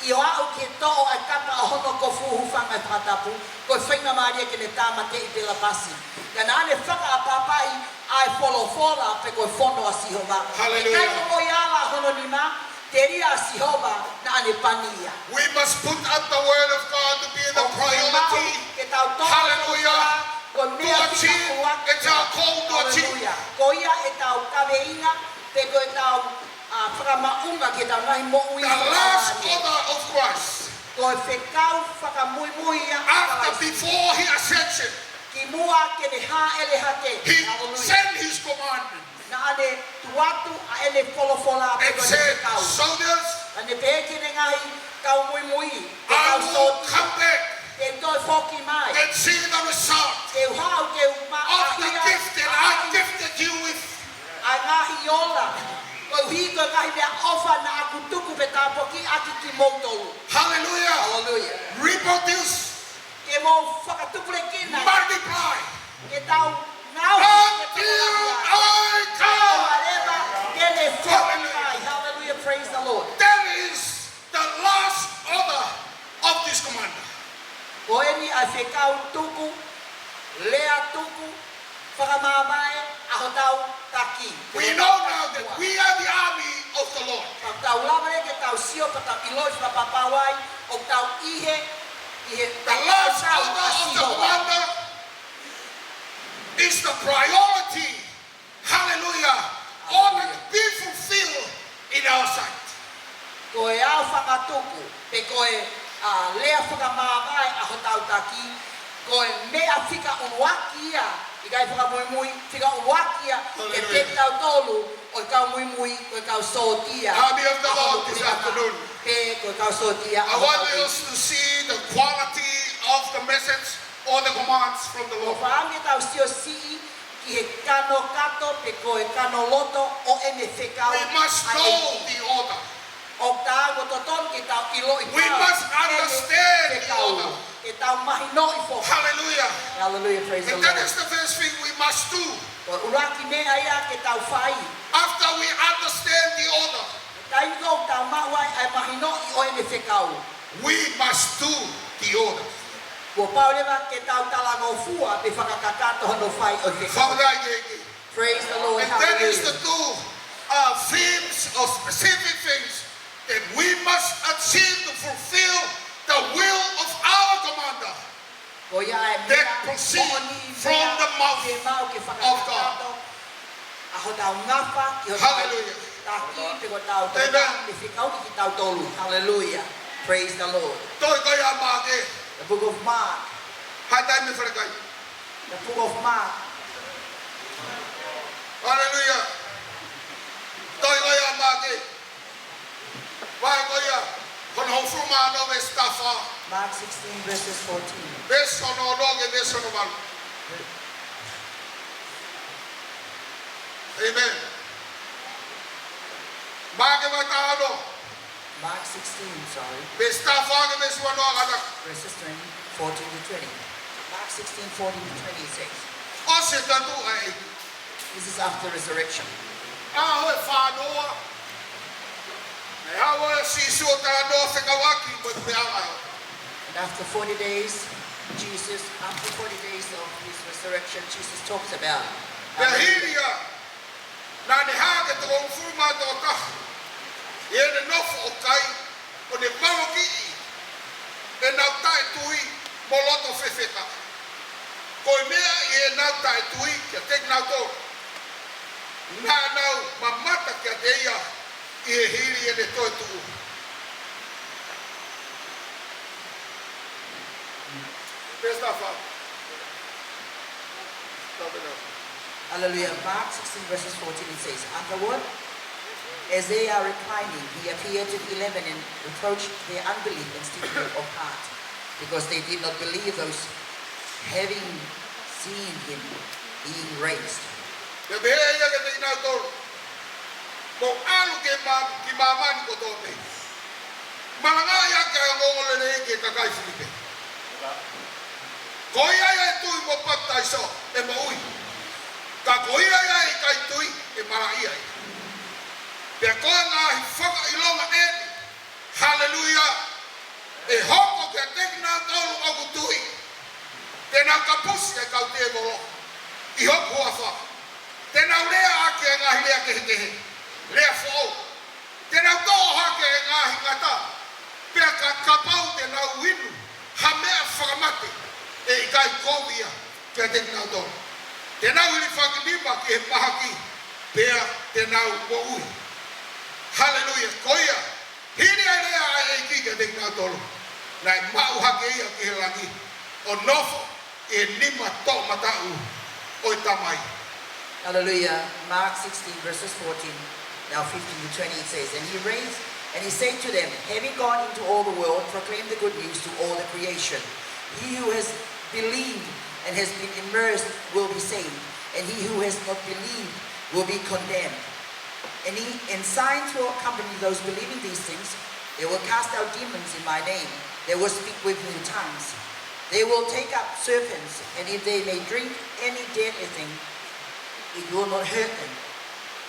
ʻI hono aʻu ki he toʻo ʻa e kapa ʻo hono kofu, hūfanga he fakatapu, ko e faingamālie ke ne tāmateʻi Pelapasi. Ka naʻa ne fakaʻapaʻapaʻi ʻa e folofola pe ko e fono ʻa Sihova. Hallelujah. ʻIkai ko e ala hono nima, telia ʻa Sihova naʻa ne pani ia. We must put up the word of God to be the priority. ʻOku fiemaʻu ke tau toʻo e folofola ko e meʻa fika ʻuluaki. Hallelujah. Ko ia ʻetau kaveinga, pe ko ʻetau, ʻa, fakamaʻunga ki heʻetau ngaahi moʻui. The last order of Christ. Ko e fekau fakamuimui ia ʻa Kalaisi. After, before he ascension. Kimuʻa ke ne hāʻele hake. Hallelujah. He sent his commandment. Naʻa ne tuku atu ʻa ʻene folofola pe ko ʻene fekau. And said, "Soldiers, naʻa ne pehē ki heʻene ngaahi kau muimui, pe kau sōtia. I will come back. Te u toe foki mai. And see the result. Te u haʻu ke u ma-, of the gift that I gifted you with." ʻA e ngaahi ola. Koeʻuhi ko e ngaahi meʻaʻofa naʻa ku tuku pe tāpuakiʻi ʻaki kimoutolu. Hallelujah. Hallelujah. Reproduce. Ke mou fakatupulekina. Multiply. Ke tau ngaohi, ke tau lahi ai. Until I come. ʻO leva ke ne foki mai. Hallelujah. Hallelujah. Praise the Lord. That is the last order of this commander. Ko eni ʻa e fekau tuku, lea tuku, fakamāvae ʻa hotau taki. We know now that we are the army of the Lord. Pea tau lava leva ke tau sio, pea tau ʻiloʻi fakapapau ai, ʻoku tau ʻi he, ʻi he The last order of the commander is the priority. Hallelujah. Order to be fulfilled in our sight. Ko e ao fakatuku, pe ko e, ʻa, lea fakamāvae ʻa hotau taki, ko e meʻa fika ʻuluaki ia, ʻikai fakamuimui, fika ʻuluaki ia, Hallelujah. Kiate kitautolu, ʻo e kau muimui, ko e kau sōtia. Army of the Lord this afternoon. Pe ko e kau sōtia. I want us to see the quality of the message or the commands from the Lord. ʻOku ou fakaʻamu ke tau siosiʻi ki he kano kato pe ko e kano loto ʻo ʻene fekau ʻa e ʻEiki. We must know the order. ʻOku totonu ke tau ʻiloʻi ʻene fekau. We must understand the order. Ke tau mahinoʻi foki. Hallelujah. Hallelujah, praise the Lord. And that is the first thing we must do. Ko e ʻuluaki meʻa ia ke tau fai. After we understand the order, Taimi ko ē ʻoku tau maʻu ai ʻa e mahinoʻi ʻo ʻene fekau, we must do the order. Kuo pau leva ke tau talangofua pe fakakakato hono fai ʻo e fekau. Father, I thank you. Praise the Lord. Hallelujah. And that is the two, uh, themes or specific things that we must achieve to fulfill the will of our commander. Ko ia ʻa e meʻa moʻoni, meʻa ke maʻu ke fakakakato ʻa hotau ngafa ki hotau taki pe ko hotau tokoni, ʻe fekauʻi kitautolu. Hallelujah. Hallelujah. Praise the Lord. Tohi ko ia ʻa Maʻake. The book of Mark. Hā e taimi falekai? The book of Mark. Hallelujah. Tohi ko ia ʻa Maʻake. Vahe ko ia, hono hongofulu mā ono veesi taha fā. Mark sixteen, verses fourteen. Veesi ono ki he veesi ono valu. Amen. Maʻake vahe taha ono. Mark sixteen, sorry. Veesi taha fā ki he veesi ono, kātaki. Verses twenty, fourteen to twenty. Mark sixteen, fourteen to twenty, it says, ʻOsi e tatuʻa ʻa e ʻEiki. This is after resurrection. ʻAho ʻe fā noa, naʻe haʻu ʻa Sīsū ʻo talanoa fekauʻaki mo e puleʻanga ʻo e ʻOtua. And after forty days, Jesus, after forty days of his resurrection, Jesus talks about, pea hili ia, naʻa ne hā ki he toko hongofulu mā toko taha ʻi heʻene nofo ʻo kai, ʻo ne valokiʻi ʻenau taʻetui mo loto fefeka. Ko e meʻa ʻi heʻenau taʻetui kiate kinautolu, naʻa nau mamata kiate ia ʻi he hili ʻene toetuʻu. Veesi taha fā. Hallelujah. Mark sixteen verses fourteen, it says, Afterward, as they are reclining, he appeared to the eleven and reproached their unbelief and stiffness of heart, because they did not believe those having seen him being raised. Pea pehē ia kiate kinautolu, Mou ʻalu ki mā-, ki māmani kotoa pē. Malangaʻi ʻaki ʻa e ongoongolelei ki he kakai Filipe. Ko ia ia ʻe tui mo papitaiso ʻe moʻui. Ka ko ia ia ʻe ʻikai tui ʻe malaʻia ia. Pea ko e ngaahi fakaʻilonga ʻeni, haleluia, ʻe hoko kiate kinautolu ʻoku tui. Te nau kapusi e kau tēvolo ʻi hoku huafa. Te nau lea ʻaki e ngaahi lea kehekehe, lea foʻou. Te nau toʻo hake e ngaahi ngata, pea ka, kapau te nau inu ha meʻa fakamate, ʻe ʻikai kovi ia kiate kinautolu. Te nau hilifaki nima ki he mahaki, pea te nau moʻui. Haleluia. Ko ia, hili e lea ʻa e ʻEiki kiate kinautolu, naʻe maʻu hake ia ki he langi ʻo nofo ʻi he nima toʻomataʻu ʻo e Tamai. Hallelujah. Mark sixteen, verses fourteen, now fifteen to twenty, it says, "And he raised, and he said to them, 'Having gone into all the world, proclaim the good news to all the creation. He who has believed and has been immersed will be saved, and he who has not believed will be condemned.'" And he, and signs will accompany those believing these things. They will cast out demons in my name. They will speak with new tongues. They will take up serpents, and if they may drink any deadly thing, it will not hurt them.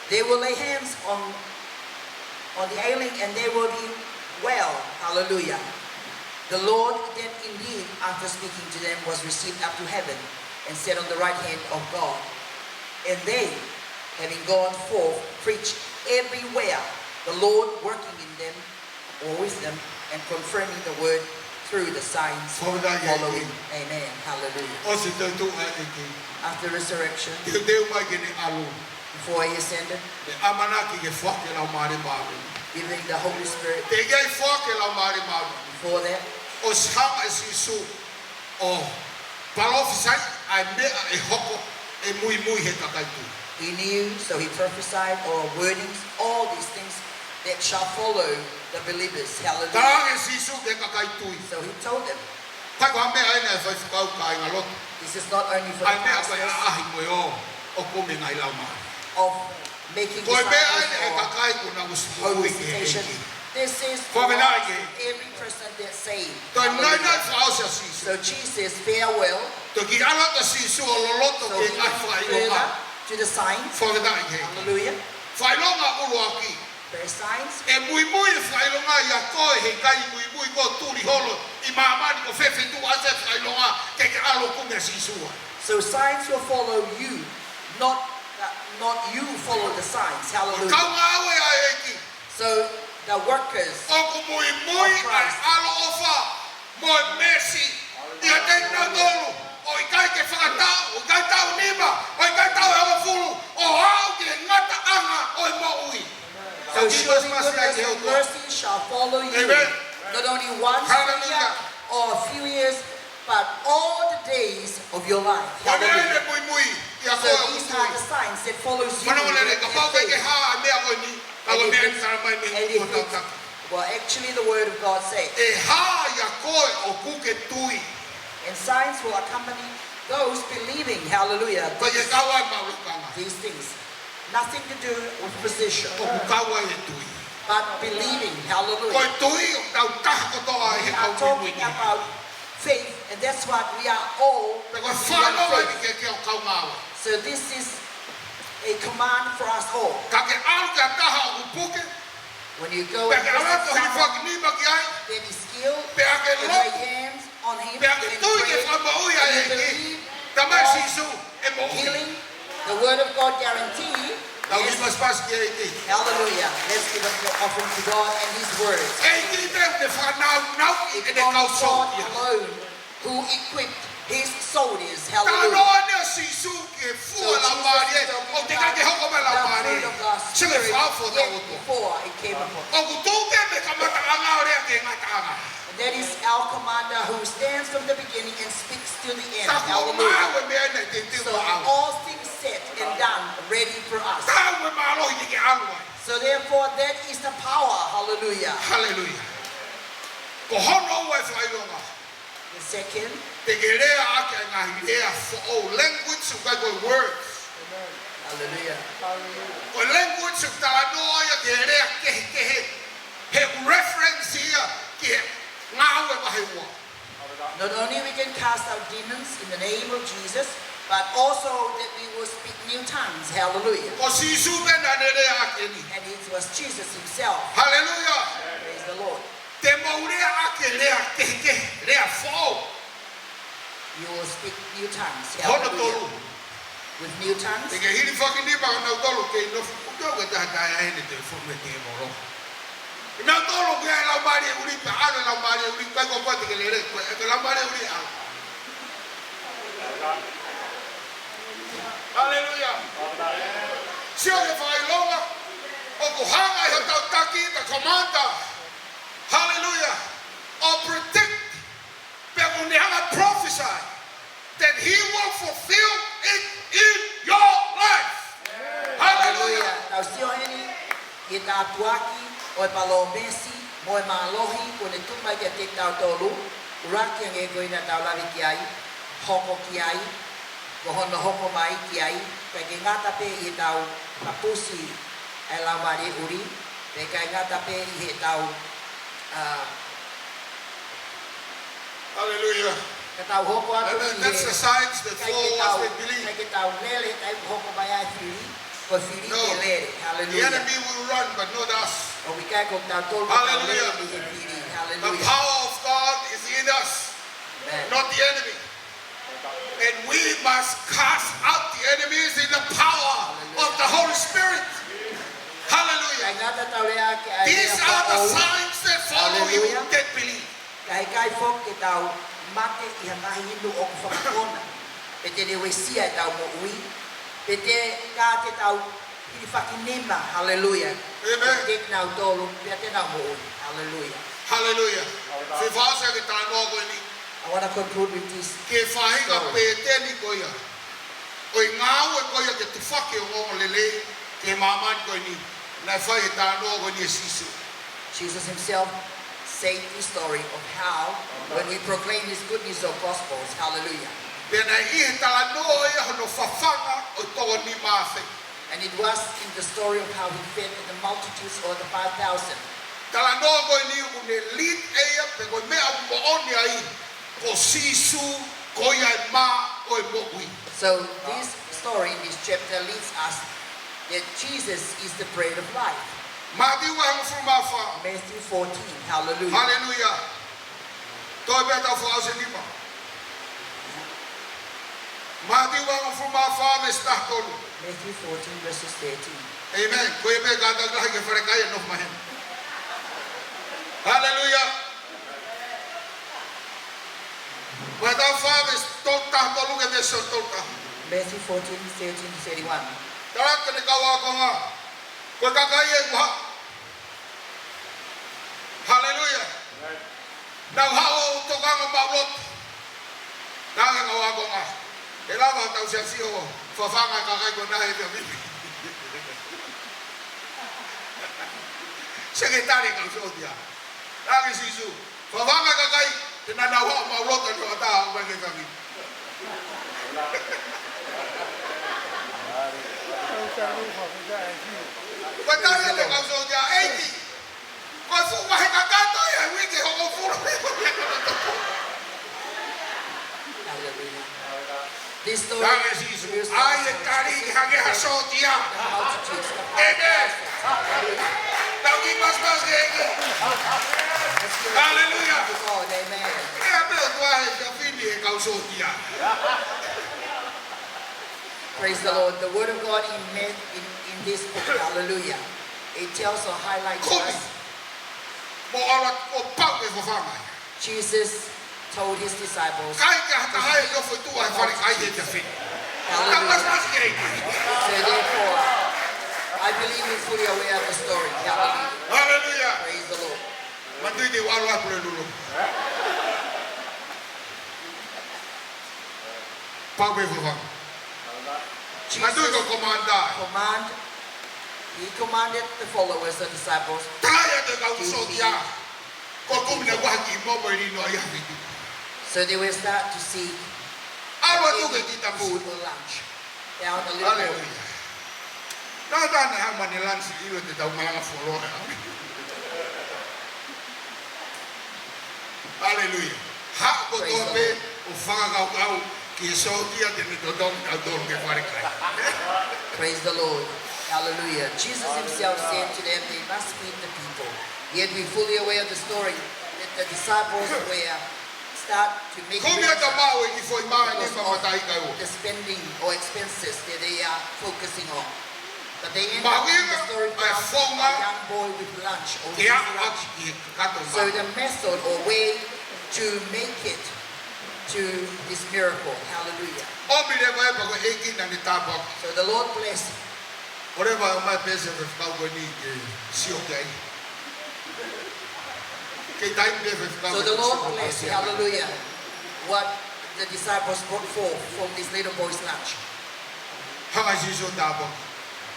They will lay hands on, on the ailing, and they will be well. Hallelujah. The Lord then indeed, after speaking to them, was received up to heaven and sat on the right hand of God. And they, having gone forth, preached everywhere, the Lord working in them, or with them, and confirming the word through the signs following. Amen. Hallelujah. ʻOsi toetuʻu ʻa e ʻEiki. After resurrection, Teuteu mai ke ne ʻalu. Before he ascended, Ne ʻamanaki ke foaki e Laumālie Māʻoniʻoni. Giving the Holy Spirit. Teʻeki ai foaki e Laumālie Māʻoniʻoni, before that, ʻosi hanga ʻe Sīsū ʻo palofisai ʻa e meʻa ʻe hoko ʻe muimui he kakai tui. He knew, so he prophesied or wordings all these things that shall follow the believers. Hallelujah. Talaange ʻe Sīsū ki he kakai tui. So he told them, Ko e hā e meʻa ʻeni ʻe fai fekau kāinga lotu. This is not only for the pastors. ʻA e meʻa ko e ʻaʻahi mo e ō ʻo kumi e ngaahi laumālie. Of making disciples or holy visitation. Ko e meʻa ʻeni ʻa e kakai kuo nau ʻosi moʻui ki he ʻEiki. This is for every person that's saved. Fakafetaʻi ki he ʻEiki. Toe naʻinaʻi fakaʻosi ʻa Sīsū. Hallelujah. So Jesus farewell. Toe kiʻi ʻalu atu ʻa Sīsū ʻo loloto ki he ngaahi fakaʻilonga. So he went further to the signs. Fakafetaʻi ki he ʻEiki. Hallelujah. Fakaʻilonga ʻuluaki. First signs. ʻE muimui e fakaʻilonga ʻia koe he ʻikai muimui koe ʻo tuli holo ʻi māmani, ko fē feituʻu ʻasi e fakaʻilonga ke ke ʻalu ʻo kumi ʻa Sīsū ai. So signs will follow you, not, uh, not you follow the signs. Hallelujah. Ko e kau ngāue ʻa e ʻEiki. So the workers of Christ, ʻoku muimui ʻa e ʻaloʻofa mo e meesi ʻiate kinautolu ʻoku ʻikai ke fakatau, ʻoku ʻikai tau nima, ʻoku ʻikai tau hongofulu, ʻo aʻu ki he ngataʻanga ʻo e moʻui. So surely goodness and mercy shall follow you, not only once a year or a few years, but all the days of your life. Hallelujah. So these are the signs that follows you. Kapau ʻoku ʻikai ke hā e meʻa ko eni, kapau ko e meʻa ʻeni ʻoku tala mai mei he ʻOtua. Well, actually, the word of God says, ʻe hā ʻia koe ʻoku ke tui. And signs will accompany those believing. Hallelujah. Ko e kau ai mau lakanga. These things. Nothing to do with position. ʻOku kau ai e tui. But believing. Hallelujah. Ko e tui ʻoku tau taha kotoa ai he kau muimui. We are talking about faith, and that's what we are all. Pea ko e fānau ai ke ke o kau ngāue. So this is a command for us all. Ka ke ʻalu ki ha taha ʻoku puke. When you go and visit someone, pea ke ʻalu atu ʻo hilifaki nima ki ai. That is skilled, pea ke lotu, and lay hands on him and pray, and you believe God healing, the word of God guarantee, yes. Tau kiʻi pasipasi ki he ʻEiki. Hallelujah. Let's give an offering to God and his word. ʻEiki te ne fānau nau i ʻene kau sōtia. It's only God alone who equipped his soldiers. Hallelujah. Talanoa ʻeni ʻa Sīsū ki he fua laumālie, ʻoku teʻeki ke hoko mai laumālie. So Jesus is talking about the fruit of the Spirit yet before it came upon. ʻOku tuʻu pē mei he kamataʻanga ʻo lea ki he ngataʻanga. And that is our commander who stands from the beginning and speaks to the end. Hallelujah. Ka kuo maʻu e meʻa ʻeni ʻe teuteu maʻau. So all things set and done, ready for us. Tau e mālohi ke ke ʻalu ai. So therefore, that is the power. Hallelujah. Hallelujah. Ko hono ua e fakaʻilonga. The second. Te ke lea ʻaki ʻa e ngaahi lea foʻou, language ʻoku ʻikai ko e words. Amen. Hallelujah. Ko e language ʻoku talanoa ia ki he lea kehekehe. He ʻoku reference ia can cast out demons in the name of Jesus, but also that we will speak new tongues. Hallelujah. Ko Sīsū pē naʻa ne lea ʻaki eni. And it was Jesus himself. Hallelujah. Praise the Lord. Te mou lea ʻaki e lea kehekehe, lea foʻou. You will speak new tongues. Hono Hallelujah. Tolu. With new tongues. Te ke hilifaki nima ʻo nautolu ke nofo kuto ke taha taha ʻene telefoni me te moro. Nautolu ke ai laumālie ʻuli pea ʻalu e laumālie ʻuli, kai ko koe te ke lele, ko e laumālie ʻuli ʻalu. Hallelujah. Sio ke fakaʻilonga, ʻoku hanga ʻe hotau taki, the commander. Hallelujah. ʻO predict, pea ʻoku ne hanga prophesy that he will fulfill it in your life. Hallelujah. Hallelujah. Tau sio heni, ʻi he tāpuaki ʻo e palōmesi, mo e mālohi, kuo ne tuku mai kiate kitautolu, ʻuluaki ange ko ena tau lave ki ai, hoko ki ai, ko hono hoko mai ki ai, ʻikai ke ngata pē ʻi heʻetau papusi ʻa e laumālie ʻuli, pea ʻikai ngata pē ʻi heʻetau, ah, Hallelujah. Ka tau hoko atu Amen. Ki That's he, the signs that ʻikai ke follow us tau, that believe. ʻIkai ke tau lele, ʻikai ke hoko mai ai fili, ko fili No. ke lele. The Hallelujah. Enemy will run, but not us. ʻOku ʻikai ko kitautolu ke tau lele Hallelujah. ʻi he fili. The Hallelujah. Power of God is in us, Amen. Not the enemy. And we must cast out the enemies in the power Hallelujah. Of the Holy Spirit. Hallelujah. ʻIkai ngata tau lea ke ai These lea are the foʻou. Signs that follow you Hallelujah. That believe. Ka ʻikai foki ke tau mate ʻi ha ngaahi inu ʻoku fakakona. Pe te ne uesia ʻetau moʻui. Pe te ka te tau hilifaki nima. Hallelujah. Amen. Pea te nau tolu, pea te nau moʻui. Hallelujah. Hallelujah. Fefasa ke talanoa ko eni. I want to conclude with this Ke fahinga story. Pēteni ko ia. ʻO e ngāue ko ia ke tufaki ʻo ngongolelei ke māmani ko eni. Naʻe fai e talanoa ko eni ʻe Sīsū. Jesus himself said this story of how when we proclaim this good news of gospels, hallelujah. Pea naʻe ʻi he talanoa ia hono fafanga ʻo e toko nima afe. And it was in the story of how he fed the multitudes or the five thousand. Talanoa ko eni ʻoku ne lead ʻe ia pe ko e meʻa ʻoku moʻoni ai ko Sīsū ko ia e mā ʻo e moʻui. So this story in this chapter leads us that Jesus is the bread of life. Mātiu vahe hongofulu mā fā. Matthew fourteen, hallelujah. Hallelujah. Toe pē tau fakaʻosi e nima. Mātiu vahe hongofulu mā fā veesi taha tolu. Matthew fourteen, verses thirteen. Amen. Ko ia pē kātaki lahi ke falekai e nofo mai heni. Hallelujah. Vahe taha fā veesi tolu taha tolu ki he veesi tolu taha. Matthew fourteen, thirteen to thirty-one. Tala atu ki heʻene kau ākonga. Ko e kakai ē kuo haʻu. Hallelujah. Nau haʻu ʻo tokanga maʻuloto. Naʻe ʻi ai e kau ākonga. ʻE lava hotau siasi ʻo fafanga e kakai ko ena he efiafi ni. Sekitali e kau sōtia. Naʻe ʻi ai Sīsū. Fafanga e kakai, te nau haʻu maʻuloto ʻo ʻatā ʻo mai ke kaki. Ko e tali ʻa e kau sōtia, ʻEiki. Ko e fuʻu vahe kakato ia, uike hongofulu. Hallelujah. This story Tali Sīsū, reveals to ʻai e us how tali Jesus ki hangē ha sōtia. The multitudes, the Amen. Five thousand. Hallelujah. Tau kiʻi pasipasi ki he ʻEiki. Let's give a Hallelujah. Praise to God. Amen. ʻE ʻapē ʻOtua he efiafi ni e kau sōtia. Praise the Lord. The word of God in, Ma- in, in this book, hallelujah, it tells or highlights Kumi. Us Mo ala o pau ke fafanga. Jesus told his disciples ʻIkai ke ha taha ʻe nofo ʻi tuʻa he falekai he efiafi ni. Hallelujah. Tau pasipasi ki he ʻEiki. So therefore, I believe you're fully aware of the story. Hallelujah. Hallelujah. Praise the Lord. Manatuʻi te u ʻalu ʻo pule lulu. Pau pē fafanga. Jesus Manatuʻi ko e komanda. Command, he commanded the followers, the disciples, Tala ia ki he kau to sōtia. Feed Ko e kumi naʻe ʻalu ki he momo ʻo lino ia fitu. So they will start to seek ʻAlu atu ki he kiʻi tapu. Food or lunch. Down a little more. Hallelujah. Naʻe ʻikai ke ne hanga ʻo ne lunch ʻilo te tau malanga fuoloa. Hallelujah. Haʻu kotoa pē. Praise the Lord. ʻO fakakaukau ki he sōtia te ne totongi kitautolu ki he falekai. Praise the Lord. Hallelujah. Jesus himself said to them, they must feed the people. Yet we're fully aware of the story that the disciples were start to make Ko mea ta maʻu e ki foʻi mā ni because ma of mataʻi kai o. the spending or expenses that they are focusing on. But they end up in the story Mahuʻinga, ʻa e founga, a young boy with lunch or ke with aʻu lunch. Ki he kakato So mā. the method or way to make it to this miracle. Hallelujah. ʻOmi leva e pako e kina ni tāpako. So the Lord bless. ʻOleva mai pē se fefakau ko eni ke sio ki ai. Ke tai pē fefakau So the Lord bless, hallelujah, what the disciples brought forth from this little boy's lunch. Hanga Sīsū tāpako.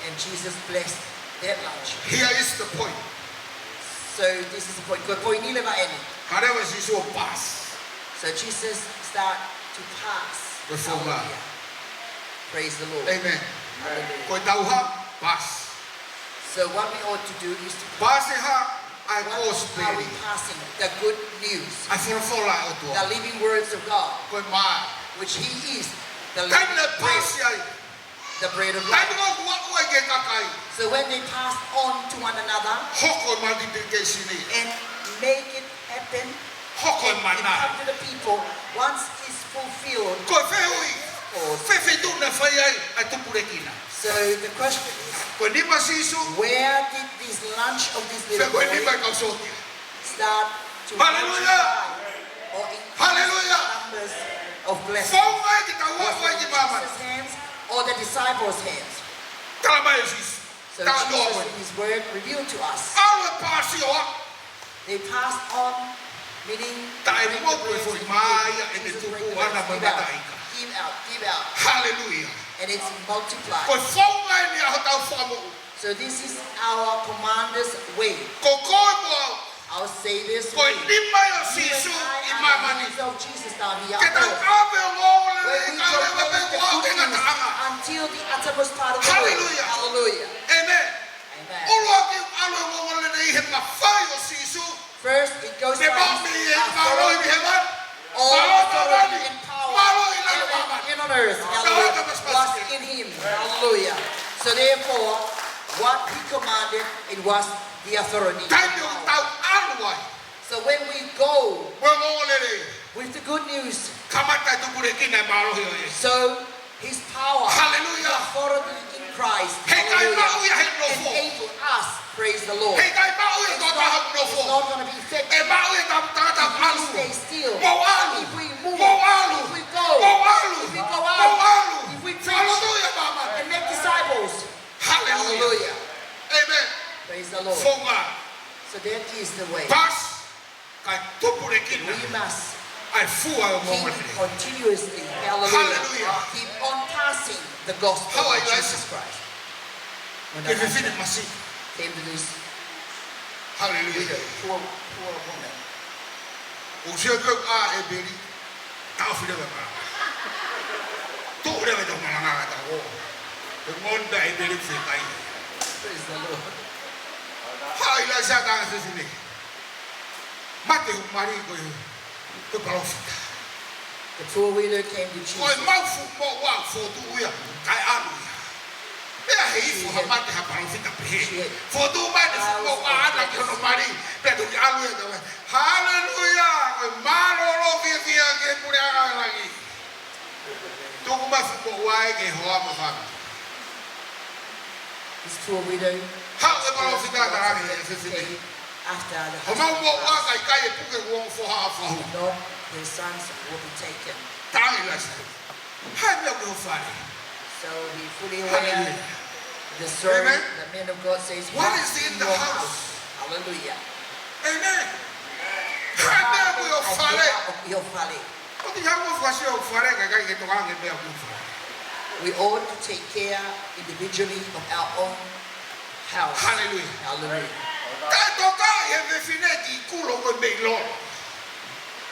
And Jesus blessed that lunch. Here is the point. So this is the point. Ko e poini leva eni. Hanga leva Sīsū pass. So Jesus start to pass. Ko e founga. Hallelujah. Praise the Lord. Amen. Hallelujah. Ko e tauha, pass. So what we ought to do is to Pass e hā, ʻa e What are we kōsipeli. passing? The good news. ʻA e folofola ʻa e ʻOtua. The living words of God, Ko e mā. which he is the living Taimi naʻe pass bread, ai. the bread of life. Taimi naʻe ʻoatu ai ki he kakai. So when they pass on to one another Hoko e multiplication ni. and make it happen, Hoko e and it mana. come to the people, once it's fulfilled, Ko e fehuʻi. Ko e fehuʻi naʻe fai ai ʻa e tupulekina. So the question is, Ko e nima Sīsū. where did this lunch of this Pe little ko e nima boy e kau sōtia. start to Hallelujah. multiply or increase Hallelujah. the numbers of blessings? Founga e ki tau Was it in Jesus' hands or the disciples' hands? Tala mai Sīsū. So Tala noa Jesus in his word revealed to us. ʻAlu e pass ʻo aʻu. They passed on, meaning Taʻe motu e foʻi mā ia ʻene tupu ana mo e mataʻi kai. Give out, give out. Hallelujah. And it's multiplied. Ko e founga eni ʻa hotau fakamoʻui. So this is our commander's way. Ko koe mo au. Our Savior's way. Ko e nima ia ʻo Sīsū ʻi māmani. You and I are the hands of Jesus down here on earth. Ke tau ʻave ʻa e ongoongolelei When we proclaim the good news until the uttermost part of the world. Hallelujah. Hallelujah. Amen. Amen. ʻUluaki ʻalu e ongoongolelei he mafai ʻo Sīsū. First, it goes by his authority. All authority and power in heaven and on earth, hallelujah, was in him. Hallelujah. So therefore, what he commanded, it was the authority. Taimi ʻoku tau ʻalu ai. So when we go with the good news, Kamata e tupulekina e mālohi ʻo e. so His power, Hallelujah. the authority in Christ, He ʻikai hallelujah, maʻu ia he nofo. enable us, praise the Lord. He ʻikai maʻu ia It's ko taha not, nofo. it's not gonna be effective He maʻu ia ko e tangata if we ʻalu. stay still. Mou ʻalu. If we move, Mou ʻalu. if we go, Mou ʻalu. if we go out, Mou ʻalu. if we preach Hallelujah, mama. and make disciples. Hallelujah. Hallelujah. Amen. Praise the Lord. Founga. So that is the way. Pass. Kae tupulekina. We must ʻA e fua ʻo e keep ongoongolelei. continuously, hallelujah, Hallelujah. keep on passing the gospel How are of you, Jesus Isaac? Christ. When Ke that fefine happened, masiʻi. came to this Hallelujah. widow, poor, poor woman. ʻOku sio ki ai ʻa ʻĒpeli. Taʻofi leva e malanga. Tuʻu leva e tau malanga ka tau ō. He ngoni pē ʻa ʻĒpeli fekai. Praise the Lord. Haʻu ʻa ʻIlaisa, tangata fefine. Mate hoku mali ko e, ko e palōfita. The poor widow came to Jesus. Ko e mau fuʻu moʻua fotu ia, kae ʻalu ia. Pea he ifo ha mate ha palōfita pehē. Fotu mai e fuʻu moʻua ʻana ki hono mali, pea toki ʻalu ia, tau mai. Haleluia! Ko e mālōlō fiefia ki he puleʻanga ʻo langi. Tuku mai fuʻu moʻua ē ki he hoa mo e fāmili. This poor widow Haʻu e palōfita, tala ange ʻe he fefine. After the Homau moʻua husband ʻikai ke puke, kuo ongo foha ʻa fahu. Lord, her sons will be taken. Tala ange ʻe ʻIlaisa. Hā e meʻa ʻoku ʻi ho fale? So he fully aware Hallelujah. the servant, Amen. the man of God says, What is in the house? Hallelujah. Amen. Hā e meʻa ʻoku ʻi ho fale? ʻI ho fale. ʻOku ʻikai ke u fakasio ho fale, kae ʻikai ke tokangaʻi e meʻa ʻoku ʻi ho fale. We ought to take care individually of our own house. Hallelujah. Hallelujah. Taʻe tokangaʻi ʻe he fefine e kiʻi kulo ko ē mei lolo.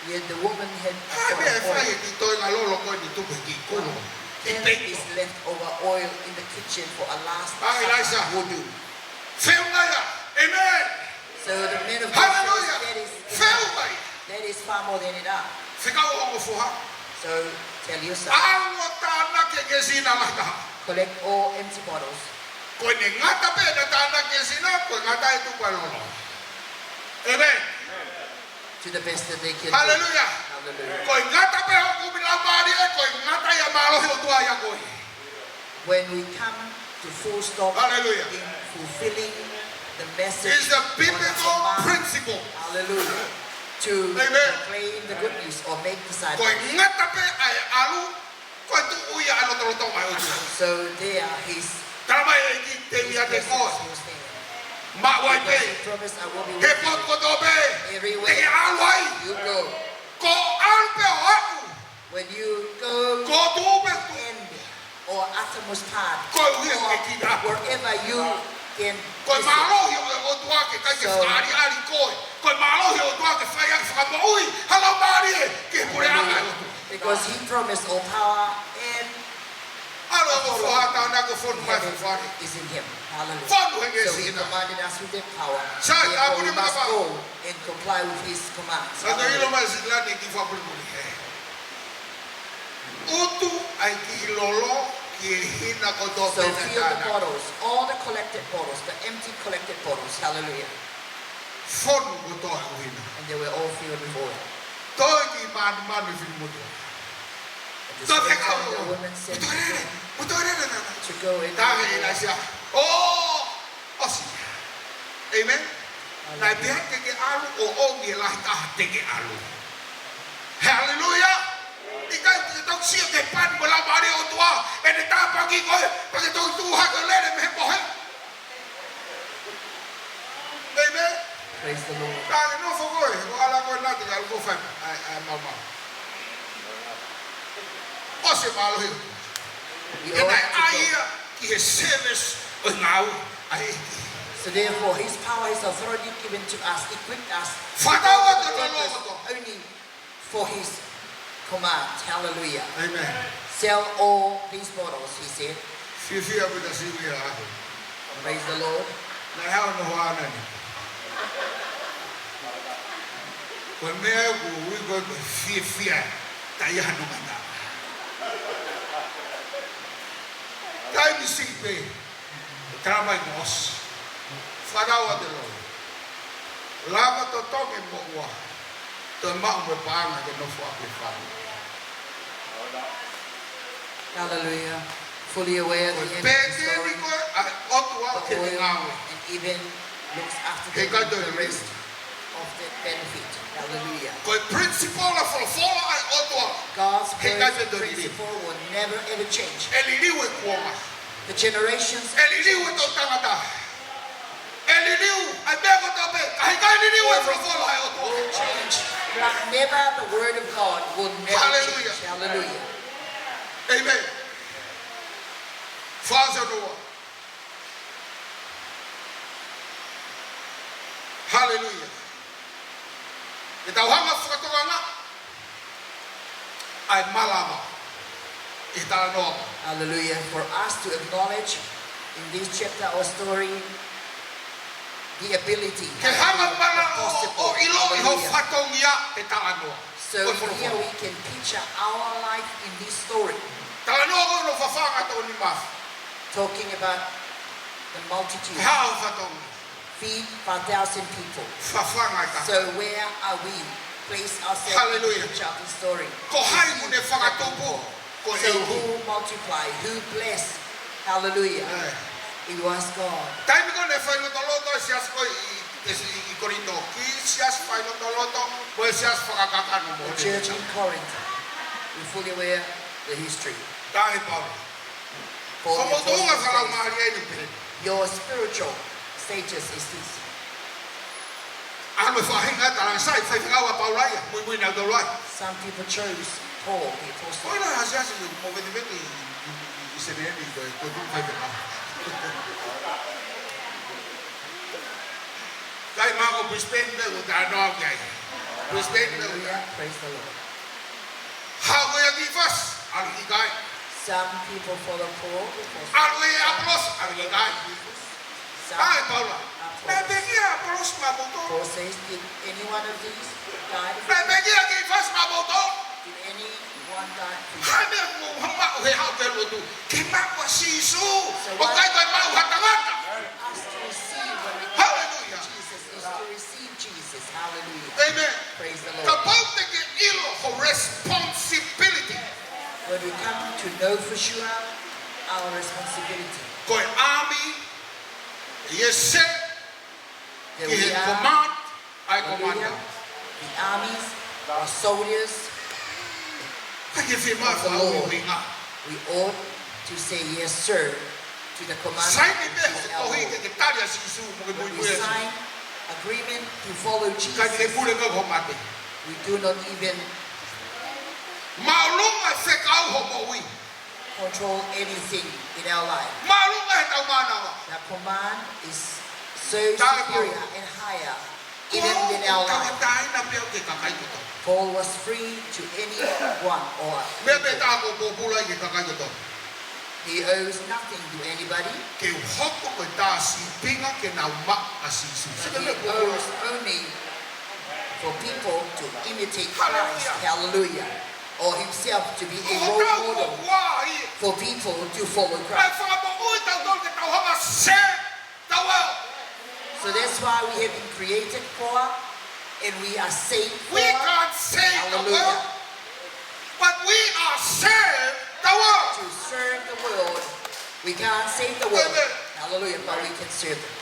Yet the woman had a Hā e meʻa ʻe fai e kiʻi toenga lolo ko eni tupu he kiʻi kulo? Then this leftover oil in the kitchen for a last supper will do. Feʻunga ia. Amen. So the man of God says, Hallelujah. That is enough. Feʻunga ia. That is far more than enough. Fekau ʻo ongo foha. So tell yourself, ʻAlu ʻo tānaki e kēsina lahi taha. Collect all empty bottles. Ko ʻene ngata pē ʻena tānaki e kēsina, ko e ngata e tupa e lolo. Amen. To the best that they can do. Hallelujah. Hallelujah. Ko e ngata pē hoʻo kumi Laumālie, ko e ngata ia e mālohi ʻo e ʻOtua ia ko ē. When we come to full stop Hallelujah. In fulfilling the message It's a or the biblical command, principle. Hallelujah, to Amen. Proclaim the good news or make Ko e disciples. Ngata pē ʻa e ʻalu, ko e tuʻu ia ʻa e lotolotonga ʻo e ʻOtua. So there his Tala mai e ʻEiki te u ʻiate koe. Maʻu ai pē. He potu kotoa pē te ke ʻalu ai. Ko e ʻalu pē ʻo aʻu. When you go Ko e tuʻu pē tuʻu. End or uttermost part, Koeʻuhi ko e kina. Wherever you can Ko e mālohi ʻo e ʻOtua ke ʻikai ke fakaʻaliʻali koe. Ko e mālohi ʻo e ʻOtua ke fai ʻaki e fakamoʻui ha laumālie ki he puleʻanga ʻo e ʻOtua. Because he promised all power and ʻAlu ʻo fonu ʻa e tānaki ʻo fonu mai he fale. Is in him. Hallelujah. Fonu he kēsina. So he commanded us with that power. Sai, Therefore, we must go and comply with his commands. Hallelujah. Sai, ʻilo mai Silani ki fakapulipuli. ʻUtu ʻa e kiʻi lolo ki he hina kotoa pē naʻe tānaki. So fill the bottles, all the collected bottles, the empty collected bottles. Hallelujah. Fonu kotoa e hina. And they were all filled with oil. Toe ki mānumanu e finemotuʻa. And the woman said to go and Toe lele, toe lele nana. Tala ʻe ʻIlaisiā, ʻOsi. Amen. Hallelujah. Naʻe pehē ke ke ʻalu ʻo ʻomi e lahi taha te ke ʻalu. Hallelujah. ʻIkai ke toki sio ki he pani mo e laumālie ʻo e ʻOtua, ʻene tāpuaki koe, pea ke toki tuʻu hake ʻo lele mei he mohe. Amen. Praise the Lord. Ka ke nofo koe, ko e ʻalu koe naʻa te ke ʻalu koe ʻo fai ʻa e, ʻa e maumau. ʻOsi e mālohi. We all have to go. Naʻe ʻai ia ki he service ʻo e ngāue ʻa e ʻEiki. So therefore, his power, his authority given to us, equipped us for the purpose only for his command. Hallelujah. Amen. Sell all these bottles, he said. Fiefia pita sivi a aku. Praise the Lord. Naʻe hao no hoana ni. Ko e meʻa ʻoku ui ko e fiefia, taʻe ʻi ai hano mata. Taimi siʻi pē, ʻe tala mai kuo ʻosi. Fānau ʻa e ʻOtua. Lava totongi e moʻua. Toe maʻu mo e paʻanga ke nofo ʻaki e fānau. Hallelujah. Fully aware the end of the story. Ko e pēteli ko ē ʻa e ʻOtua ki he ngāue. The oil and even looks after the rest of the benefit. Hallelujah. Ko e principle ʻa e folofola ʻa e ʻOtua. God's word principle will never ever change. ʻE liliu e kuonga. The generations ʻE liliu e toʻutangata. ʻE liliu ʻa e meʻa kotoa pē. Ka ʻikai liliu e folofola ʻa e ʻOtua. Will change, but never the word of God will never change. Hallelujah. Hallelujah. Amen. Fāsio Noa. Hallelujah. Ke tau hanga ʻo fakatokangaʻi ʻa e malava ʻi he talanoa. Hallelujah. For us to acknowledge in this chapter or story the ability, Ke hanga ʻo malava ʻo ʻiloʻi ho fatongia he talanoa. So here we can picture our life in this story. Talanoa ko ē hono fafanga e toko nima afe. Talking about the multitude. Ko e hā ho fatongia? Feed five thousand people. Fafanga e tangata. So where are we? Place ourselves in the picture of the story. Hallelujah. Ko hai ʻoku ne fakatupu? Ko e ʻEiki. So who multiply? Who bless? Hallelujah. It was God. Taimi ko ē naʻe failotoloto e siasi ko ē ʻi, ʻi, ʻi Kolinitō, ki he siasi failotoloto, mo e siasi fakakakano mo e. The church in Corinth. We're fully aware the history. Tala ʻe Paula. Ko hoʻomou tuʻunga fakalaumālie ʻeni pē. Your spiritual status is this. ʻA e faʻahinga tala sai, faifekau ʻa Paula ia, muimui nautolu ai. Some people chose Paul the apostle. Ko e hā e siasi ʻoku mou vetevete ʻi, ʻi, ʻi, ʻi Senē ni ko e, ko e tuʻu faifekau. Kai mako Brisbane pē ʻoku tau noa ki ai. Brisbane pē ʻoku tau. Hallelujah. Praise the Lord. Haʻu ʻa Kifasi, ʻalu ʻikai. Some people follow Paul because ʻAlu ʻa ʻApolosi, ʻalu ʻikai. Some ʻAi Paula. Apollos. Naʻe pekia ʻa ʻApolosi maʻamoutolu? Paul says, did any one of these die for you? Naʻe pekia ʻa Kifasi maʻamoutolu? Did any One died for you. Hā e meʻa ʻoku mou maʻu he haʻu ki he lotu? Ke maʻu ʻa Sīsū. So ʻOku ʻikai ko e maʻu ha tangata. Us to receive when we come to Hallelujah. Jesus is to receive Jesus. Hallelujah. Amen. Praise the Lord. Kapau te ke ʻilo ho responsibility. When we come to know for sure our responsibility. Ko e army, yes, sir. That Ki he we are, command, ʻa e hallelujah, commander. The armies, our soldiers ʻIkai ke fiemaʻu of the Lord. Fakaʻuhinga. We ought to say yes, sir, to the command Saini of pē ho the tohi Lord. Ke ke tali ʻa Sīsū mo ke When we muimui ʻa Sīsū. Sign agreement to follow ʻIkai ke Jesus, pule kau ho mate. We do not even Māʻolunga e fekau ho moʻui. Control anything in our life. Māʻolunga ʻetau mānava. The command is so Tae mau. Superior and higher even than our life. Ko e tangata ʻi he pea ke kakai kotoa. Paul was free to anyone or Meʻa pē tā ko pōpula ʻi he kakai kotoa. He owes nothing to anybody. Ke hoko ko e tā sīpinga ke nau maʻu ʻa Sīsū. But he owes only for people to imitate Christ. Hallelujah. Hallelujah. Or himself to be a role model for people to follow Christ. Ko hotau moʻui ʻoku tau ke tau hanga save the world. So that's why we have been created for, and we are saved for. We can't save the world, but we are saved the world. To serve the world. We can't save the world. Amen. Hallelujah, but we can serve it.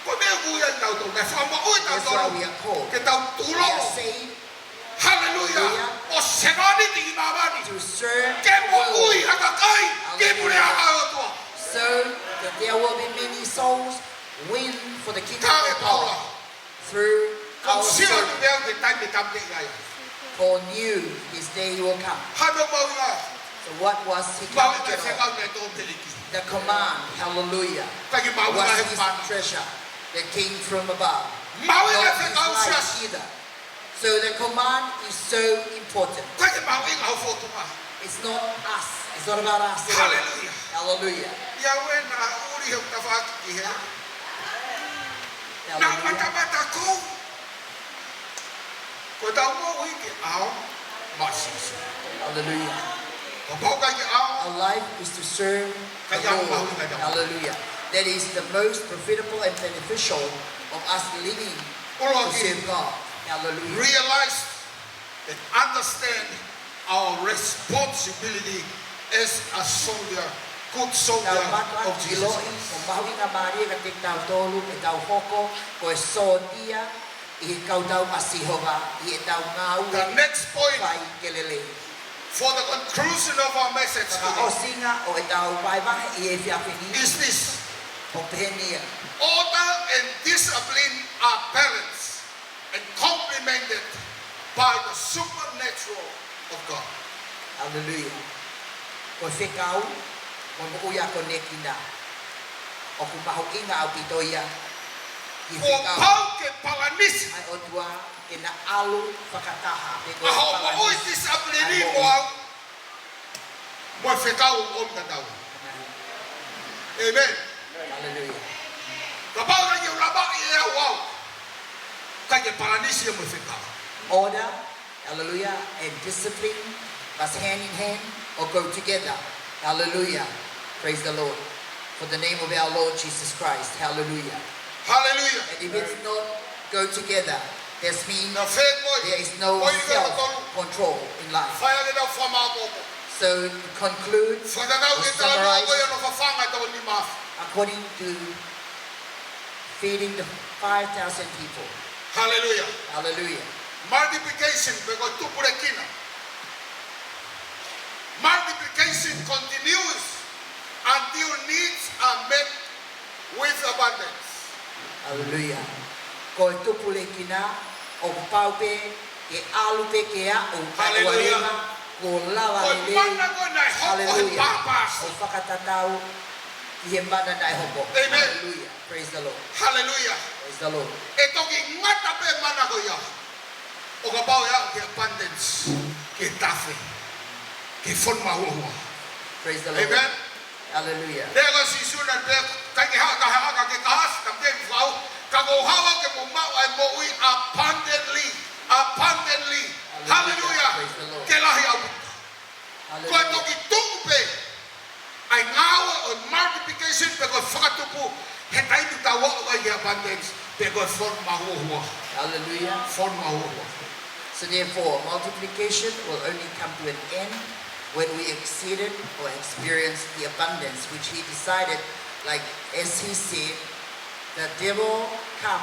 Ko e meʻa ʻoku ui ai kitautolu, naʻe fakamoʻui kitautolu. That's why we are called. Ke tau tulo. We are saved. Hallelujah. Hallelujah. ʻO sevāniti ki māmani. To serve the world. Ke moʻui ha kakai ki he puleʻanga ʻo e ʻOtua. Hallelujah. So that there will be many souls win for the kingdom of God. Ka e Paula. Through our Savior. Ko e sio atu pē au ki he taimi ʻe tāmateʻi ai. Paul knew his day will come. Hā e mahuʻinga? So what was he committed on? Mahuʻinga e fekau naʻe tō mei he ʻEiki. The command, hallelujah, ʻikai ke mahuʻinga he mana. Was his treasure that came from above. Mahuʻinga e fekau siasi. Not his life either. So the command is so important. ʻIkai ke mahuʻinga ho fōtunga. It's not us. It's not about us at all. Hallelujah. Hallelujah. ʻIa ue naʻa ʻuli he tafaʻaki ki he. Hallelujah. Naʻa matamata kou. Ko ʻetau moʻui ke ʻaonga maʻa Sīsū. Hallelujah. Kapau ʻikai ke ʻaonga. Our life is to serve the Lord. ʻIkai ʻaonga mahuʻinga ʻetau. Hallelujah. That is the most profitable and beneficial of us living to serve God. Hallelujah. Realize and understand our responsibility as a soldier, good soldier of Jesus Christ. Tau mātuʻaki ʻiloʻi ʻoku mahuʻinga mālie kiate kitautolu ʻetau hoko ko e sōtia ʻi he kau tau ʻa Sihova ʻi heʻetau ngāue fai ke lelei. The next point for the conclusion of our message today Fakaʻosinga ʻo ʻetau vahevahe ʻi he efiafi ni is this. ʻOku pehē ni ia. Order and discipline are balanced and complemented by the supernatural of God. Hallelujah. Ko e fekau, mo e moʻui akonekina, ʻoku mahuʻinga ʻaupito ia ki he fekau. Kuo pau ke palanisi. ʻA e ʻOtua, ke na ʻalu fakataha, pe ko e palanisi. ʻA hoʻo moʻui, discipline mo au. Mo e fekau ʻoku ʻomi kiate au. Amen. Hallelujah. Kapau naʻe ʻikai ke u lava ʻi he au au. ʻIkai ke palanisi ia mo e fekau. Order, hallelujah, and discipline must hand in hand or go together. Hallelujah. Praise the Lord. For the name of our Lord Jesus Christ. Hallelujah. Hallelujah. And if it's not go together, this means there is no self-control in life. Fai ange ʻetau fakamāʻopoʻopo. So to conclude, to summarize, according to feeding the five thousand people. Hallelujah. Hallelujah. Multiplication, pe ko e tupulekina. Multiplication continues until needs are met with abundance. Hallelujah. Ko e tupulekina, ʻoku pau pē ke ʻalu pē ke aʻu, kae ʻoua leva kuo lava lelei. Hallelujah. Ko e mana ko ē naʻe hoko he pāpasi. ʻO fakatatau ki he mana naʻe hoko. Amen. Hallelujah. Praise the Lord. Hallelujah. Praise the Lord. ʻE toki ngata pē mana ko ia ʻo kapau ʻe aʻu ki he abundance, ki he tafe, ki he fonu mahuahua. Praise the Lord. Amen. Hallelujah. Pea ko Sīsū naʻe pehē, ʻikai ke haʻu ha taha ke kāsi, ka ke fau, ka kuo u haʻu ke mou maʻu ʻa e moʻui abundantly, abundantly. Hallelujah. Hallelujah. Praise the Lord. Ke lahi ʻaupito. Ko e toki tuʻu pē ʻa e ngāue ʻo e multiplication pe ko e fakatupu he taimi ʻoku tau ō ai ki he abundance pe ko e fonu mahuohua. Hallelujah. Fonu mahuohua. So therefore, multiplication will only come to an end when we exceeded or experience the abundance which he decided, like, as he said, the devil come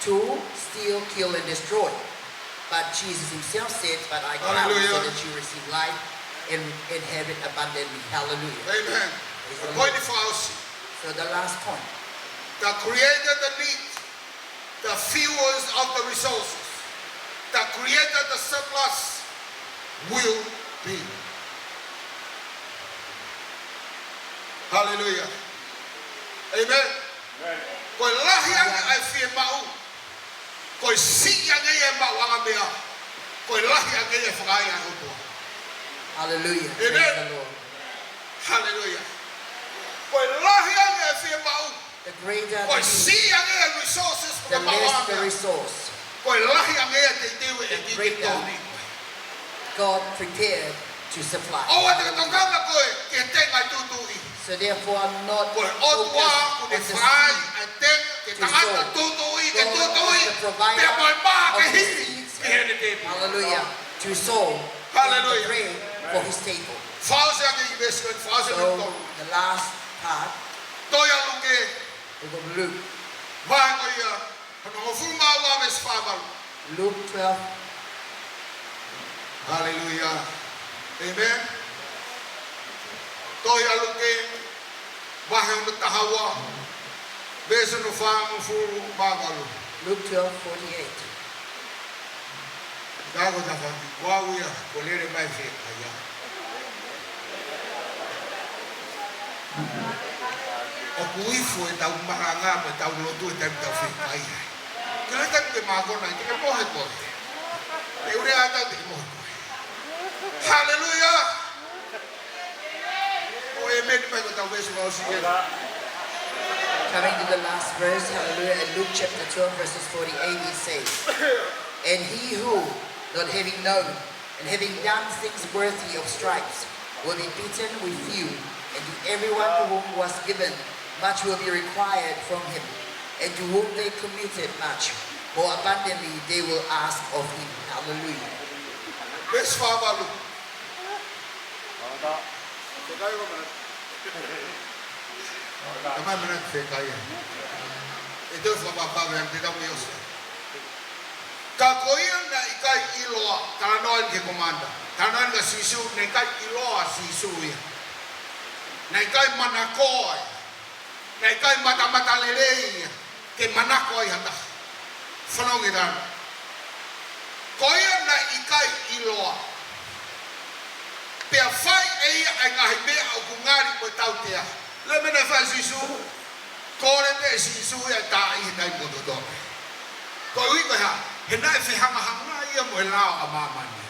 to steal, kill, and destroy. But Jesus himself said, "But I come so Hallelujah. that you receive life and, and have it abundantly." Hallelujah. Amen. Praise the Lord. Point five. So the last point. The creator, the need, the fuels of the resources, the creator, the surplus will be. Hallelujah. Amen. Amen. Ko e lahi ange ʻa e fiemaʻu, ko e siʻi ange ia e maʻuʻanga meʻa, ko e lahi ange ia e fakaʻaiʻai ʻa e ʻOtua. Hallelujah. Amen. Praise the Lord. Hallelujah. Ko e lahi ange e fiemaʻu, The greater ko e the need, siʻi ange e resources, the ko e less the maʻuʻanga meʻa. Resource. Ko e lahi ange e teuteu e The ʻEiki ke greater tōni. God prepared to supply. ʻOua te ke tokanga koe ki he tenga e tūtuuʻi. So therefore, I'm not Ko e ʻOtua focused kuo ne on the fai seed ʻa e tenga ki he to tangata sow. Tūtuuʻi, ke God tūtuuʻi, is the provider pea mo e mā ke of the hili seeds. Ki heʻene tēpile. Hallelujah. To sow Hallelujah. And to pray for his table. Fakaʻosi ange ʻi he veesi ko eni, fakaʻosi ange So, ʻi he tolu. The last part, Tohi ʻa Luke. Book of Luke. Vahe ko ia, hono hongofulu mā ua veesi fā valu. Luke twelve. Hallelujah. Amen. Tohi ʻa Luke, vahe hono taha ua, veesi hono fāngofulu mā valu. Luke twelve forty-eight. Ka ko e tafa, ua ua ia, ko e lele mai fē kaia. ʻOku ifo ʻetau malanga mo ʻetau lotu he taimi ʻoku tau fekaia ai. Ke lele taimi ke mākona, te ke mohe koe. Te u lea atu te ke mohe koe. Hallelujah. ʻO e meni mai ko ʻetau veesi fakaʻosi eni. Coming to the last verse, hallelujah, in Luke chapter twelve, verses forty-eight, it says, "And he who, not having known, and having done things worthy of stripes, will be beaten with few, and to everyone to whom was given, much will be required from him, and to whom they committed much, more abundantly they will ask of him." Hallelujah. Veesi fā valu. Fekaia ko e manatu. Ka mai manatu fekaia. ʻE te fakapapau ʻe te tau miosa. Ka ko ia naʻe ʻikai ʻiloa, talanoa eni ki he komanda. Talanoa eni kia Sīsū, naʻe ʻikai ʻiloa ʻa Sīsū ia. Naʻe ʻikai manako ia. Naʻe ʻikai matamatalelei ia ke manako ai ha taha. Fanongo ki he talanoa. Ko ia naʻe ʻikai ʻiloa, pea fai ʻe ia ʻa e ngaahi meʻa ʻoku ngali mo tautea. Lele meʻa naʻe fai ʻe Sīsū, kole pē ʻe Sīsū ia ʻe taaʻi he taimi kotoa. Koeʻuhi ko e hā? He naʻe fehangahangai ia mo e lao ʻa māmani.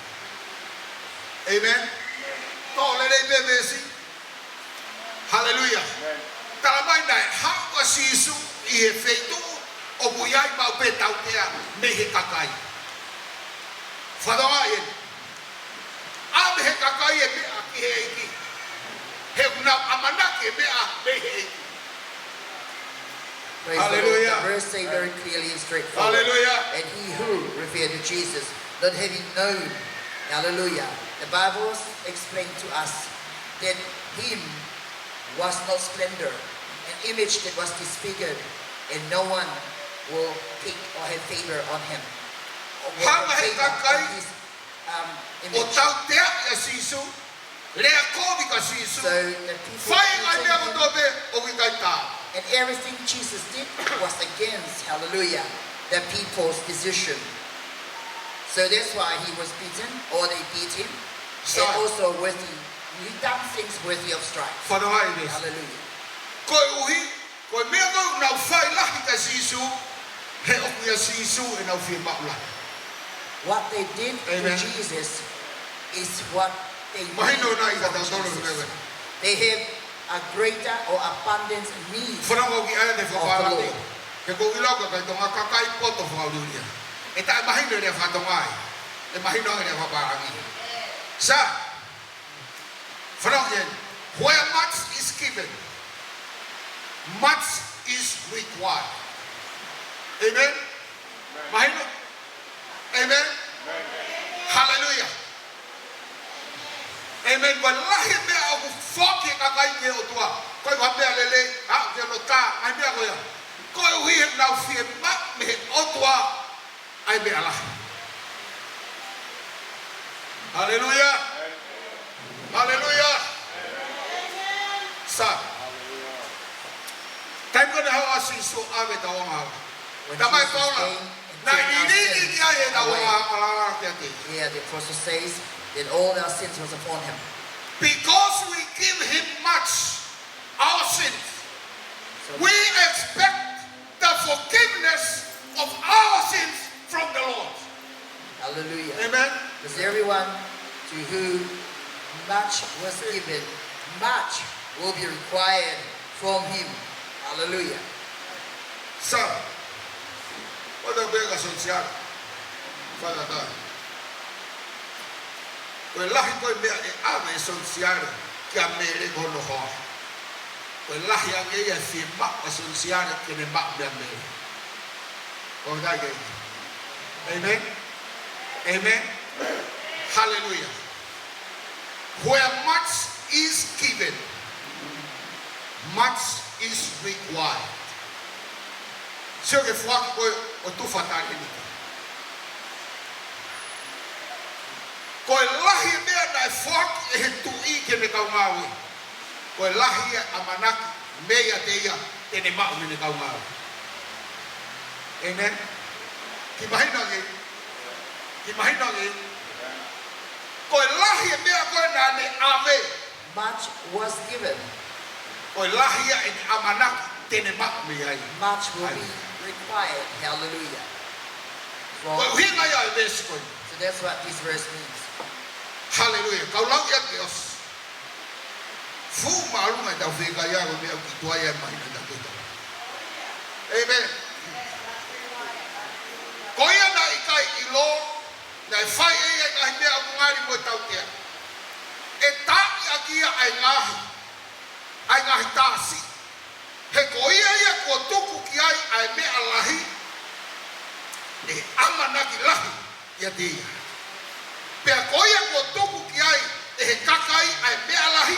Amen. Tō lelei pē veesi. Hallelujah. Amen. Tala mai naʻe haʻu ʻa Sīsū ʻi he feituʻu ʻoku ʻi ai maʻu pē tautea mei he kakai. Fakatokangaʻi eni. ʻAve he kakai e meʻa ki he ʻEiki. He ʻoku nau ʻamanaki e meʻa mei he ʻEiki. Praise the Lord. Hallelujah. The verse say very clearly and straightforward. Hallelujah. "And he who," referred to Jesus, "not having known," hallelujah. The Bible explained to us that him was not splendor, an image that was disfigured, and no one will pick or have favor on him. Or will have favor on his, um, image. Hanga he kakai ʻo tautea ʻia Sīsū, lea kovi kia Sīsū. So the people who hated him, fai e ngaahi meʻa kotoa pē ʻoku ʻikai tā. And everything Jesus did was against, hallelujah, the people's decision. So that's why he was beaten, or they beat him, and also worthy, he done things worthy of stripes. Fakatokangaʻi eni. Hallelujah. Koeʻuhi, ko e meʻa ko ē ʻoku nau fai lahi kia Sīsū, he ʻoku ʻia Sīsū ʻenau fiemaʻu lahi. What they did to Jesus is what they need from Jesus. Amen. Mahino nai kia tautolu he meʻa ko ē. They have a greater or abundant need of the Lord. Fanongo ki ai ʻa e fakapālangi. He ʻoku ou ʻilo ko e kakai Tonga kakai poto fakaʻuliʻulia. ʻE taʻemahino e lea faka-Tonga ia. ʻE mahino e lea fakapālangi. Sā, Fanongo ki ai. Where much is given, much is required. Amen? Mahino? Amen? Haleluia. Amen. Ko e lahi e meʻa ʻoku foaki ʻe he kakai ki he ʻOtua. Ko e ʻuha meʻa lelei, ʻa, ke no tā, ʻai meʻa ko ia. Koeʻuhi he nau fiemaʻu mei he ʻOtua ʻa e meʻa lahi. Haleluia. Haleluia. Sa. Taimi ko ē naʻe haʻu ai ʻa Sīsū ʻo ʻave ʻetau angahala. When Talamai ʻe Jesus Paula, came and naʻe took our liliu sins ki ai ʻetau away. Angahala kiate ia. Here the apostle says that all our sins was upon him. Because we give him much, our sins, So we expect the forgiveness of our sins from the Lord. Hallelujah. Amen. Because everyone to whom much was given, much will be required from him. Hallelujah. Sa, ʻo tau pehē kia Sonisiale. Fakatātā. Ko e lahi ko ē meʻa ʻe ʻave ʻe Sonisiale kia Mele ko hono hoa. Ko e lahi ange ia e fiemaʻu ʻa Sonisiale ke ne maʻu meia Mele. Ko e kai ke. Amen. Amen. Hallelujah. Where much is given, much is required. Sio ki he foaki ko ē ʻo tufa tali ni. Ko e lahi e meʻa naʻe foaki ʻe he tuʻi ki heʻene kau ngāue, ko e lahi e ʻamanaki meiate ia te ne maʻu mei heʻene kau ngāue. Amen. Kiʻi mahino ange. Kiʻi mahino ange. Ko e lahi e meʻa ko ē naʻa ne ʻave. Much was given. Ko e lahi ia ʻene ʻamanaki te ne maʻu mei ai. Much will be required. Hallelujah. Ko e ʻuhinga ia e veesi ko ē. So that's what this verse means. Hallelujah. Kau lau ia ke ʻosi. Fuʻu māʻolunga ʻetau fekau ia ko e meʻa ʻoku tuai ai mahino ʻetau keta. Amen. Ko ia naʻe ʻikai ʻilo, naʻe fai ʻe ia e ngaahi meʻa ʻoku ngali mo e tautea. ʻE taaʻi ʻaki ia ʻa e ngaahi, ʻa e ngaahi tā siʻi. He ko ia ia kuo tuku ki ai ʻa e meʻa lahi, ʻe ʻamanaki lahi kiate ia. Pea ko ia kuo tuku ki ai ʻe he kakai ʻa e meʻa lahi,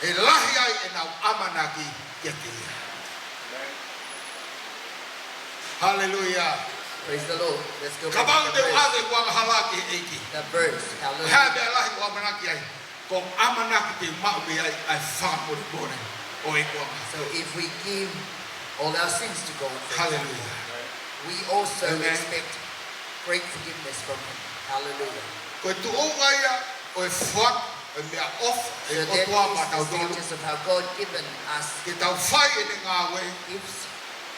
ʻe lahi ai ʻenau ʻamanaki kiate ia. Haleluia. Praise the Lord. Let's go back to the verse. Kapau te u ʻave ʻeku angahala ki he ʻEiki. The verse. Hallelujah. Ko e hā e meʻa lahi ʻoku ou ʻamanaki ai? Ko e ʻamanaki te u maʻu mei ai ʻa e fakamolemole ʻo ʻeku angahala. So if we give all our sins to God, for example, Hallelujah. We also Amen. Expect great forgiveness from Him. Hallelujah. Ko e tuʻunga ia ʻo e foaki ʻo e meʻaʻofa ʻa e ʻOtua maʻatautolu. So that is the status of how God given us our gifts. Ke tau fai ʻene ngāue.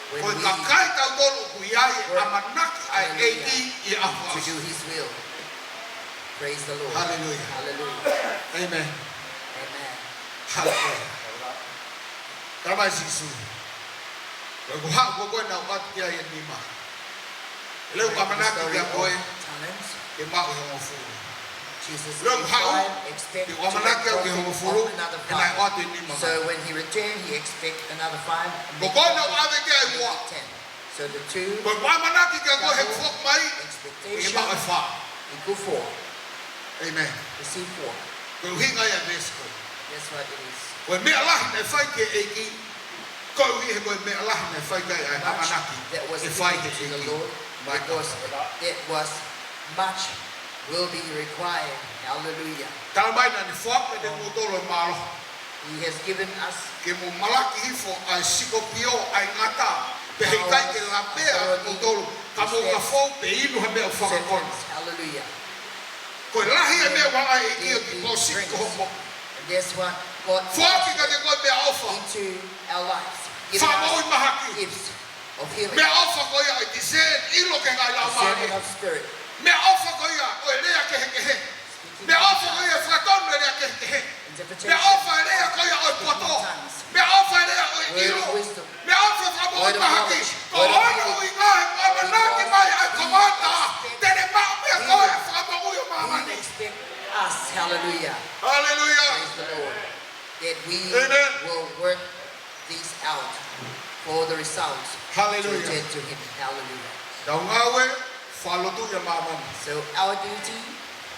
When we work, Ko e kakai tautolu ʻoku ʻi ai e ʻamanaki ʻa e ʻEiki ʻi he ʻaho fakaʻosi. Hallelujah, to do His will. Praise the Lord. Hallelujah. Hallelujah. Amen. Amen. Hallelujah. Talamai ʻe Sīsū, ko ʻeku haʻu ko ē naʻa ku ʻoatu ki ai e nima. Lea ʻoku ʻamanaki kia koe ke maʻu e hongofulu. Lea ʻoku haʻu, te u ʻamanaki au ki he hongofulu, he naʻe ʻoatu e nima mai. So when he returned, he expect another five, and then ten. Ko koe naʻa ku ʻave ki ai e ua. So the two, ko ʻeku ʻamanaki kia koe he foki mai, ke maʻu e fā. Equal four. Amen. Receive four. Ko e ʻuhinga ia e veesi ko ē. That's what it is. Ko e meʻa lahi naʻe fai ki he ʻEiki, koeʻuhi he ko e meʻa lahi naʻe fai ki ai ʻa e ʻamanaki ʻe fai ki he ʻEiki maʻatautolu. Much that was given to the Lord, because that was much will be required. Hallelujah. Talamai naʻa ne foaki kiate kimoutolu e mālohi. He has given us Ke mou malaki hifo ʻa e sikopio, ʻa e ngata, pea he ʻikai ke lavea kimoutolu, ka mou ka fou pe inu ha meʻa ʻoku fakakona. Hallelujah. Ko e lahi e meʻa ʻoku ʻai ʻe he ʻEiki ʻo tipōsiti ki ho moʻui. And that's what God Foaki kiate koe meʻaʻofa. Into our lives. Give us Fakamoʻui mahaki. Gifts of healing. Meʻaʻofa ko ia ʻo e discern, ʻilo ki he ngaahi laumālie. Discernment of spirit. Meʻaʻofa ko ia ʻo e lea kehekehe. Speaking in tongues. Meʻaʻofa ko ia ʻo e fakatonu e lea kehekehe. Interpretation of tongues. Meʻaʻofa e lea ko ia ʻo e poto. Meʻaʻofa e lea ʻo e ʻilo. Word of wisdom. Meʻaʻofa e fakamoʻui mahaki. Word of knowledge. Word of healing. Ko hono ʻuhinga he ʻoku ʻamanaki mai ʻa e Kōvana te ne maʻu mei he fakamoʻui ʻo māmani. We expect us. Hallelujah. Hallelujah. We Amen. will work these out for the results Hallelujah. to attend to him. Hallelujah. Tau ngāue, fakalotuʻi ʻa māmani. So our duty,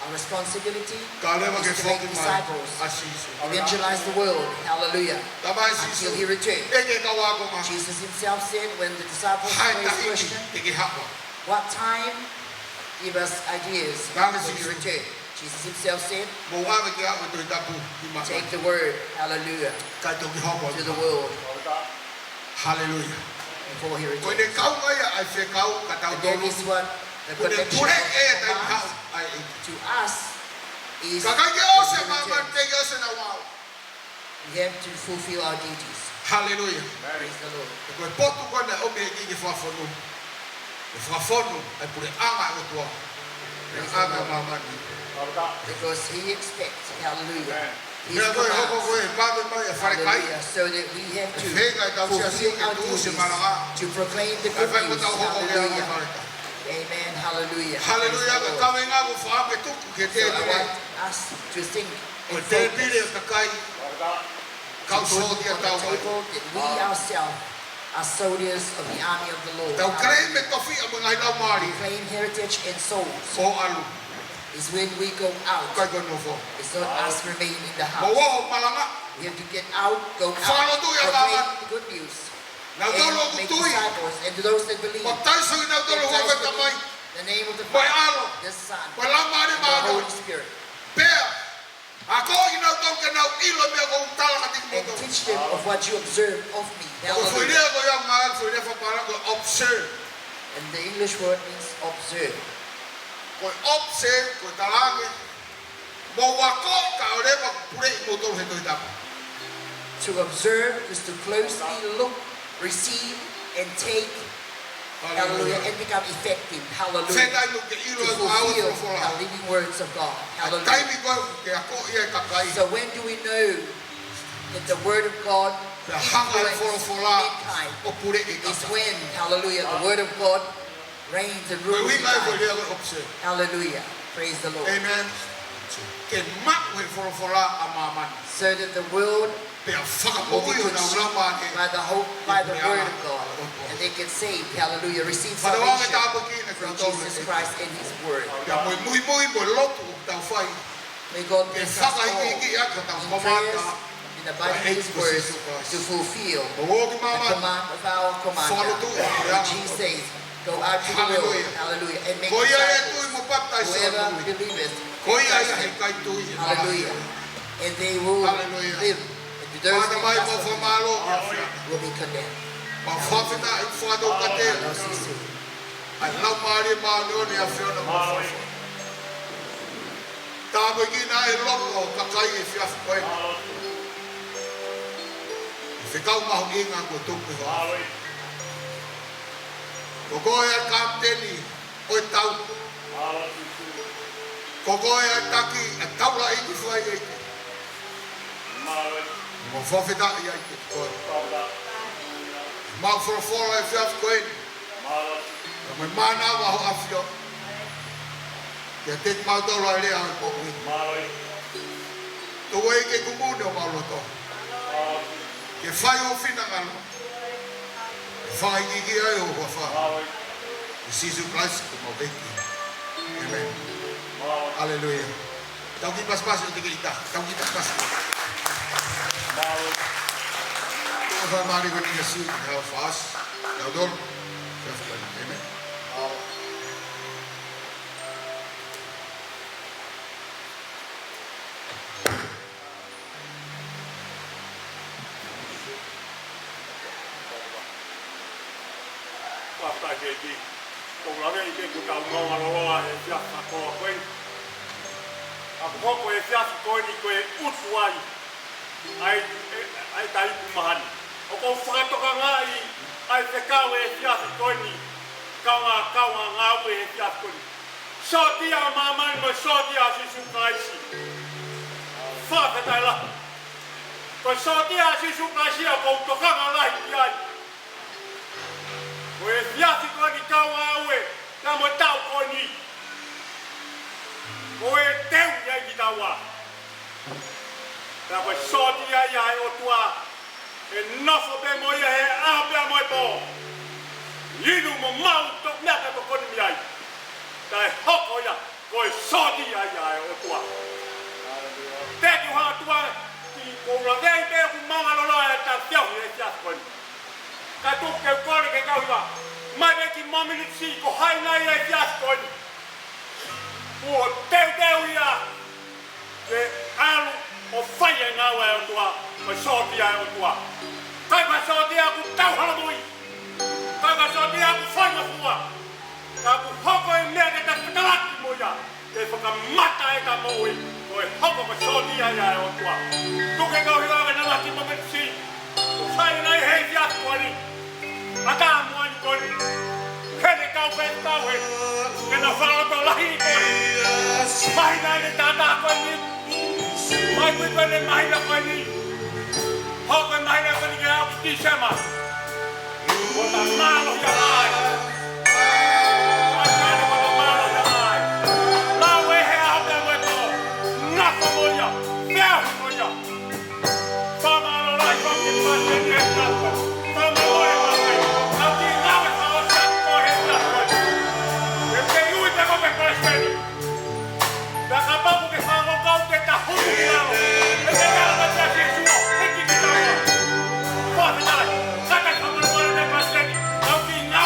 our responsibility Ka leva ke is to make foki mai disciples, ʻa Sīsū. Evangelize the world. Hallelujah. Talamai ʻe Sīsū, Until he returns. ʻEke kau ako mai. Jesus himself said when the disciples Hai raised the taimi question, te ke haʻu. What time? Give us ideas Talamai ʻe when you Sīsū. return. Jesus himself said, Mou ʻave ki ai ʻa e Tohi Tapu ki māmani. Take the word, hallelujah, Kae toki hoko. to the world Hallelujah. before he Ko e returns. kaunga ia ʻa e fekau ka tau And that tolu. is what the Ko e connection pule of e taimi commands haʻu ʻa e ʻEiki. to us is Ka ʻikai ke ʻosi ʻa when he māmani, returns. te ke ʻosi ʻa e ngāue. We have to fulfill our duties. Hallelujah. Praise the Lord. Ko e potu ko ena ʻoku ʻomai ke fakafonu. Ke fakafonu ʻa e puleʻanga ʻo e ʻOtua. Praise the Lord. Puleʻanga māmani. Because he expects, hallelujah, his Meʻa ko e hoko ko commands. e vave mai e falekai. Hallelujah. So that we have to E feinga e tautea fulfill ke our tuʻusi duties malanga. to proclaim the Ka good fai ko news. tau hoko ke Hallelujah. falekai. Amen. Hallelujah. Hallelujah. Praise the Ka Lord. kavenga ko fāme tuku ke So I tēpile. want us to think Ko e and tēpile focus. ʻa e kakai. Kau Put sōtia on the tau mai. table that we ourselves are soldiers of the army of the Lord. Tau claim e tofiʻa mo e ngaahi laumālie. Claim heritage and souls. ʻO ʻalu. Is when we go out. Kai ko nofo. It's not us remain in the house. Mo ʻo malanga. We have to get out, go out, Fakalotuʻi ʻa proclaim māmani. the good news. Nautolu ʻoku tui. And make disciples, and to those that believe, Mo taiso i nautolu baptize ʻoku them ʻomai. in the name of the Mo e Father, ʻAlo. the Son, Mo e Laumālie and the Māʻoniʻoni. Holy Spirit. Pea. Akoʻi nautolu ke nau ʻilo e meʻa ʻoku ou tala kiate And kimoutolu. teach them of what you observe of me. Ko e foʻi Hallelujah. lea ko ia ʻoku ngāueʻaki e foʻi lea fakaPalōfita ko e observe. And the English word means observe. Ko e observe, ko e talaange. Mou akoʻi kae ʻoua leva ke puleʻi kimoutolu ʻe he Tohi Tapu. To observe is to closely look, receive, and take Hallelujah. Hallelujah. And become effective. Hallelujah. Fetainu ke ʻilo To e ngāue fulfill folofola. the living words of God. Hallelujah. Taimi ko ē ke akoʻi ai e kakai. So when do we know that the word of God Pea hanga e influences folofola mankind? ʻo puleʻi e Is kakai. when, hallelujah, the word of God reigns and Ko e rules in uinga e foʻi life. lea ko e observe. Hallelujah. Praise the Lord. Amen. Ke maʻu e folofola ʻa māmani. So that the world Pea fakamoʻui ʻo nau lama ʻe by the hope, by the word of God, and they can save, hallelujah, receive salvation through Jesus Christ and his word. Pea mo e muimui mo e lotu ʻoku tau fai. May God bless us all in prayers, in abiding his word, to fulfill the command of our commander, which he says, Go out to the world, hallelujah, and make disciples. Whoever believeth, baptized, hallelujah, and they will live. And to those that does not believe will be condemned. Hallelujah. Mālō Sīsū. ʻAi Laumālie Māʻoniʻoni ʻa e ʻAfiona mo e folofola. Tāpuekina e loto ʻo e kakai he efiafi ko eni. Fekau mahuʻinga kuo tuku ʻe ho ʻAfio. Ko koe ʻa e kapiteni ʻo e tau. Ko koe ʻa e taki ʻa e taulaʻeiki fai ʻEiki. Mo fakafetaʻi ai kiate koe. Mau folofola he efiafi ko eni. Ka mo e mānava ho ʻAfio. Kiate kimautolu ʻa e lea ʻo e moʻui. Tuku ʻEiki ke kumu ni ʻo mau loto. Ke fai ho finangalo. Ke fakaikiiki ai ho huafa. ʻI Sīsū Kalaisi ko homau ʻEiki. ʻĒmeni. Haleluia. Tau kiʻi pasipasi ʻo te ke ʻita. Tau kiʻi pasipasi. Tau fai mālie ko eni ʻa Sīsū, he ʻofa ʻa Sīsū. Tau tolu. ʻĒmeni. Fakafetaʻi ki he ʻEiki. Ko e lave ʻEiki kuo tau maʻu ʻa e loloa he efiafi ko eni. ʻA ia ko e efiafi ko eni ko e ʻutu ai ʻa e, ʻa e taimi maheni. ʻOku ou fakatokangaʻi ʻa e fekau he efiafi ko eni. Kaungā, kaungā ngāue he efiafi ko eni. Sōtia ʻa māmani mo e sōtia ʻa Sīsū Kalaisi. Fakafetaʻi lahi. Ko e sōtia ʻa Sīsū Kalaisi ʻoku ou tokanga lahi ki ai. Ko e efiafi ko eni kaungāue, pea mo e taʻu ko eni. Ko e teu ia kitaua. Pea ko e sōtia ia ʻa e Nofo pē mo ia he ʻaho pea mo e pō. Inu mo maʻu toʻu meʻa pē ʻoku ko eni mei ai. Kae hoko ia ko e sōtia ia ʻa e ʻOtua. Teki ha tua ki ko la vei pē ʻoku mālōlō e ta teu he efiafi ko eni. Ka tuku ke u kole ki he kau hiva. Mai pē ki momeniti ko hai nai e efiafi ko eni. Kuo teuteu ia ke ʻalu ʻo fai e ngāue ʻa e ʻOtua, ko e sōtia ʻa e ʻOtua. Kae ko e sōtia ʻoku tau hala moʻui. Kae ko e sōtia ʻoku fai ngofua. Ka ʻoku hoko e meʻa ke ta fetalaki mo ia, ke fakamata e ta moʻui, ko e hoko ko e sōtia ia ʻa e ʻOtua. Tuku ke u kole ki he kau hiva ke nau ʻalu ki momeniti. Ko hai nai he efiafi ko eni. ʻAtā mo eni ko eni. Hene kau fai kau he. Ke na falo to lahi ko eni. Mahina eni tātā ko eni. Mai kui ko eni mahina ko eni. Hoko e mahina ko eni ke aʻu ki Tīsema. Ko ta mālohi ai. Ai, ai, ko ta mālohi ai. Lau e he ʻaho pea mo e pō. Nofo mo ia. Feohi mo ia. Fakamālō lahi ʻaupito ki he palesiteni he tapu. Fakamālō e makai. Kau ki ngāue fakaʻosi atu ko e he tapu. E te ui te ko ke palesiteni. Pea kapau ʻoku ke fakakaukau te ta hulu ki lalo. E te ala ka te asi e sua. E ki ki taua. Fakafetaʻi. Kakai fakamālō e palesiteni. Kau ki ngā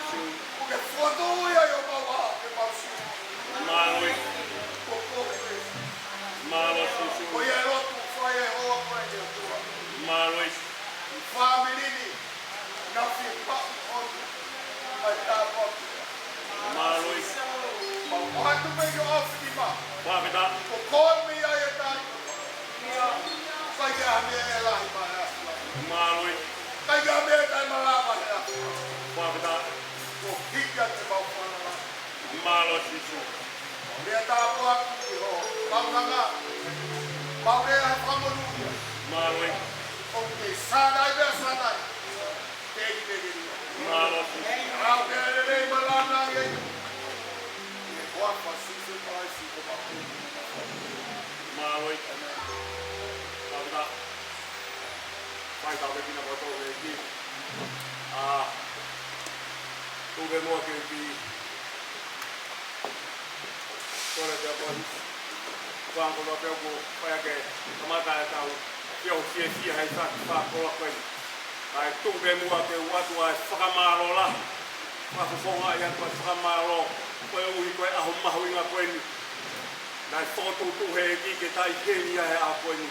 Kuo ke fokotuʻu ia ʻi homau ʻao ke mau sio. Mālō. Kuo koe pē. Mālō Sīsū. Ko ia e lotu ʻoku fai ʻe he hoa ko eni, ʻOtua. Mālō. Fāmili ni, naʻa nau fie maʻu ʻa e tāpuaki. Mālō. Mau ʻoatu pē ʻi ho ʻofa kimautolu. Fakafetaʻi. Ko koe pē ia e tali. ʻIkai ke ʻi ai ha meʻa ʻe lahi mai ʻa e ʻOtua. Mālō. ʻIkai ke ʻi ai ha meʻa ʻe taʻemalava he ʻOtua. Fakafetaʻi. Kuo hiki atu ʻemau falala. Mālō Sīsū. Mau lea tāpuaki ki ho kaunanga. Mau lea fakamonūʻia. Mālō. ʻOku ke sānai pea sānai. Thank you, thank you. Mālō Sīsū. Au ke lelei malanga ia. ʻI he huafa ʻo Sīsū Kalaisi ko homau. Mālō. Fakafetaʻi. Fai tāpuekina kimoutolu ʻe he ʻEiki. ʻA, tuku muʻa ke u kiʻi kole pē ʻa e Uncle Lopel kuo fai ʻaki e kamata ʻetau feohi fiefia he ʻaho fakakoloa ko eni. Kae tuku pē muʻa ke u ʻoatu ʻa e fakamālō lahi. Fakafofongaʻi atu ʻa e fakamālō koeʻuhi ko e ʻaho mahuʻinga ko eni. Naʻe fokotuʻutuʻu ʻe he ʻEiki ke tau ʻi heni ʻi he ʻaho ko eni.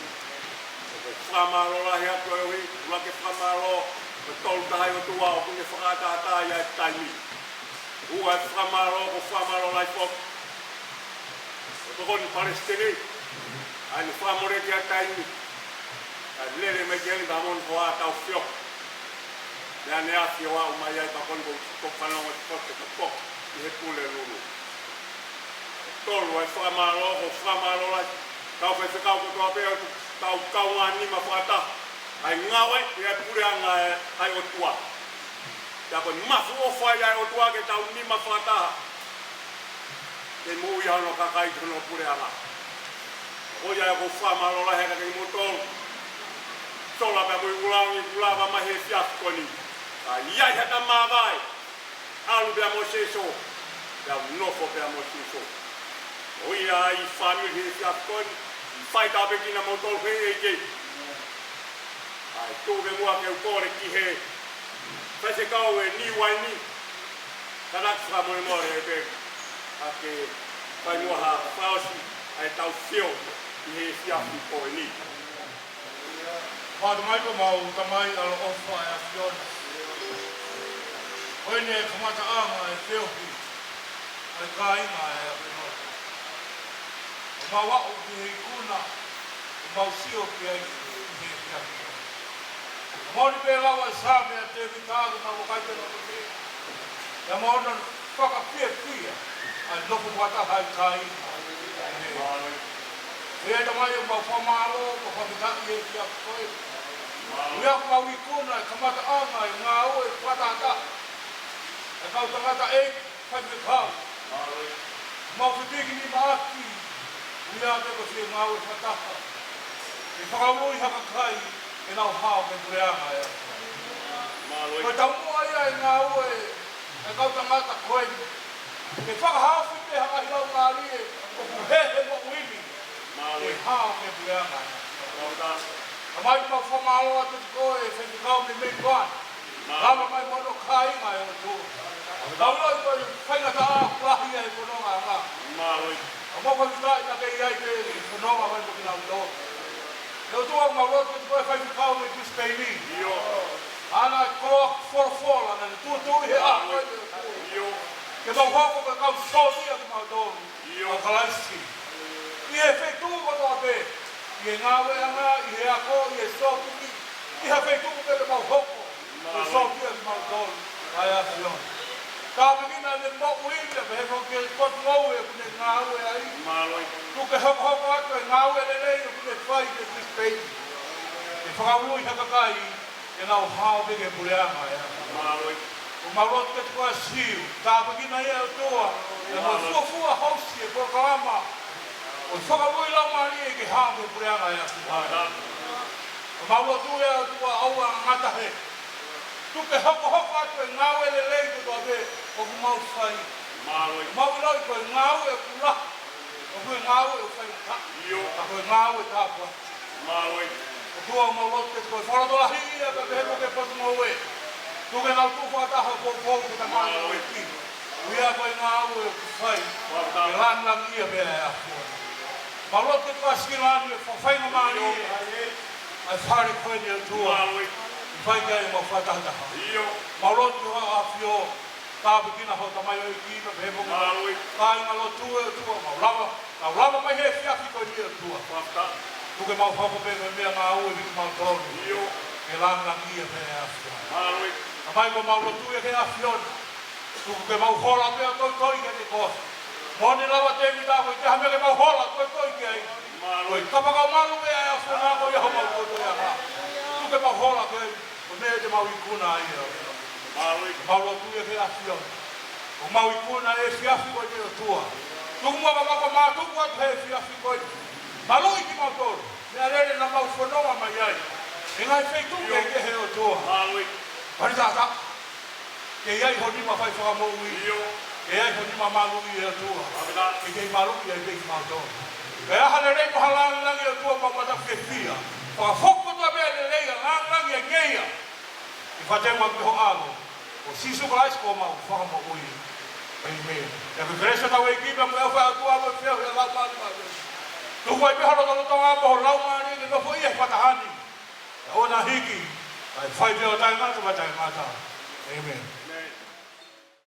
Ko e fakamālō lahi atu koeʻuhi, ʻuluaki fakamālō, ko e Tolu Tahaʻi ʻOtua ʻoku ne fakaʻataʻatā ʻa e taimi. Ua e fakamālō, ko e fakamālō lahi foki. Ko e tokoni palesiteni, ʻa ʻene fakamoleki ʻa e taimi. Kae lele mai ki heni pea mo hono hoa ʻetau feohi. Meʻa ne afi ʻo aʻu mai ai pea ko eni ko e fanongo ʻi he potu ko e potu ʻi he Pulelulu. Tolu e fakamālō, ko e fakamālō lahi. Kau faifekau kotoa pē ʻoku tau kaungā nima fakataha. ʻA e ngāue ʻi he puleʻanga ʻa e ʻOtua. Pea ko e mafu ʻofa ia ʻa e ʻOtua ke tau nima fakataha. Ke moʻui ʻa hono kakai ki hono puleʻanga. Ko ia ʻoku ou fakamālō lahi atu kiate kimoutolu. Sola pea mo e ʻū langi, ʻoku lava mai he efiafi ko eni. Ka ʻi ai haʻata māvae. ʻAlu pea mo Sīsū. Pea u nofo pea mo Sīsū. Ko ia ai fāmili he efiafi ko eni. Fai tāpuekina kimoutolu ʻe he ʻEiki. ʻAi, tuku muʻa ke u kole ki he faifekau ʻo e Niuaini. Ka naʻa ku fakamolemole pē ʻa ke fai muʻa ha fakaʻosi ʻa ʻetau feohi ʻi he efiafi ko eni. Fakamālō mai ko homau Tamai ʻaloʻofa ʻa e ʻAfiona. Ko eni e kamataʻanga ʻo e feohi ʻa e kāinga ʻa e ʻAfiona. ʻOku mau aʻu ki he ikuna, ʻoku mau sio ki ai ʻi he efiafi. Moʻoni pē lau ʻa e Saame ʻa Tēvita, ʻoku mau vakai pē lau pē. Pea mo hono fakafiefia ʻa e nofo fakataha ʻa e kāinga. ʻE Tamai, ʻoku mau fakamālō, ʻoku mau fakafetaʻi he efiafi ko eni. ʻOku mau ikuna e kamataʻanga ʻo e ngāue fakataha ʻa e kau tangataʻeiki faifekau. Mau fepiki ni maʻaki, ʻuhinga pē ko e fie ngāue fakataha. Ke fakaului ha kakai ke nau hao ki he puleʻanga ʻa e ʻOtua. Ko e taumuʻa ia e ngāue ʻa e kau tangata ko eni. Ke fakahaofi pē ha ngaahi laumālie ʻoku hehe moʻui ni. Ke hao ki he puleʻanga ʻa e ʻOtua. Tamai, mau fakamālō atu kiate koe, faifekau mei Melbourne. Mālō. Lava mai mo hono kāinga ʻe ʻOtua. Tau ʻiloʻi ko e faingataʻa ʻoku lahi ʻi he fonongaʻanga. Mālō. ʻOku mau fakafetaʻi naʻa ke ʻi ai pē ʻi he fononga mai mo kinautolu. ʻE ʻOtua, mau lotu kiate koe faifekau mei Brisbane. ʻIo. ʻA ʻena koloa folofola naʻa ne tuʻutuʻu ʻi he ʻaho ko eni. ʻIo. Ke mau hoko ko e kau sōtia kimautolu. ʻIo. ʻA Kalaisi. ʻI he feituʻu kotoa pē, ʻi he ngāueʻanga, ʻi he ako, ʻi he sōpiki, ʻi ha feituʻu pē te mau hoko, ko e sōtia kimautolu ʻa e ʻAfiona. Tāpuekina ʻene moʻui, pea pehē foki ki he potungāue ʻoku ne ngāue ai. Mālō. Tuku ke hokohoko atu e ngāue lelei ʻoku ne fai ʻi Brisbane. Ke fakaului ha kakai, ke nau hao pē ki he puleʻanga ʻa e ʻOtua. Mālō. ʻOku mau lotu kiate koe Siu, tāpuekina ia ʻOtua, ʻa e mau fuofua housi e polokalama ʻo e fakamoʻui laumālie ke hao ki he puleʻanga ʻa e ʻOtua. ʻOku mau lotu ʻe ʻOtua ʻoua ʻe ngata hē. Tuku ke hokohoko atu e ngāue lelei kotoa pē ʻoku mau fai. Mālō. ʻOku mau ʻiloʻi ko e ngāue ʻoku lahi, ʻoku ʻi ai e ngāue ʻoku faingataʻa. ʻIo. Ka ko e ngāue tāpuaki. Mālō. ʻOtua, mau lotu kiate koe, fakalotolahiʻi ia pea pehē foki ki he potungāue. Tuku ke na Tuʻu fakataha poupou ke tau maʻu e ki. ʻOku ʻi ai e ngāue ʻoku fai. Ke langilangiʻia pē ʻa e ʻAfiona. Mau lotu ke tuʻu ʻa Sikilani ʻo fakafaingamālie ʻa e fale ko eni ʻOtua. Fai ki ai ʻemau fakatahataha. Mau lotu ki hoʻo ʻAfio. Tāpuekina ho tamaioʻeiki mo e pehē pē ki he kāinga lotu ʻe ʻOtua mau lava. Mau lava mai he efiafi ko eni ʻOtua. Tuku ke mau fakapē ko e meʻangāue ʻa kimautolu. Ke langilangiʻia pē ʻa e ʻAfiona. Tamai, ko ʻemau lotu ia ki he ʻAfiona. Tuku ke mau hola pē ʻo toitoi kiate koe. Moʻoni lava te mi tā ko e taha meʻa ke mau hola toitoi ki ai. Ko e kapakau malu pē ʻa e ʻAfiona ko ia homau toitoi ʻanga. Tuku ke mau hola ki ai. Ko e meʻa te mau ikuna ai ʻa e ʻAfiona. Mau lotu ia ki he ʻAfiona. ʻOku mau ikuna e efiafi ko eni ʻOtua. Tuku muʻa ka mau ka mātuku atu he efiafi ko eni. Maluʻi kimautolu. Meʻalele naʻa mau fononga mai ai. ʻI he ngaahi feituʻu kehekehe ʻOtua. Pali tata. Ke ʻi ai ho nima fai fakamoʻui. Ke ʻi ai ho nima maluʻi ʻe ʻOtua. Ke kei maluʻi ai pē kimautolu. Ke ʻi ai ha lelei mo ha langilangi ʻOtua mau mata fiefia. Fakafoki kotoa pē lelei ʻa langilangi ʻa ngeia. ʻI he faʻahinga ʻo ho ʻAlo, ko Sīsū Kalaisi ko homau Fakamoʻui. ʻĒmeni. ʻIa ko e kelesi ʻa hotau ʻEiki pea mo e ʻofa ʻa e ʻOtua mo e feohi ʻa e Laumālie Māʻoniʻoni. Tuku ai pē ho lotolotonga mo ho laumālie ke nofo ia he fakataha ni. ʻOua naʻa hiki, kae fai pē ʻo taʻengata pea taʻengata. ʻĒmeni.